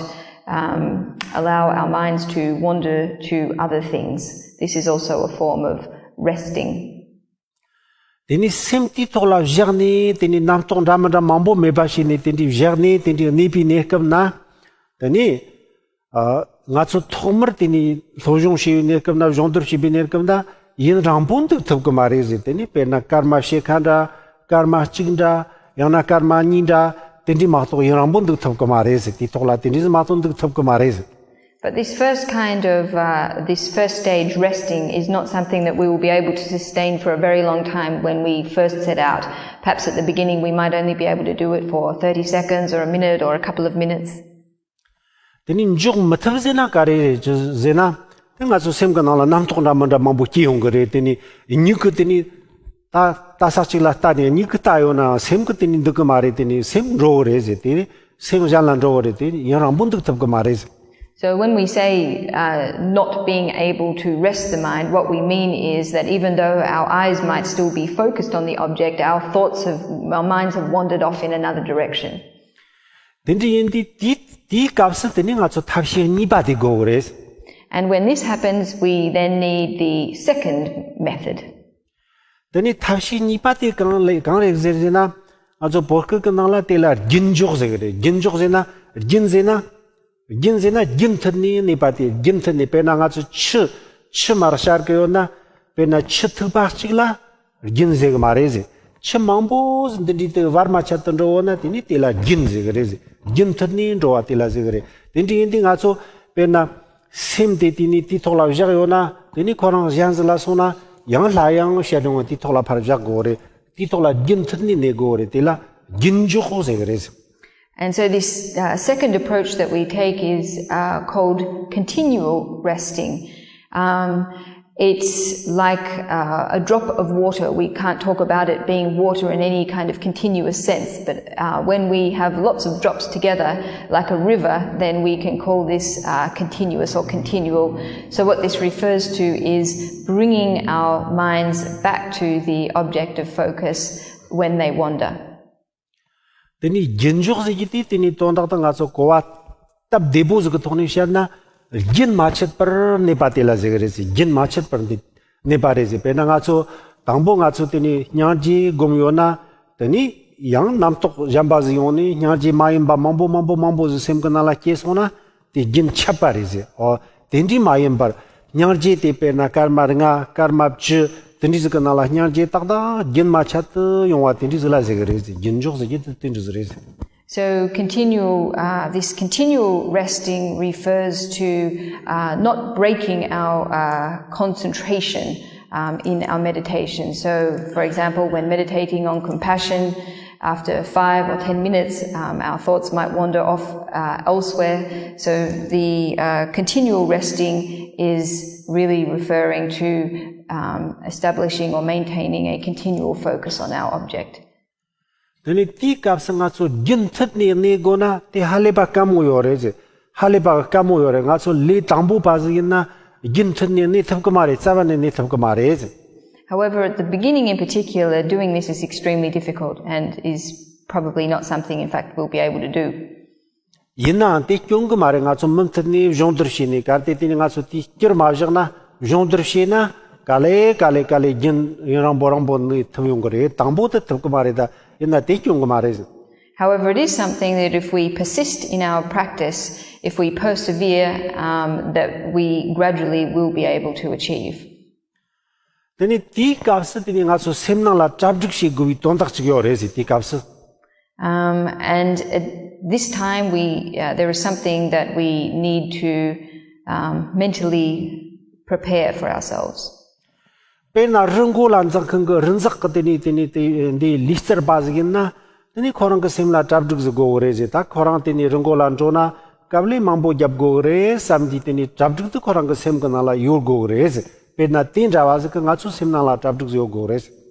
um, allow our minds to wander to other things. This is also a form of resting. དེ་ནས་སེམས་དེའི་ཐོག་ལ་བཞག་ནས། དེ་ནས་རྣམ་རྟོག་འདྲ་མི་འདྲ་མང་པོ་མེད་པ་བྱས་ནས། དེ་འདྲའི་བཞག་ནས་དེ་འདྲའི་གནས་པའི་གནས་སྐབས་ན། དེ་ནས་ཨ་ང་ཚོ་ཐོག་མར་དེ་ནས་སློབ་སྦྱོང་བྱས་པའི་གནས་སྐབས་ན། སྦྱོང་བརྡར་བྱས་པའི་གནས་སྐབས་ན། ཡུན་རིང་པོ་འདུག་ཐུབ་ཀྱི་མ་རེད་ཟེར། དེ་ནས་དཔེར་ན་སྐར་མ་ཕྱེད་ཀ་འདྲ། སྐར་མ་གཅིག་འདྲ། ཡང་ན་སྐར་མ་གཉིས་འདྲ། དེ་འདྲའི་མ་གཏོགས་ཡུན་རིང་པོ་འདུག་ཐུབ་ཀྱི་མ་རེད་ཟེར། དེའི་ཐོག་ལ་དེ་འདྲའི་མ་གཏོགས་འདུག་ཐུབ་ཀྱི་མ་རེད་ཟེར། But this first kind of, uh, this first stage resting is not something that we will be able to sustain for a very long time when we first set out. Perhaps at the beginning we might only be able to do it for thirty seconds or a minute or a couple of minutes. དེ་ནས་འཇོག་མི་ཐུབ་ཟེར་ན་ག་རེ་རེད་ཟེར་ན། དེ་ང་ཚོ་སེམས་ཀྱི་ནང་ལ་རྣམ་རྟོག་འདྲ་མི་འདྲ་མང་པོ་སྐྱེ་ཡོང་གི་རེད། དེ་ནས་མྱིག་གིས་དེ་ནས་ལྟ་ལྟ་ས་གཅིག་ལ་ལྟ་ནས། མྱིག་གིས་ལྟ་ཡོད་ན་སེམས་ཀྱིས་དེ་ནས་འདུག་གི་མ་རེད། དེ་ནས་སེམས་འགྲོ་གི་རེད་ཟེར། དེ་ནས་སེམས་གཞན་ལ་འགྲོ་གི་རེད། དེ་ཡུན་རིང་པོ་འདུག་ཐུབ་གི་མ་རེད་ཟེར། So when we say uh, not being able to rest the mind, what we mean is that even though our eyes might still be focused on the object, our thoughts have, our minds have wandered off in another direction. དེ་འདྲ་ཡིན་དུས་དེའི་དེའི་སྐབས་སུ་དེ་ནས་ང་ཚོ་ཐབས་ཤེས་གཉིས་པ་དེ་དགོས་གི་རེད། And when this happens, we then need the second method. དེ་ནས་ཐབས་ཤེས་གཉིས་པ་དེ་གང་ལས་གང་རེད་ཟེར་ཟེར་ན། ང་ཚོ་བོད་སྐད་ཀྱི་ནང་ལ་དེ་ལ་རྒྱུན་འཇོག་ཟེར་གི་རེད། རྒྱུན་འཇོག་ཟེར་ན། རྒྱུན་ཟེར་ན། རྒྱུན་ཟེར་ན་རྒྱུན་མཐུད་ནས་གནས་པ་དེ། རྒྱུན་མཐུད་ནས། དཔེར་ན་ང་ཚོ་ཆུ་ཆུ་མར་བཞུར་གི་ཡོད་ན། དཔེར་ན་ཆུ་ཐིགས་པ་གཅིག་ལ་རྒྱུན་ཟེར་གི་མ་རེད་ཟེར། ཆུ་མང་པོ་ཟིག་འདི་འདྲའི་དེ་བར་མ་ཆད་དུ་འགྲོ་བ་ན། དེ་ནི་དེ་ལ་རྒྱུན་ཟེར་གི་རེད་ཟེར། རྒྱུན་མཐུད་ནས་འགྲོ་བ་དེ་ལ་ཟེར་གི་རེད། དེ་འདྲ་ཡིན་དུས་ང་ཚོ་དཔེར་ན་སེམས་དེ་དེ་ནི་དེའི་ཐོག་ལ་བཞག་ཡོད་ན། དེ་ནི་ཁོ་རང་གཞན་ཟིག་ལ་སོང་ན་ཡང་སླར་ཡང་ཞལ་འདྲོང་བ་དེའི་ཐོག་ལ་ཕར་བཞག་དགོས་རེད། དེའི་ཐོག་ལ་རྒྱུན་མཐུད་ནས་གནས་དགོས་རེད། དེ་ལ་རྒྱུན་འཇོག་ཟེར་གི་རེད། And so, this uh, second approach that we take is uh, called continual resting. Um, it's like uh, a drop of water. We can't talk about it being water in any kind of continuous sense, but uh, when we have lots of drops together, like a river, then we can call this uh, continuous or continual. So, what this refers to is bringing our minds back to the object of focus when they wander. དེ་ནས་རྒྱུན་འཇོག་ཟེར་གྱི་དེ། དེ་ནས་དོན་དག་ཏུ་ང་ཚོ་གོ་བ་སྟབས་བདེ་པོ་ཟིག་གི་ཐོག་ནས་བཤད་ན། རྒྱུན་མ་ཆད་པར་གནས་པ་དེ་ལ་ཟེར་གི་རེད་ཟེར། རྒྱུན་མ་ཆད་པར་འདི་གནས་པ་རེད་ཟེར། དཔེར་ན་ང་ཚོ་དང་པོ་ང་ཚོ་དེ་ནས་སྙིང་རྗེ་སྒོམ་ཡོད་ན། དེ་ནས་ཡང་རྣམ་རྟོག་གཞན་པ་ཟིག་ཡོང་ནས། སྙིང་རྗེ་མ་ཡིན་པ་མང་པོ་མང་པོ་མང་པོ་ཟིག་སེམས་ཀྱི་ནང་ལ་སྐྱེས་སོང་ན། དེ་རྒྱུན་ཆད་པ་རེད་ཟེར། ཨོ། དེ་འདྲའི་མ་ཡིན་པར། སྙིང་རྗེ་དེ་དཔེར་ན་སྐར་མ་ལྔ། སྐར་མ་བཅུ། དེ་འདྲའི་ཟིག་གི་ནང་ལ་སྙིང་རྗེ་ཏག་ཏག་རྒྱུན་མ་ཆད་དུ་ཡོང་བ་དེ་འདྲའི་ཟིག་ལ་ཟེར་གི་རེད་ཟེར། རྒྱུན་འཇོག་ཟེར་གྱི་དེ་དེ་འདྲའི་ཟིག་རེད་ཟེར། So continual, uh, this continual resting refers to uh, not breaking our uh, concentration um, in our meditation. So, for example, when meditating on compassion, after five or ten minutes, um, our thoughts might wander off uh, elsewhere. So, the uh, continual resting is really referring to um, establishing or maintaining a continual focus on our object. དེ་ནས་དེའི་སྐབས་སུ་ང་ཚོ་རྒྱུན་མཐུད་ནས་གནས་དགོས་ན། དེ་ཧ་ལས་པ་དཀའ་མོ་ཡོད་རེད་ཟེར། ཧ་ལས་པ་དཀའ་མོ་ཡོད་རེད། ང་ཚོ་ལས་དང་པོ་པ་ཟིག་ཡིན་ན་རྒྱུན་མཐུད་ནས་གནས་ཐུབ་ཀྱི་མ་རེད། རྩ་བ་ནས་གནས་ཐུབ་ཀྱི་མ་རེད་ཟེར། However, at the beginning in particular, doing this is extremely difficult and is probably not something, in fact, we'll be able to do. ཡིན་ནའང་དེ་སྐྱོན་གི་མ་རེད། ང་ཚོ་མུ་མཐུད་ནས་སྦྱོང་བརྡར་བྱས་ནས། གལ་ཏེ་དེ་ནས་ང་ཚོ་དེའི་སྐྱུར་མ་བཞག་ན། སྦྱོང་བརྡར་བྱས་ན་ག་ལེ་ག་ལེ་ག་ལེ་རྒྱུན་ཡུན་རིང་པོ་རིང་པོ་གནས་ཐུབ་ཡོང་གི་རེད། དང་པོ་དེ་ཐུབ་གི་མ་རེད། ད་ཡིན་ན་དེ་སྐྱོན་གི་མ་རེད། However, it is something that if we persist in our practice, if we persevere, um, that we gradually will be able to achieve. དེ་ནས་དེའི་སྐབས་སུ་དེ་ནས་ང་ཚོ་སེམས་ནང་ལ་གྲ་སྒྲིག་བྱེད་དགོས་པའི་དོན་དག་ཅིག་ཡོད་རེད་ཟེར། དེའི་སྐབས་སུ། Um, and at this time, we uh, there is something that we need to um, mentally prepare for ourselves. དཔེར་ན་རི་མགོ་ལ་འཛེག་མཁན་གྱི་རི་འཛེག་གི་དེ་ནས་དེ་ནས་དེ་འདི་ལུས་རྩལ་པ་ཟིག་ཡིན་ན། དེ་ནས་ཁོ་རང་གི་སེམས་ལ་གྲ་སྒྲིག་ཟིག་དགོས་གི་རེད་ཟེར། ད་ཁོ་རང་དེ་ནས་རི་མགོ་ལ་འགྲོ་ན་དཀའ་ལས་མང་པོ་རྒྱབ་དགོས་གི་རེད་བསམ་དུས། དེ་ནས་གྲ་སྒྲིག་དེ་ཁོ་རང་གི་སེམས་གི་ནང་ལ་ཡོད་དགོས་གི་རེད་ཟེར། དཔེར་ན་དེ་འདྲ་བ་ཟིག་གི་ང་ཚོ་སེམས་ནང་ལ་གྲ་སྒྲིག་ཟིག་ཡོད་དགོས་གི་རེད་ཟེར།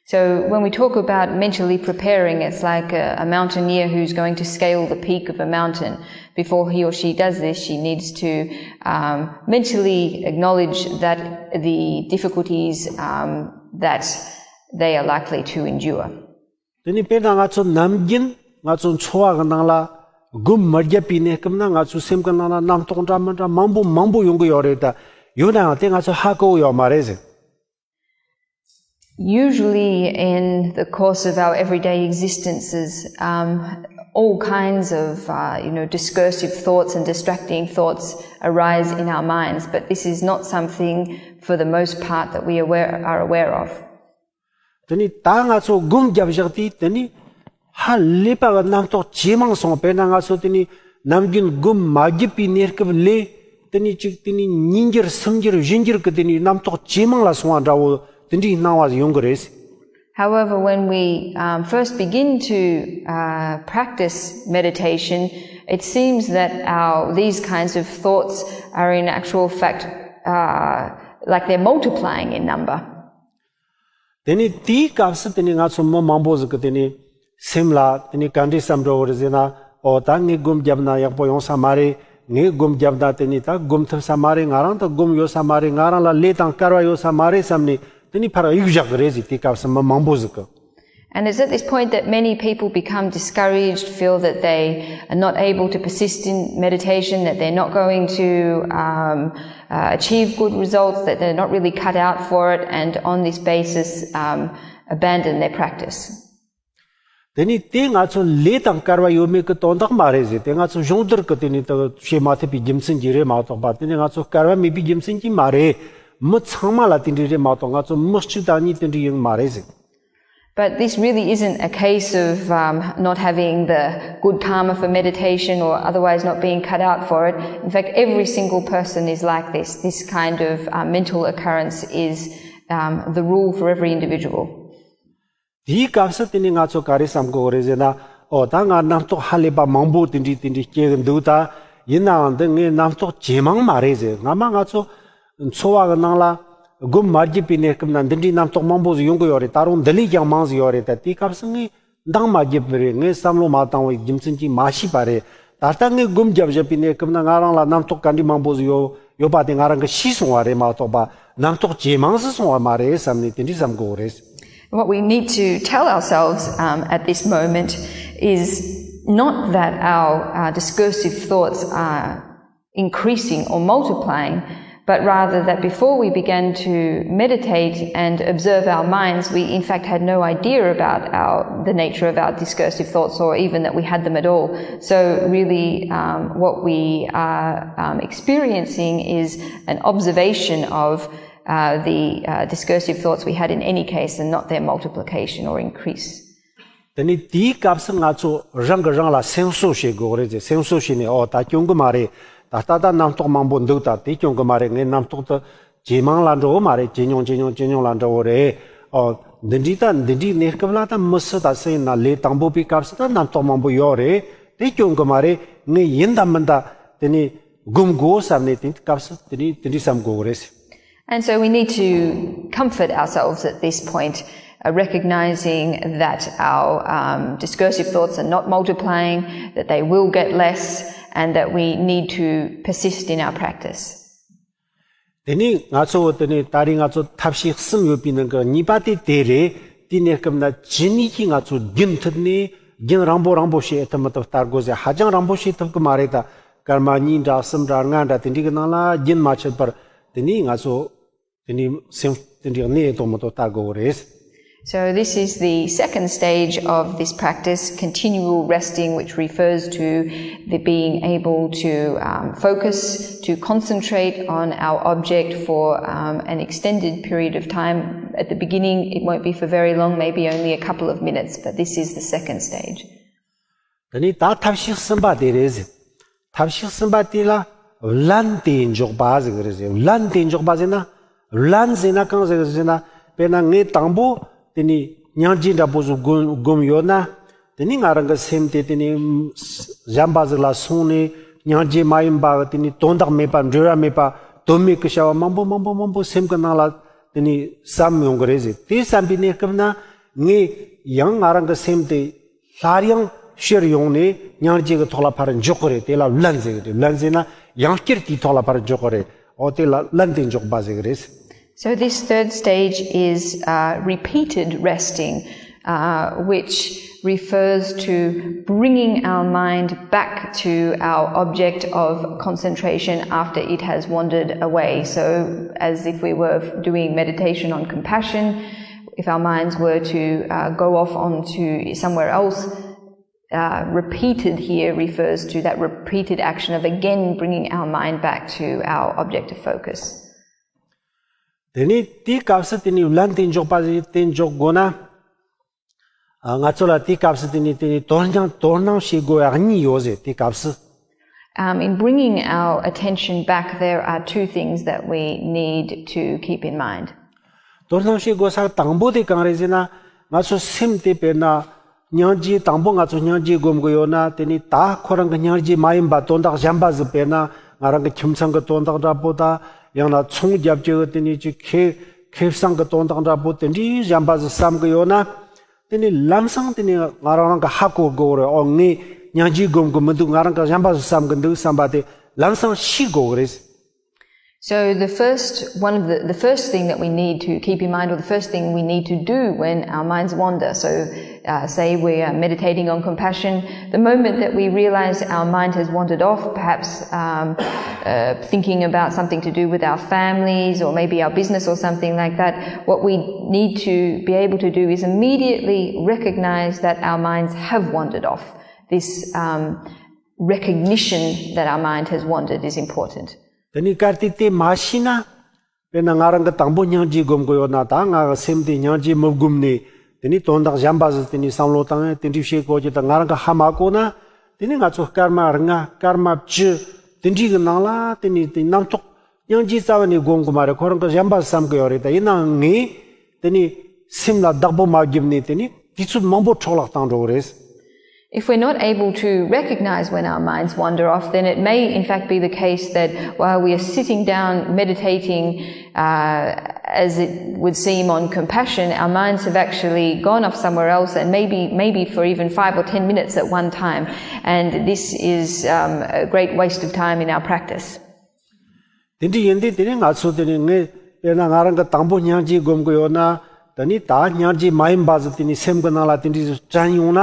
So when we talk about mentally preparing, it's like a, a mountaineer who's going to scale the peak of a mountain. Before he or she does this, she needs to um, mentally acknowledge that the difficulties um, that they are likely to endure. དེ་ནས་དཔེར་ན་ང་ཚོ་ནམ་རྒྱུན་ང་ཚོ་འཚོ་བ་གི་ནང་ལ་སྒོམ་མ་བརྒྱབ་པའི་གནས་སྐབས་ན། ང་ཚོའི་སེམས་ཀྱི་ནང་ལ་རྣམ་རྟོག་འདྲ་མི་འདྲ་མང་པོ་མང་པོ་ཡོང་གི་ཡོད་རེད། ད་ཡོད་ནའང་དེ་ང་ཚོ་ཧ་གོ་གི་ཡོད་མ་རེད་ཟེར། Usually, in the course of our everyday existences, um, all kinds of uh, you know discursive thoughts and distracting thoughts arise in our minds, but this is not something, for the most part, that we aware, are aware of. དེ་ནས་ད་ང་ཚོ་སྒོམ་རྒྱབ་བཞག་དུས། དེ་ནས་ཧ་ལས་པ་གི་རྣམ་རྟོག་ཇེ་མང་སོང་། དཔེར་ན་ང་ཚོ་དེ་ནས་ནམ་རྒྱུན་སྒོམ་མ་བརྒྱབ་པའི་གནས་སྐབས་ལས། དེ་ནས་གཅིག་དེ་ནས་ཉིས་འགྱུར་སུམ་འགྱུར་བཞི་འགྱུར་གི་དེ་ནས་རྣམ་རྟོག་ཇེ་མང་ལ་སོང་བ་འདྲ་བོ་དེ་འདྲའི་སྣང་བ་ཡོང་གི་རེད། However, when we um, first begin to uh, practice meditation, it seems that our these kinds of thoughts are in actual fact uh, like they're multiplying in number. དེ་ནས་དེའི་སྐབས་སུ་དེ་ནས་ང་ཚོ་མི་མང་པོ་ཟིག་གི་དེ་ནས་སེམས་ལ་དེ་ནས་ག་འདྲའི་བསམ་འགྲོ་གི་རེད་ཟེར་ན། ཨོ་ད་ངས་སྒོམ་བརྒྱབ་ན་ཡག་པོ་ཡོང་ས་མ་རེད། ངས་སྒོམ་བརྒྱབ་ན་དེ་ནས་ད་སྒོམ་ཐུབ་ས་མ་རེད། ང་རང་ད་སྒོམ་ཡོད་ས་མ་རེད། ང་རང་ལ་ལས་དང་སྐལ་བ་ཡོད་ས་མ་རེད་བསམ་ནས་དེ་ནས་ཕར་གཡུག་བཞག་གི་རེད་ཟེར། དེའི་སྐབས་སུ་མི་མང་པོ་ཟིག་གི། And it's at this point that many people become discouraged, feel that they are not able to persist in meditation, that they're not going to um, uh, achieve good results, that they're not really cut out for it, and on this basis, um, abandon their practice. དེ་ནས་དེ་ང་ཚོ་ལས་དང་སྐལ་བ་ཡོད་མེད་ཀྱི་དོན་དག་མ་རེད་ཟེར། དེ་ང་ཚོ་སྦྱོང་བརྡར་གྱི་དེ་ནས་ད་བྱེད་མ་ཐུབ་པའི་རྒྱུ་མཚན་གྱིས་རེད་མ་གཏོགས་པ། དེ་ནས་ང་ཚོ་སྐལ་བ་མེད་པའི་རྒྱུ་མཚན་གྱིས་མ་རེད། མི་ཚང་མ་ལ་དེ་འདྲ་རེད་མ་གཏོགས། ང་ཚོ་མི་གཅིག་དང་གཉིས་དེ་འདྲ་ཡིན་མ་རེད་ཟེར། But this really isn't a case of um, not having the good karma for meditation or otherwise not being cut out for it. In fact, every single person is like this. This kind of uh, mental occurrence is um, the rule for every individual. དེའི་སྐབས་སུ་དེ་ནས་ང་ཚོ་ག་རེ་བསམ་དགོས་རེད་ཟེར་ན། ཨོ་ད་ང་རྣམ་རྟོག་ཧ་ལས་པ་མང་པོ་དེ་འདྲའི་དེ་འདྲའི་སྐྱེ་གི་འདུག་ད་ཡིན་ནའང་འདི་ངའི་རྣམ་རྟོག་ཇེ་མང་མ་རེད་ཟེར། སྔ་མ་ང་ཚོ་འཚོ་བ་གི་ནང་ལ་སྒོམ་མ་བརྒྱབ་པའི་གནས་སྐབས་ན་འདི་འདྲའི་རྣམ་རྟོག་མང་པོ་ཟིག་ཡོང་གི་ཡོད་རེད། ད་རུང་འདི་ལས་ཀྱང་མང་ཟིག་ཡོད་རེད། ད་དེའི་སྐབས་སུ་ངས་འདང་མ་བརྒྱབ་པ་རེད། ངས་བསམ་བློ་མ་བཏང་བའི་རྒྱུ་མཚན་གྱིས་མ་ཤེས་པ་རེད། ད་ལྟ་ངས་སྒོམ་རྒྱབ་བཞག་པའི་གནས་སྐབས་ན་ང་རང་ལ་རྣམ་རྟོག་ག་འདྲའི་མང་པོ་ཟིག་ཡོད་ཡོད་པ་དེ་ང་རང་གིས་ཤེས་སོང་བ་རེད་མ་གཏོགས་པ། རྣམ་རྟོག་ཇེ་མང་ཟིག་སོང་བ་མ་རེད་བསམ་ནས་དེ་འདྲའི་བསམ་དགོས་རེད། What we need to tell ourselves um, at this moment is not that our uh, discursive thoughts are increasing or multiplying, but rather that before we began to meditate and observe our minds, we in fact had no idea about our, the nature of our discursive thoughts or even that we had them at all. So, really, um, what we are um, experiencing is an observation of uh, the uh, discursive thoughts we had in any case and not their multiplication or increase. དེ་ནས་དེའི་སྐབས་སུ་ང་ཚོ་རང་གིས་རང་ལ་སེམས་གསོ་བྱེད་དགོས་རེད་ཟེར། སེམས་གསོ་བྱས་ནས། ཨོ་ད་སྐྱོན་གི་མ་རེད། ད་ལྟ་ད་རྣམ་རྟོག་མང་པོ་འདུག་ད་དེ་སྐྱོན་གི་མ་རེད། ངའི་རྣམ་རྟོག་དེ་ཇེ་མང་ལ་འགྲོ་གི་མ་རེད། ཇེ་ཉུང་ཇེ་ཉུང་ཇེ་ཉུང་ལ་འགྲོ་གི་རེད། ཨོ་འདི་འདྲའི་ད་འདི་འདྲའི་གནས་སྐབས་ལ་ད་མི་སུ་དང་སུ་ཡིན་ན་ལས་དང་པོ་པའི་སྐབས་སུ་ད་རྣམ་རྟོག་མང་པོ་ཡོད་རེད། དེ་སྐྱོན་གི་མ་རེད། ངས་ཡིན་ད་མིན་ད་དེ་ནས་སྒོམ་དགོས་བསམ་ནས་དེ་སྐབས་སུ་དེ་ནས་དེ་འདྲའི་བསམ་དགོས་གི་རེད་ཟེར། And so we need to comfort ourselves at this point, uh, recognizing that our um, discursive thoughts are not multiplying, that they will get less, and that we need to persist in our practice. དེ་ནས་ང་ཚོ་དེ་ནས་ད་རེས་ང་ཚོ་ཐབས་ཤེས་གསུམ་ཡོད་པའི་ནང་གི་གཉིས་པ་དེ་དེ་རེད། དེའི་གནས་སྐབས་ན་ཇི་ནས་ཀྱིས་ང་ཚོ་རྒྱུན་མཐུད་ནས་རྒྱུན་རིང་པོ་རིང་པོ་བྱེད་ཐུབ་མི་ཐུབ་ལྟ་དགོས་ཟེར། ཧ་ཅང་རིང་པོ་བྱེད་ཐུབ་གི་མ་རེད། ད་སྐར་མ་གཉིས་འདྲ་གསུམ་འདྲ་ལྔ་འདྲ་དེ་འདྲའི་གི་ནང་ལ་རྒྱུན་མ་ཆད་པར་དེ་ནས་ང་ཚོ་དེ་ནས་སེམས་དེ་འདྲའི་གནས་ཐུབ་མི་ཐུབ་ལྟ་དགོས་རེད། So, this is the second stage of this practice, continual resting, which refers to the being able to um, focus, to concentrate on our object for um, an extended period of time. At the beginning, it won't be for very long, maybe only a couple of minutes, but this is the second stage. དེ་ནས་ད་ཐབས་ཤེས་གསུམ་པ་དེ་རེད་ཟེར། ཐབས་ཤེས་གསུམ་པ་དེ་ལ་བླན་ཏེ་འཇོག་པ་ཟེར་གི་རེད་ཟེར། བླན་ཏེ་འཇོག་པ་ཟེར་ན། བླན་ཟེར་ན་གང་ཟེར་གི་ཟེར་ན། དཔེར་ན་ངས་དང་པོ་དེ་ནས་སྙིང་རྗེ་འདྲ་པོ་ཟིག་སྒོམ་སྒོམ་ཡོད་ན། དེ་ནས་ང་རང་གི་སེམས་དེ་དེ་ནས་གཞན་པ་ཟིག་ལ་སོང་ནས་སྙིང་རྗེ་མ་ཡིན་པ་དེ་ནས་དོན་དག་མེད་པ་འབྲེལ་བ་མེད་པ་དོན་མེད་གི་བྱ་བ་མང་པོ་མང་པོ་མང་པོ་སེམས་གི་ནང་ལ་དེ་ནས་བསམ་ཡོང་གི་རེད་ཟེར། དེ་བསམ་པའི་གནས་སྐབས་ན་ངས་ཡང་ང་རང་གི་སེམས་དེ་སླར་ཡང་ཕྱིར་ཡོང་ནས་སྙིང་རྗེ་གི་ཐོག་ལ་ཕར་འཇོག་གི་རེད། དེ་ལ་བླན་ཟེར་གི་རེད། བླན་ཟེར་ན་ཡང་བསྐྱར་དེའི་ཐོག་ལ་ཕར་འཇོག་གི་རེད། འོ་དེ་ལ་བླན་ཏེ་འཇོག་པ་ཟེར་གི་རེད། So this third stage is uh, repeated resting, uh, which refers to bringing our mind back to our object of concentration after it has wandered away. So, as if we were doing meditation on compassion, if our minds were to uh, go off onto somewhere else, uh, repeated here refers to that repeated action of again bringing our mind back to our object of focus. དེ་ནས་དེའི་སྐབས་སུ་དེ་ནས་བླན་ཏེ་འཇོག་པ་ཟེར་དེ་འཇོག་དགོས་ན། ང་ཚོ་ལ་དེའི་སྐབས་སུ་དེ་ནས་དེ་ནས་དོ་སྣང་དོ་སྣང་བྱེད་དགོས་ཡ་གཉིས་ཡོད་ཟེར། དེའི་སྐབས་སུ། Um, in bringing our attention back, there are two things that we need to keep in mind. དོ་སྣང་བྱེད་དགོས་ས་དང་པོ་དེ་གང་རེད་ཟེར་ན། ང་ཚོ་སེམས་དེ་དཔེར་ན་སྙིང་རྗེ་དང་པོ་ང་ཚོ་སྙིང་རྗེ་སྒོམ་གི་ཡོད་ན། དེ་ནས་ད་ཁོ་རང་གི་སྙིང་རྗེ་མ་ཡིན་པ་དོན་དག་གཞན་པ་ཟིག་དཔེར་ན་ང་རང་གི་ཁྱིམ་ཚང་གི་དོན་དག་འདྲ་པོ་དང་། ཡང་ན་ཚོང་རྒྱབ་ཀྱི་དེ་ནས་ཅིག་ཁེ་ཁེ་བཟང་གི་དོན་དག་འདྲ་པོ་དེ་འདྲའི་གཞན་པ་ཟིག་བསམ་གི་ཡོད་ན། དེ་ནས་ལམ་སང་དེ་ནས་ང་རང་རང་གི་ཧ་གོ་དགོས་རེད། ཨོ་ངས་སྙིང་རྗེ་སྒོམ་གི་མི་འདུག་ང་རང་གི་གཞན་པ་ཟིག་བསམ་གི་འདུག་བསམ་པ་དེ་ལམ་སང་ཤེས་དགོས་རེད། So the first one of the, the first thing that we need to keep in mind, or the first thing we need to do when our minds wander. So uh, say we are meditating on compassion, the moment that we realize our mind has wandered off, perhaps um, uh, thinking about something to do with our families or maybe our business or something like that, what we need to be able to do is immediately recognize that our minds have wandered off. This um, recognition that our mind has wandered is important. དེ་ནས་གལ་ཏེ་དེ་མ་ཤེས་ན། དཔེར་ན་ང་རང་གི་དང་པོ་སྙིང་རྗེ་སྒོམ་གི་ཡོད་ན། ད་ང་གི་སེམས་དེ་སྙིང་རྗེ་མི་སྒོམ་ནས་དེ་ནས་དོན་དག་གཞན་པ་ཟིག་དེ་ནས་བསམ་བློ་བཏང་ཡ་དེ་འདྲའི་བྱེད་དགོས་ཀྱི། ད་ང་རང་གི་ཧ་མ་གོ་ན། དེ་ནས་ང་ཚོ་སྐར་མ་ལྔ་སྐར་མ་བཅུ་དེ་འདྲའི་གི་ནང་ལ་དེ་ནས་དེ་རྣམ་རྟོག་སྙིང་རྗེ་རྩ་བ་ནས་སྒོམ་གི་མ་རེད། ཁོ་རང་གི་གཞན་པ་བསམ་གི་ཡོད་རེད། ད་ཡིན་ནའང་ངས་དེ་ནས་སེམས་ལ་བདག་པོ་མ་བརྒྱབ་ནས་དེ་ནས་དུས་ཚོད་མང་པོ་འཕྲོ་བརླག་བཏང་འགྲོ་གི་རེད། If we're not able to recognize when our minds wander off, then it may in fact be the case that while we are sitting down meditating, uh, as it would seem on compassion, our minds have actually gone off somewhere else and maybe, maybe for even five or ten minutes at one time. And this is um, a great waste of time in our practice. དེ་འདྲ་ཡིན་དུས་དེ་ནས་ང་ཚོ་དེ་ནས་ངས་དཔེར་ན་ང་རང་གི་དང་པོ་སྙིང་རྗེ་སྒོམ་གི་ཡོད་ན། དེ་ནས་ད་སྙིང་རྗེ་མ་ཡིན་པ་ཟིག་དེ་ནས་སེམས་གི་ནང་ལ་དེ་འདྲ་ཟིག་དྲན་ཡོང་ན།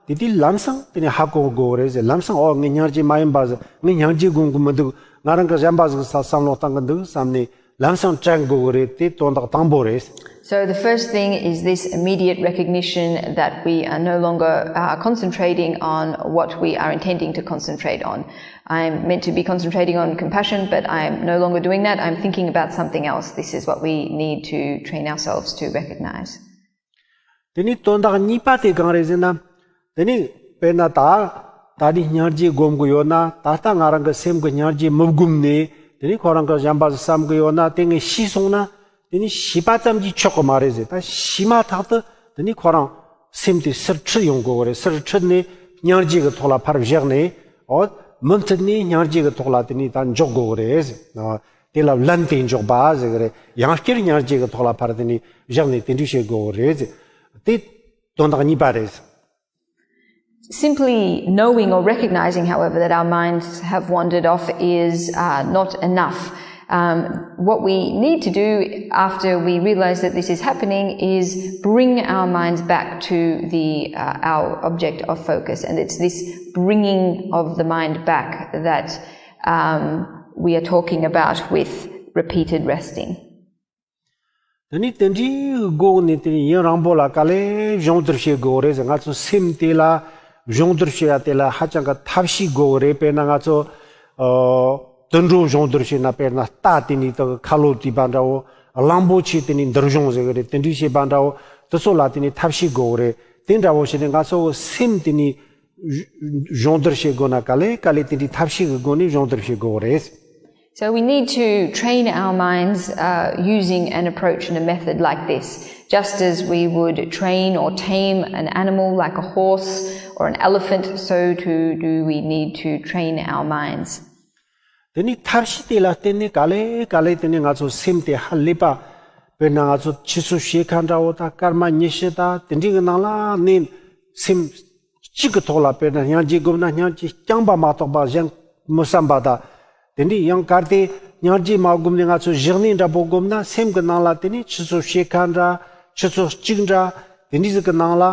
དེ་དུས་ལམ་སང་དེ་ནས་ཧ་གོ་དགོས་རེད་ཟེར། ལམ་སང་ཨོ་ངས་སྙིང་རྗེ་མ་ཡིན་པ་ཟིག་ངས་སྙིང་རྗེ་སྒོམ་གི་མི་འདུག་ང་རང་གི་གཞན་པ་ཟིག་ས་བསམ་བློ་བཏང་གི་འདུག་བསམ་ནས་ལམ་སང་དྲན་དགོས་གི་རེད། དེ་དོན་དག་དང་པོ་རེད། So the first thing is this immediate recognition that we are no longer uh, concentrating on what we are intending to concentrate on. I'm meant to be concentrating on compassion, but I'm no longer doing that. I'm thinking about something else. This is what we need to train ourselves to recognize. དེ་ནས་དོན་དག་གཉིས་པ་དེ་གང་རེད་ཟེར་ན། དེ་ནས་དཔེར་ན་ད་ད་ནི་སྙིང་རྗེ་སྒོམ་གི་ཡོད་ན། ད་ལྟ་ང་རང་གི་སེམས་ཀྱི་སྙིང་རྗེ་མི་བསྒོམས་ནས་དེ་ནས་ཁོ་རང་གི་གཞན་པ་ཟིག་བསམ་གི་ཡོད་ན། དེ་ངས་ཤེས་སོང་ན། དེ་ནས་ཤེས་པ་ཙམ་གྱིས་ཆོག་གི་མ་རེད་ཟེར། ད་ཤེས་མ་ཐག་ཏུ་དེ་ནས་ཁོ་རང་སེམས་དེ་ཟུར་ཁྲིད་ཡོང་དགོས་གི་རེད། ཟུར་ཁྲིད་ནས་སྙིང་རྗེ་གི་ཐོག་ལ་ཕར་བཞག་ནས། ཨོ་མུ་མཐུད་ནས་སྙིང་རྗེ་གི་ཐོག་ལ་དེ་ནས་ད་འཇོག་དགོས་གི་རེད་ཟེར། དེ་ལ་བླན་ཏེ་འཇོག་པ་ཟེར་གི་རེད། ཡང་བསྐྱར་སྙིང་རྗེ་གི་ཐོག་ལ་ཕར་དེ་ནས་བཞག་ནས་དེ་འདྲ་བྱེད་དགོས་གི་རེད་ཟེར། དེ་དོན་དག་གཉིས་པ་རེད། Simply knowing or recognizing, however, that our minds have wandered off is uh, not enough. Um, what we need to do after we realize that this is happening is bring our minds back to the uh, our object of focus, and it's this bringing of the mind back that um, we are talking about with repeated resting. དེ་ནི་དེ་འདྲའི་སྒོ་ནས་དེ་ནི་ཡུན་རིང་པོ་ལ་ག་ལེ་སྦྱོང་བརྡར་བྱེད་དགོས་རེད་ཟེར། ང་ཚོ་སེམས་དེ་ལ་སྦྱོང་བརྡར་བྱེད་ཡ་དེ་ལ་ཧ་ཅང་གི་ཐབས་ཤེས་དགོས་རེད། དཔེར་ན་ང་ཚོ་ཨ་དུད་འགྲོ་སྦྱོང་བརྡར་བྱེད་ན། དཔེར་ན་རྟ་དེ་ནི་ད་ཁ་ལོ་བྲིས་པ་འདྲ་བོ། གླང་པོ་ཆེ་དེ་ནི་འདུར་སྦྱོང་ཟེར་གི་རེད། དེ་འདྲའི་བྱེད་པ་འདྲ་བོ་དེ་ཚོ་ལ་དེ་ནི་ཐབས་ཤེས་དགོས་རེད། དེ་འདྲ་བོ་བྱས་ནས་ང་ཚོ་སེམས་དེ་ནི་སྦྱོང་བརྡར་བྱེད་དགོས་ན་ག་ལེ་ག་ལེ་དེ་འདྲའི་ཐབས་ཤེས་ཀྱི་སྒོ་ནས་སྦྱོང་བརྡར་བྱེད་དགོས་རེད། So we need to train our minds uh, using an approach and a method like this. Just as we would train or tame an animal like a horse or an elephant, so too do we need to train our minds. དེ་ནི་ཐབས་ཤེས་དེ་ལ་བརྟེན་ནས་ག་ལེ་ག་ལེ་དེ་ནི་ང་ཚོ་སེམས་དེ་ཧ་ལས་པ། དཔེར་ན་ང་ཚོ་ཆུ་ཚོད་ཕྱེད་ཀ་འདྲ་བོ་དང་སྐར་མ་ཉི་ཤུ་དང་དེ་འདྲའི་གི་ནང་ལ་ནི་སེམས་གཅིག་གི་ཐོག་ལ། དཔེར་ན་སྙིང་རྗེ་བསྒོམ་ན་སྙིང་རྗེ་རྐྱང་པ་མ་གཏོགས་པ་གཞན་མི་བསམ་པ་དང་། དེ་འདྲའི་ཡང་གལ་ཏེ་སྙིང་རྗེ་མ་བསྒོམས་ནས་ང་ཚོ་བཞག་ནས་འདྲ་པོ་བསྒོམ་ན་སེམས་ཀྱི་ནང་ལ་དེ་ནི་ཆུ་ཚོད་ཕྱེད་ཀ་འདྲ། ཆུ་ཚོད་གཅིག་འདྲ། དེ་འདྲའི་ཟིག་གི་ནང་ལ་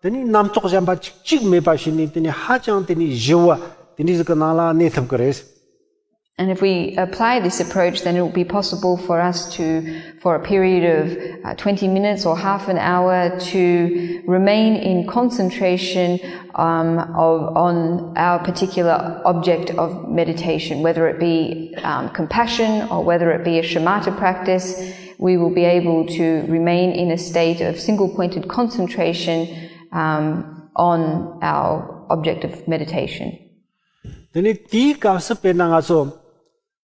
དེ་ནི་རྣམ་རྟོག་གཞན་པ་གཅིག་གཅིག་མེད་པ་བྱས་ནས་དེ་ནི་ཧ་ཅང་དེ་ནི་ཞི་བ་དེ་འདྲའི་ཟིག་གི་ནང་ལ་གནས་ཐུབ་ཀྱི་རེད། And if we apply this approach, then it will be possible for us to, for a period of uh, twenty minutes or half an hour, to remain in concentration um, of, on our particular object of meditation, whether it be um, compassion or whether it be a shamatha practice. We will be able to remain in a state of single pointed concentration um, on our object of meditation. དེ་ནས་དེའི་སྐབས་སུ་དཔེར་ན་ང་ཚོ་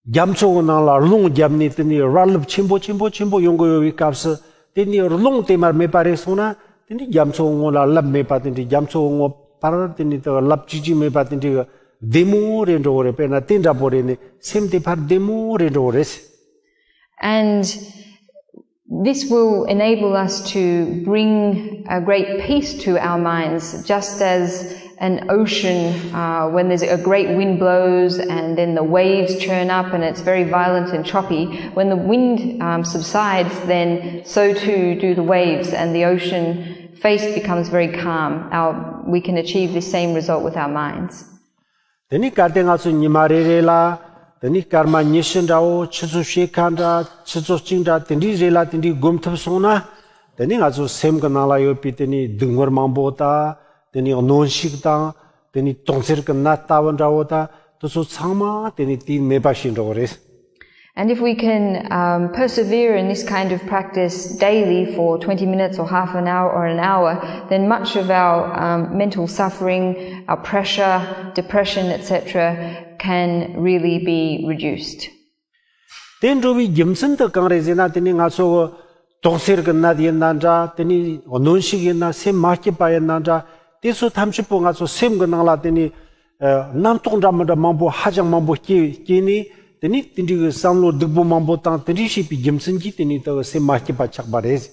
རྒྱ་མཚོ་གི་ནང་ལ་རླུང་བརྒྱབ་ནས་དེ་ནས་རྦ་རླབས་ཆེན་པོ་ཆེན་པོ་ཆེན་པོ་ཡོང་གི་ཡོད་པའི་སྐབས་སུ་དེ་ནས་རླུང་དེ་མར་མེད་པ་རེད་སོང་ན། དེ་ནས་རྒྱ་མཚོ་ངོ་ལ་རླབས་མེད་པ་དེ་འདྲའི་རྒྱ་མཚོ་ངོ་ཕར་དེ་ནས་དེ་རླབས་གཅིག་གཅིག་མེད་པ་དེ་འདྲའི་བདེ་མོ་རེད་འགྲོ་གི་རེད། དཔེར་ན་དེ་འདྲ་པོ་རེད་ནས་སེམས་དེ་ཕར་བདེ་མོ་རེད་འགྲོ་གི་རེད། And this will enable us to bring a great peace to our minds, just as an ocean, uh, when there's a great wind blows and then the waves churn up and it's very violent and choppy. When the wind um, subsides, then so too do the waves and the ocean face becomes very calm. Our, we can achieve the same result with our minds. དེ་ནས་གལ་ཏེ་ང་ཚོ་ཉི་མ་རེ་རེ་ལ་དེ་ནས་སྐར་མ་ཉི་ཤུ་འདྲ་བོ། ཆུ་ཚོད་ཕྱེད་ཀ་འདྲ། ཆུ་ཚོད་གཅིག་འདྲ། དེ་འདྲའི་རེ་ལ་དེ་འདྲའི་སྒོམ་ཐུབ་སོང་ན། དེ་ནས་ང་ཚོ་སེམས་ཀྱི་ནང་ལ་ཡོད་པའི་དེ་ནས་སྡུག་བསྔལ་མང་པོ་དང་། དེ་ནས་གནོན་ཤུགས་དང་། དེ་ནས་དོང་ཙེར་གྱི་ནད་ལྟ་བུ་འདྲ་བོ་དང་། དེ་ཚོ་ཚང་མ་དེ་ནས་དེས་མེད་པ་བྱེད་འགྲོ་གི་རེད། And if we can um, persevere in this kind of practice daily for twenty minutes or half an hour or an hour, then much of our um, mental suffering, our pressure, depression, et cetera, can really be reduced. དེ་འགྲོ་བའི་རྒྱུ་མཚན་དེ་གང་རེད་ཟེར་ན། དེ་ནི་ང་ཚོ་དོགས་སེལ་གྱི་ནད་ཡིན་ན་འདྲ། དེ་ནི་གནོན་ཤུགས་ཡིན་ན། སེམས་མ་སྐྱིད་པ་ཡིན་ན་འདྲ། དེ་ཚོ་ཐམས་ཅད་པོ་ང་ཚོ་སེམས་ཀྱི་ནང་ལ་དེ་ནི་ཨ་རྣམ་རྟོག་འདྲ་མི་འདྲ་མང་པོ་ཧ་ཅང་མང་པོ་སྐྱེ་སྐྱེས་ནས། དེ་ནི་དེ་འདྲའི་གི་བསམ་བློ་སྡུག་པོ་མང་པོ་དང་དེ་འདྲའི་བྱས་པའི་རྒྱུ་མཚན་གྱིས་དེ་ནི་ད་སེམས་མ་སྐྱིད་པ་ཆགས་པ་རེད།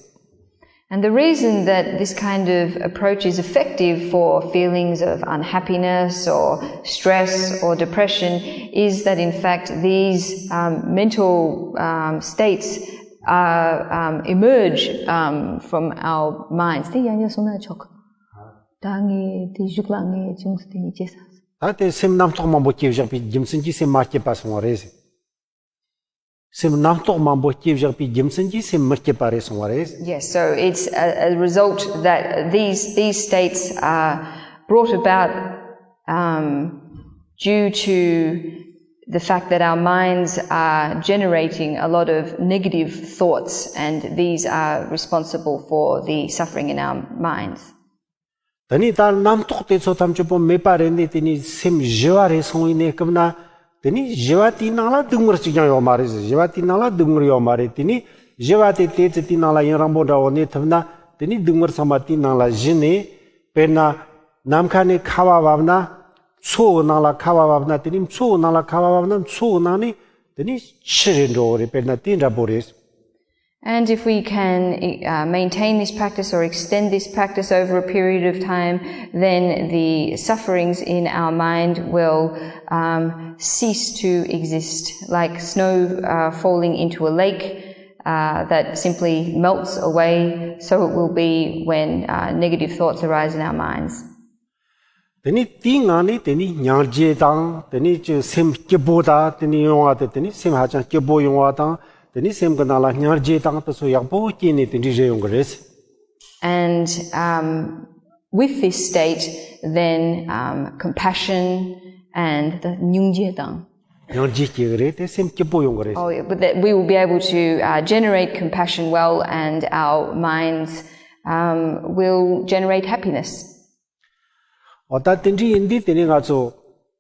And the reason that this kind of approach is effective for feelings of unhappiness or stress or depression is that, in fact, these um, mental um, states are um, emerge um, from our minds. དེ་ཡང་ཡང་གསུངས་ན་ཆོག་ད་ངས་དེ་བཞུགས་ལ་ངས་ཅུང་ཟད་དེ་ཉིད་བྱས་ས། ད་དེ་སེམས་རྣམ་རྟོག་མང་པོ་སྐྱེ་བཞག་པའི་རྒྱུ་མཚན་གྱིས་སེམས་མ་སྐྱིད་པ་སོང་བ་རེད། སེམས་རྣམ་རྟོག་མང་པོ་སྐྱེ་བཞག་པའི་རྒྱུ་མཚན་གྱིས་སེམས་མི་སྐྱིད་པ་རེད་སོང་བ་རེད། Yes, so it's a, a result that these these states are brought about um, due to the fact that our minds are generating a lot of negative thoughts, and these are responsible for the suffering in our minds. དེ་ནས་ད་རྣམ་རྟོག་དེ་ཚོ་ཐམས་ཅད་པོ་མེད་པ་རེད་ནས། དེ་ནས་སེམས་ཞི་བ་རེད་སོང་བའི་གནས་སྐབས་ན། དེ་ནས་ཞི་བ་དེའི་ནང་ལ་སྡུག་བསྔལ་གཅིག་ཀྱང་ཡོད་མ་རེད། ཞི་བ་དེའི་ནང་ལ་སྡུག་བསྔལ་ཡོད་མ་རེད། དེ་ནས་ཞི་བ་དེ་དེ་ཚེ་དེའི་ནང་ལ་ཡུན་རིང་པོ་འདྲ་བོ་གནས་ཐུབ་ན། དེ་ནས་སྡུག་བསྔལ་ཚང་མ་དེའི་ནང་ལ་ཞི་ནས། དཔེར་ན་ནམ་མཁའ་ནས་ཁ་བ་བབས་ན། མཚོ་གི་ནང་ལ་ཁ་བ་བབས་ན། དེ་ནས་མཚོ་གི་ནང་ལ་ཁ་བ་བབས་ན། མཚོ་གི་ནང་ནས་དེ་ནས་ཆུ་རེད་འགྲོ་བ་རེད། དཔེར་ན་དེ་འདྲ་པོ་རེད། And if we can uh, maintain this practice or extend this practice over a period of time, then the sufferings in our mind will um, cease to exist, like snow uh, falling into a lake uh, that simply melts away. So it will be when uh, negative thoughts arise in our minds. དེ་ནས་དེའི་ངང་ནས་དེ་ནས་སྙིང་རྗེ་དང་། དེ་ནས་ཅི་སེམས་སྐྱིད་པོ་དང་། དེ་ནས་ཡོང་བ་དེ། དེ་ནས་སེམས་ཧ་ཅང་སྐྱིད་པོ་ཡོང་བ་དང་། དེ་ནས་སེམས་ཀྱི་ནང་ལ་སྙིང་རྗེ་དང་དེ་ཚོ་ཡག་པོ་སྐྱེས་ནས་དེ་འདྲའི་རེ་ཡོང་གི་རེད། And um, with this state, then um, compassion and the စྙིང་རྗེ་དང་སྙིང་རྗེ་སྐྱེ་གི་རེད། དེ་སེམས་སྐྱིད་པོ་ཡོང་གི་རེད། Oh, yeah, but that we will be able to uh, generate compassion well, and our minds um, will generate happiness. འོ་ད་དེ་འདྲ་ཡིན་དུས་དེ་ནས་ང་ཚོ་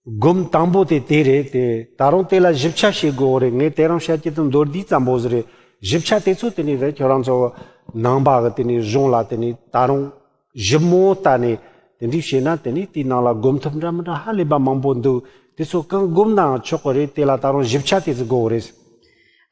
སྒོམ་དང་པོ་དེ་དེ་རེད། དེ་ད་རུང་དེ་ལ་ཞིབ་ཆ་བྱེད་དགོས་རེད། ངས་དེ་རིང་བཤད་རྒྱུ་དེ་མདོར་བསྡུས་ཙམ་པོ་ཟིག་རེད། ཞིབ་ཆ་དེ་ཚོ་དེ་ནས་རེད། ཁྱོད་རང་ཚོ་ནང་པ་གི་དེ་ནས་གཞུང་ལ་དེ་ནས་ད་རུང་ཞིབ་མོ་ལྟ་ནས་དེ་འདྲ་བྱས་ན་དེ་ནས་དེའི་ནང་ལ་སྒོམ་ཐབས་འདྲ་མི་འདྲ་ཧ་ལས་པ་མང་པོ་འདུག་དེ་ཚོ་གང་སྒོམ་ནའང་ཆོག་གི་རེད། དེ་ལ་ད་རུང་ཞིབ་ཆ་དེ་ཚོ་དགོས་རེད།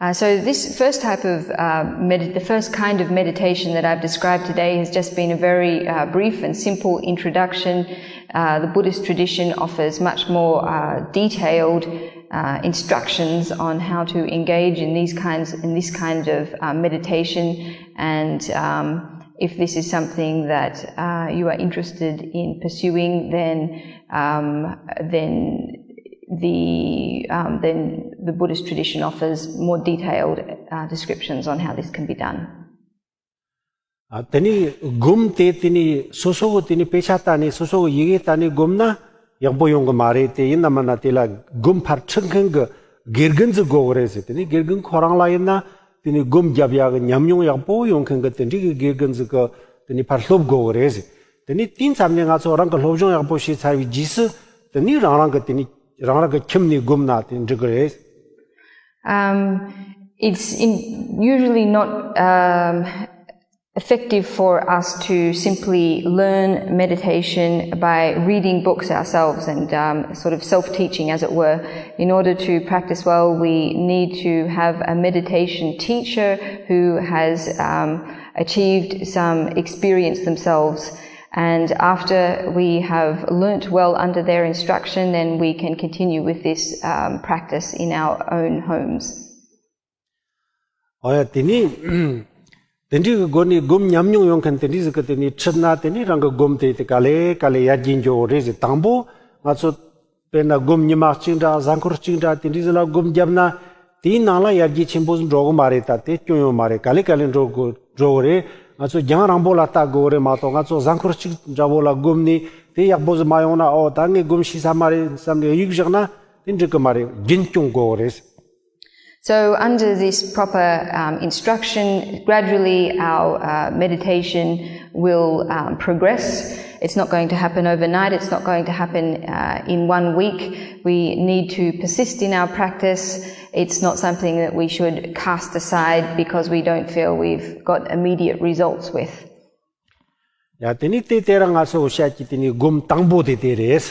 Uh, so this first type of uh, med- the first kind of meditation that I've described today has just been a very uh, brief and simple introduction. Uh, the Buddhist tradition offers much more uh, detailed uh, instructions on how to engage in these kinds in this kind of uh, meditation, and um, if this is something that uh, you are interested in pursuing, then um, then the um, then the Buddhist tradition offers more detailed uh, descriptions on how this can be done. དེ་ནས་སྒོམ་དེ་དེ་ནས་སོ་སོ་གི་དེ་ནས་དཔེ་ཆ་ལྟ་ནས་སོ་སོ་གི་ཡི་གེ་ལྟ་ནས་སྒོམ་ན་ཡག་པོ་ཡོང་གི་མ་རེད། དེ་ཡིན་ན་མིན་ན་དེ་ལ་སྒོམ་ཕར་ཁྲིད་མཁན་གྱི་དགེ་རྒན་ཟིག་དགོས་གི་རེད་ཟེར། དེ་ནས་དགེ་རྒན་ཁོ་རང་ལ་ཡིན་ན་དེ་ནས་སྒོམ་རྒྱབ་ཡག་གི་ཉམས་མྱོང་ཡག་པོ་ཡོང་མཁན་གྱི་དེ་འདྲའི་གི་དགེ་རྒན་ཟིག་གི་དེ་ནས་ཕར་སློབ་དགོས་གི་རེད་ཟེར། དེ་ནས་དེའི་མཚམས་ནས་ང་ཚོ་རང་གི་སློབ་སྦྱོང་ཡག་པོ་བྱས་ཚར་བའི་རྗེས་སུ་དེ་ནས་རང་རང་གི་དེ་ནས་རང་རང་གི་ཁྱིམ་ནས་སྒོམ་ན་དེ་འགྲིག་གི་རེད། Um, it's in, usually not um, effective for us to simply learn meditation by reading books ourselves and um, sort of self teaching, as it were. In order to practice well, we need to have a meditation teacher who has um, achieved some experience themselves. And after we have learnt well under their instruction, then we can continue with this um, practice in our own homes. ཨོ་ཡ། དེ་ནས་དེ་འདྲའི་གི་སྒོ་ནས་སྒོམ་ཉམས་མྱོང་ཡོང་མཁན་དེ་འདྲའི་ཟིག་གི་དེ་ནས་ཁྲིད་ན་དེ་ནས་རང་གི་སྒོམ་དེ་དེ་ག་ལེ་ག་ལེ་ཡར་རྒྱས་འགྱོ་གི་རེད་ཟེར། དང་པོ་ང་ཚོ་དཔེར་ན་སྒོམ་ཉི་མ་གཅིག་འདྲ་གཟའ་འཁོར་གཅིག་འདྲ་དེ་འདྲའི་ཟིག་ལ་སྒོམ་བརྒྱབ་ན་དེའི་ནང་ལ་ཡར་རྒྱས་ཆེན་པོ་ཟིག་འགྲོ་གི་མ་རེད། ད་དེ་སྐྱོན་ཡོད་མ་རེད། ག་ལེ་ག་ལེ་འགྲོ་གི་འགྲོ་གི་རེད། ང་ཚོ་རྒྱང་རིང་པོ་ལ་ལྟ་དགོས་གི་རེད་མ་གཏོགས་ང་ཚོ་གཟའ་འཁོར་གཅིག་འདྲ་བོ་ལ་སྒོམ་ནས་དེ་ཡག་པོ་ཟིག་མ་ཡོང་ན་ཨོ་ད་ངས་སྒོམ་ཤེས་ས་མ་རེད་བསམ་ནས་གཡུག་བཞག་ན་དེ་འགྲིག་གི་མ་རེད། རྒྱུན་སྐྱོང་དགོས་གི་རེད། So, under this proper um, instruction, gradually our uh, meditation will um, progress. It's not going to happen overnight, it's not going to happen uh, in one week. We need to persist in our practice. It's not something that we should cast aside because we don't feel we've got immediate results with. ཡ། དེ་ནས་དེ་དེ་རིང་ང་ཚོ་བཤད་ཀྱི་དེ་ནས་སྒོམ་དང་པོ་དེ་དེ་རེད།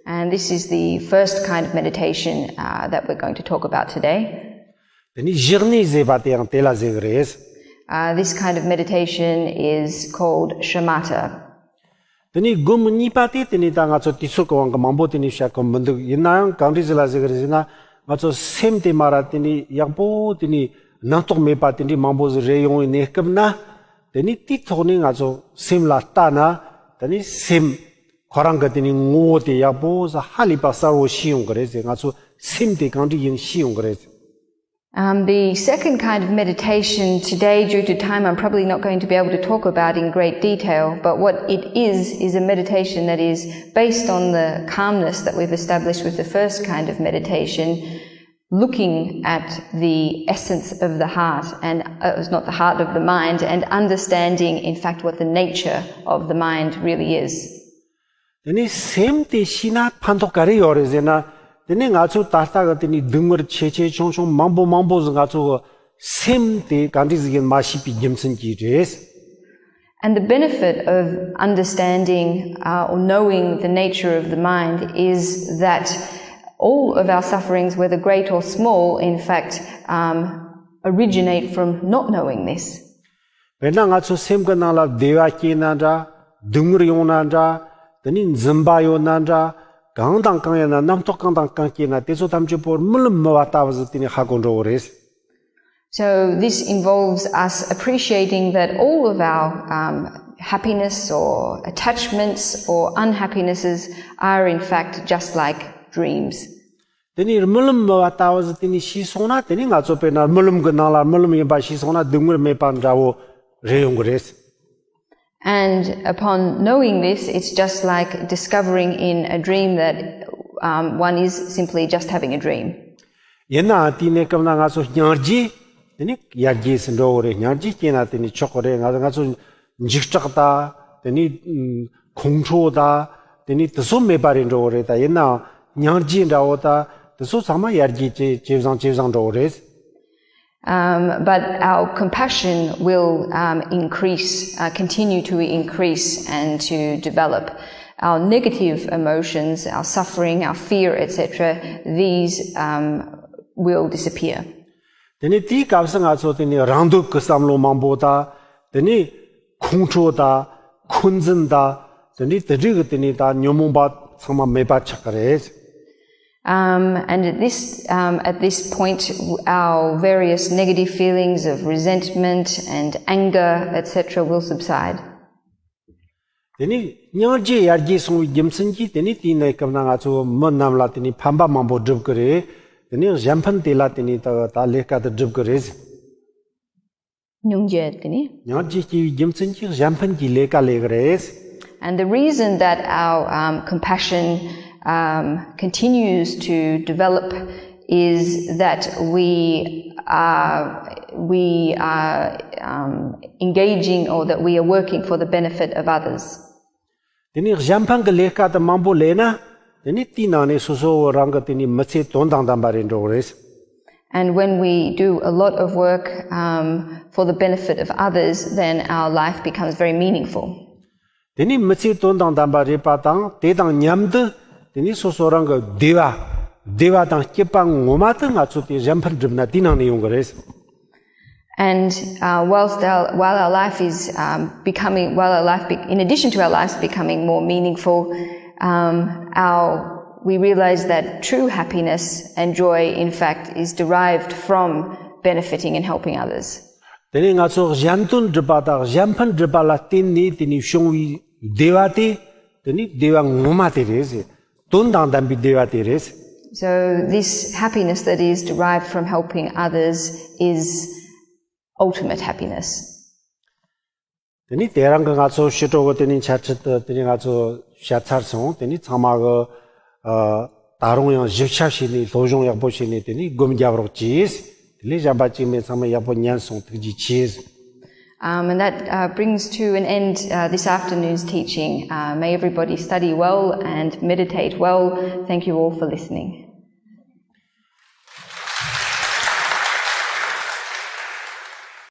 And this is the first kind of meditation uh, that we're going to talk about today. དེ་ནས་བཞག་ནས་ཟེར་བ་དེ་ཡང་དེ་ལ་ཟེར་གི་རེད། Uh, this kind of meditation is called shamatha. དེ་ནས་སྒོམ་གཉིས་པ་དེ་དེ་ནས་ད་ང་ཚོ་དུས་ཚོད་ཀྱི་དབང་གིས་མང་པོ་དེ་ནས་བཤད་གོ་མི་འདུག་ཡིན་ན་ཡང་གང་འདྲ་ཟིག་ལ་ཟེར་གི་རེད་ཟེར་ན་ང་ཚོ་སེམས་དེ་མར་ར་དེ་ནས་ཡག་པོ་དེ་ནས་རྣམ་རྟོག་མེད་པ་དེ་འདྲའི་མང་པོ་ཟིག་རེ་ཡོང་བའི་གནས་སྐབས་ན། དེ་ནས་དེའི་ཐོག་ནས་ང་ཚོ་སེམས་ལ་ལྟ་ན་དེ་ནས་སེམས་ཁོ་རང་གི་དེ་ནས་ངོ་བོ་དེ་ཡག་པོ་ཟིག་ཧ་ལས་པ་གསལ་བོ་ཤེས་ཡོང་གི་རེད་ཟེར། ང་ཚོ་སེམས་དེ་གང་འདྲ་ཡིན་ཤེས་ཡོང་གི་རེད་ཟེར། Um, the second kind of meditation today, due to time, I'm probably not going to be able to talk about in great detail, but what it is, is a meditation that is based on the calmness that we've established with the first kind of meditation, looking at the essence of the heart and uh, it's not the heart of the mind and understanding in fact what the nature of the mind really is. དེ་ནས་སེམས་དེ་ཤེས་ན་ཕན་ཐོགས་ག་རེ་ཡོད་རེད་ཟེར་ན། དེ་ནས་ང་ཚོས་ད་ལྟ་གི་དེ་ནས་སྡུག་བསྔལ་ཆེ་ཆེ་ཆུང་ཆུང་མང་པོ་མང་པོ་ཟིག་ང་ཚོ་གི་སེམས་དེ་ག་འདྲ་ཟིག་ཡིན་མ་ཤེས་པའི་རྒྱུ་མཚན་གྱིས་རེད། And the benefit of understanding uh, or knowing the nature of the mind is that all of our sufferings, whether great or small, in fact, um, originate from not knowing this. དཔེར་ན་ང་ཚོ་སེམས་ཀྱི་ནང་ལ་བདེ་བ་སྐྱེས་ན་འདྲ། སྡུག་བསྔལ་ཡོང་ན་འདྲ། དེ་ནས་འཛིན་པ་ཡོད་ན་འདྲ། གང་དང་གང་ཡིན་ན་རྣམ་རྟོག་གང་དང་གང་སྐྱེས་ན་དེ་ཚོ་ཐམས་ཅད་པོ་རྨི་ལམ་རྨི་བ་ལྟ་བུ་ཟིག་དེ་ནས་ཧ་གོ་འགྲོ་གི་རེད། So this involves us appreciating that all of our um, happiness or attachments or unhappinesses are in fact just like dreams. དེ་ནས་རྨི་ལམ་རྨི་བ་ལྟ་བུ་ཟིག་དེ་ནས་ཤེས་སོང་ན། དེ་ནས་ང་ཚོ་དཔེར་ན་རྨི་ལམ་གྱི་ནང་ལ་རྨི་ལམ་ཡིན་པ་ཤེས་སོང་ན། སྡུག་བསྔལ་མེད་པ་འདྲ་བོ་རེད་ཡོང་གི་རེད། And upon knowing this, it's just like discovering in a dream that um, one is simply just having a dream. ཡིན་ནའང་དེའི་གནས་སྐབས་ན་ང་ཚོ་སྙིང་རྗེ། དེ་ནས་ཡར་རྒྱས་སུ་འགྲོ་གི་རེད། སྙིང་རྗེ་སྐྱེས་ན་དེ་ནས་ཆོག་གི་རེད། ང་ང་ཚོ་འཇིགས་སྐྲག་དང་། དེ་ནས་ཁོང་ཁྲོ་དང་། དེ་ནས་དེ་ཚོ་མེད་པ་རེད་འགྲོ་གི་རེད། ད་ཡིན་ནའང་སྙིང་རྗེ་འདྲ་བོ་དང་དེ་ཚོ་ཚང་མ་ཡར་རྒྱས་ཇེ་ཇེ་བཟང་ཇེ་བཟང་འགྲོ་གི་རེད། Um, but our compassion will um, increase, uh, continue to increase and to develop. Our negative emotions, our suffering, our fear, et cetera, these um, will disappear. དེ་ནས་དེའི་སྐབས་སུ་ང་ཚོ་དེ་ནས་རང་འདོད་ཀྱི་བསམ་བློ་མང་པོ་དང་། དེ་ནས་ཁོང་ཁྲོ་དང་། འཁོན་འཛིན་དང་། དེ་ནས་དེ་འདྲའི་གི་དེ་ནས་ད་ཉོན་མོངས་པ་ཚང་མ་མེད་པ་ཆགས་ཀྱི་རེད། Um, and at this, um, at this point, our various negative feelings of resentment and anger, et cetera, will subside. དེ་ནས་སྙིང་རྗེ་ཡར་རྒྱས་སོང་བའི་རྒྱུ་མཚན་གྱིས། དེ་ནས་དེའི་གནས་སྐབས་ན་ང་ཚོ་མི་རྣམས་ལ་དེ་ནས་ཕན་པ་མང་པོ་སྒྲུབ་ཀྱི་རེད། དེ་ནས་གཞན་ཕན་དེ་ལ་དེ་ནས་ད་ད་ལས་ཀ་དེ་སྒྲུབ་ཀྱི་རེད། སྙིང་རྗེ་དེ་ནི། སྙིང་རྗེ་སྐྱེ་བའི་རྒྱུ་མཚན་གྱིས་གཞན་ཕན་གྱི་ལས་ཀ་ལས་ཀྱི་རེད། And the reason that our um, compassion um, continues to develop is that we are we are um, engaging, or that we are working for the benefit of others. དེ་ནས་གཞན་ཕན་གྱི་ལས་ཀ་དེ་མང་པོ་ལས་ན། དེ་ནས་དེའི་ནང་ནས་སོ་སོ་རང་གི་དེ་ནས་མི་ཚེ་དོན་དང་ལྡན་པ་རེད་འགྲོ་གི་རེད། And when we do a lot of work um, for the benefit of others, then our life becomes very meaningful. དེ་ནས་མི་ཚེ་དོན་དང་ལྡན་པ་རེད་པ་དང་། དེ་དང་མཉམ་དུ་དེ་ནས་སོ་སོ་རང་གི་བདེ་བ། བདེ་བ་དང་སྐྱིད་པ་ངོ་མ་དེ་ང་ཚོ་དེ་གཞན་ཕན་བསྒྲུབས་ན་དེའི་ནང་ནས་ཡོང་གི་རེད། And uh, whilst our, while our life is um, becoming, while our life, be, in addition to our lives becoming more meaningful, um, our, we realize that true happiness and joy, in fact, is derived from benefiting and helping others. དེ་ནས་ང་ཚོ་གཞན་དོན་སྒྲུབ་པ་དང་གཞན་ཕན་སྒྲུབ་པ་ལ་བརྟེན་ནས་དེ་ནས་བྱུང་བའི་བདེ་བ་དེ། དེ་ནས་བདེ་བ་ངོ་མ་དེ་རེད། དོན་དང་ལྡན་པའི་བདེ་བ་དེ་རེད། So this happiness that is derived from helping others is ultimate happiness. དེ་ནས་དེ་རིང་གི་ང་ཚོ་ཕྱི་དྲོ་གི་དེ་ནས་འཆད་ཁྲིད་དེ་དེ་ནས་ང་ཚོ་བཤད་ཚར་སོང་། དེ་ནས་ཚང་མ་གི་ཨ་ད་རུང་ཡང་ཞིབ་ཆ་བྱས་ནས་སློབ་སྦྱོང་ཡག་པོ་བྱས་ནས་དེ་ནས་སྒོམ་རྒྱབ་རོགས་གྱིས། དེ་ལས་གཞན་པ་གཅིག་མིན་ཚང་མ་ཡག་པོ་ཉན་སོང་། ཐུགས་རྗེ་ཆེ། Um, and that uh, brings to an end uh, this afternoon's teaching. Uh, may everybody study well and meditate well. Thank you all for listening.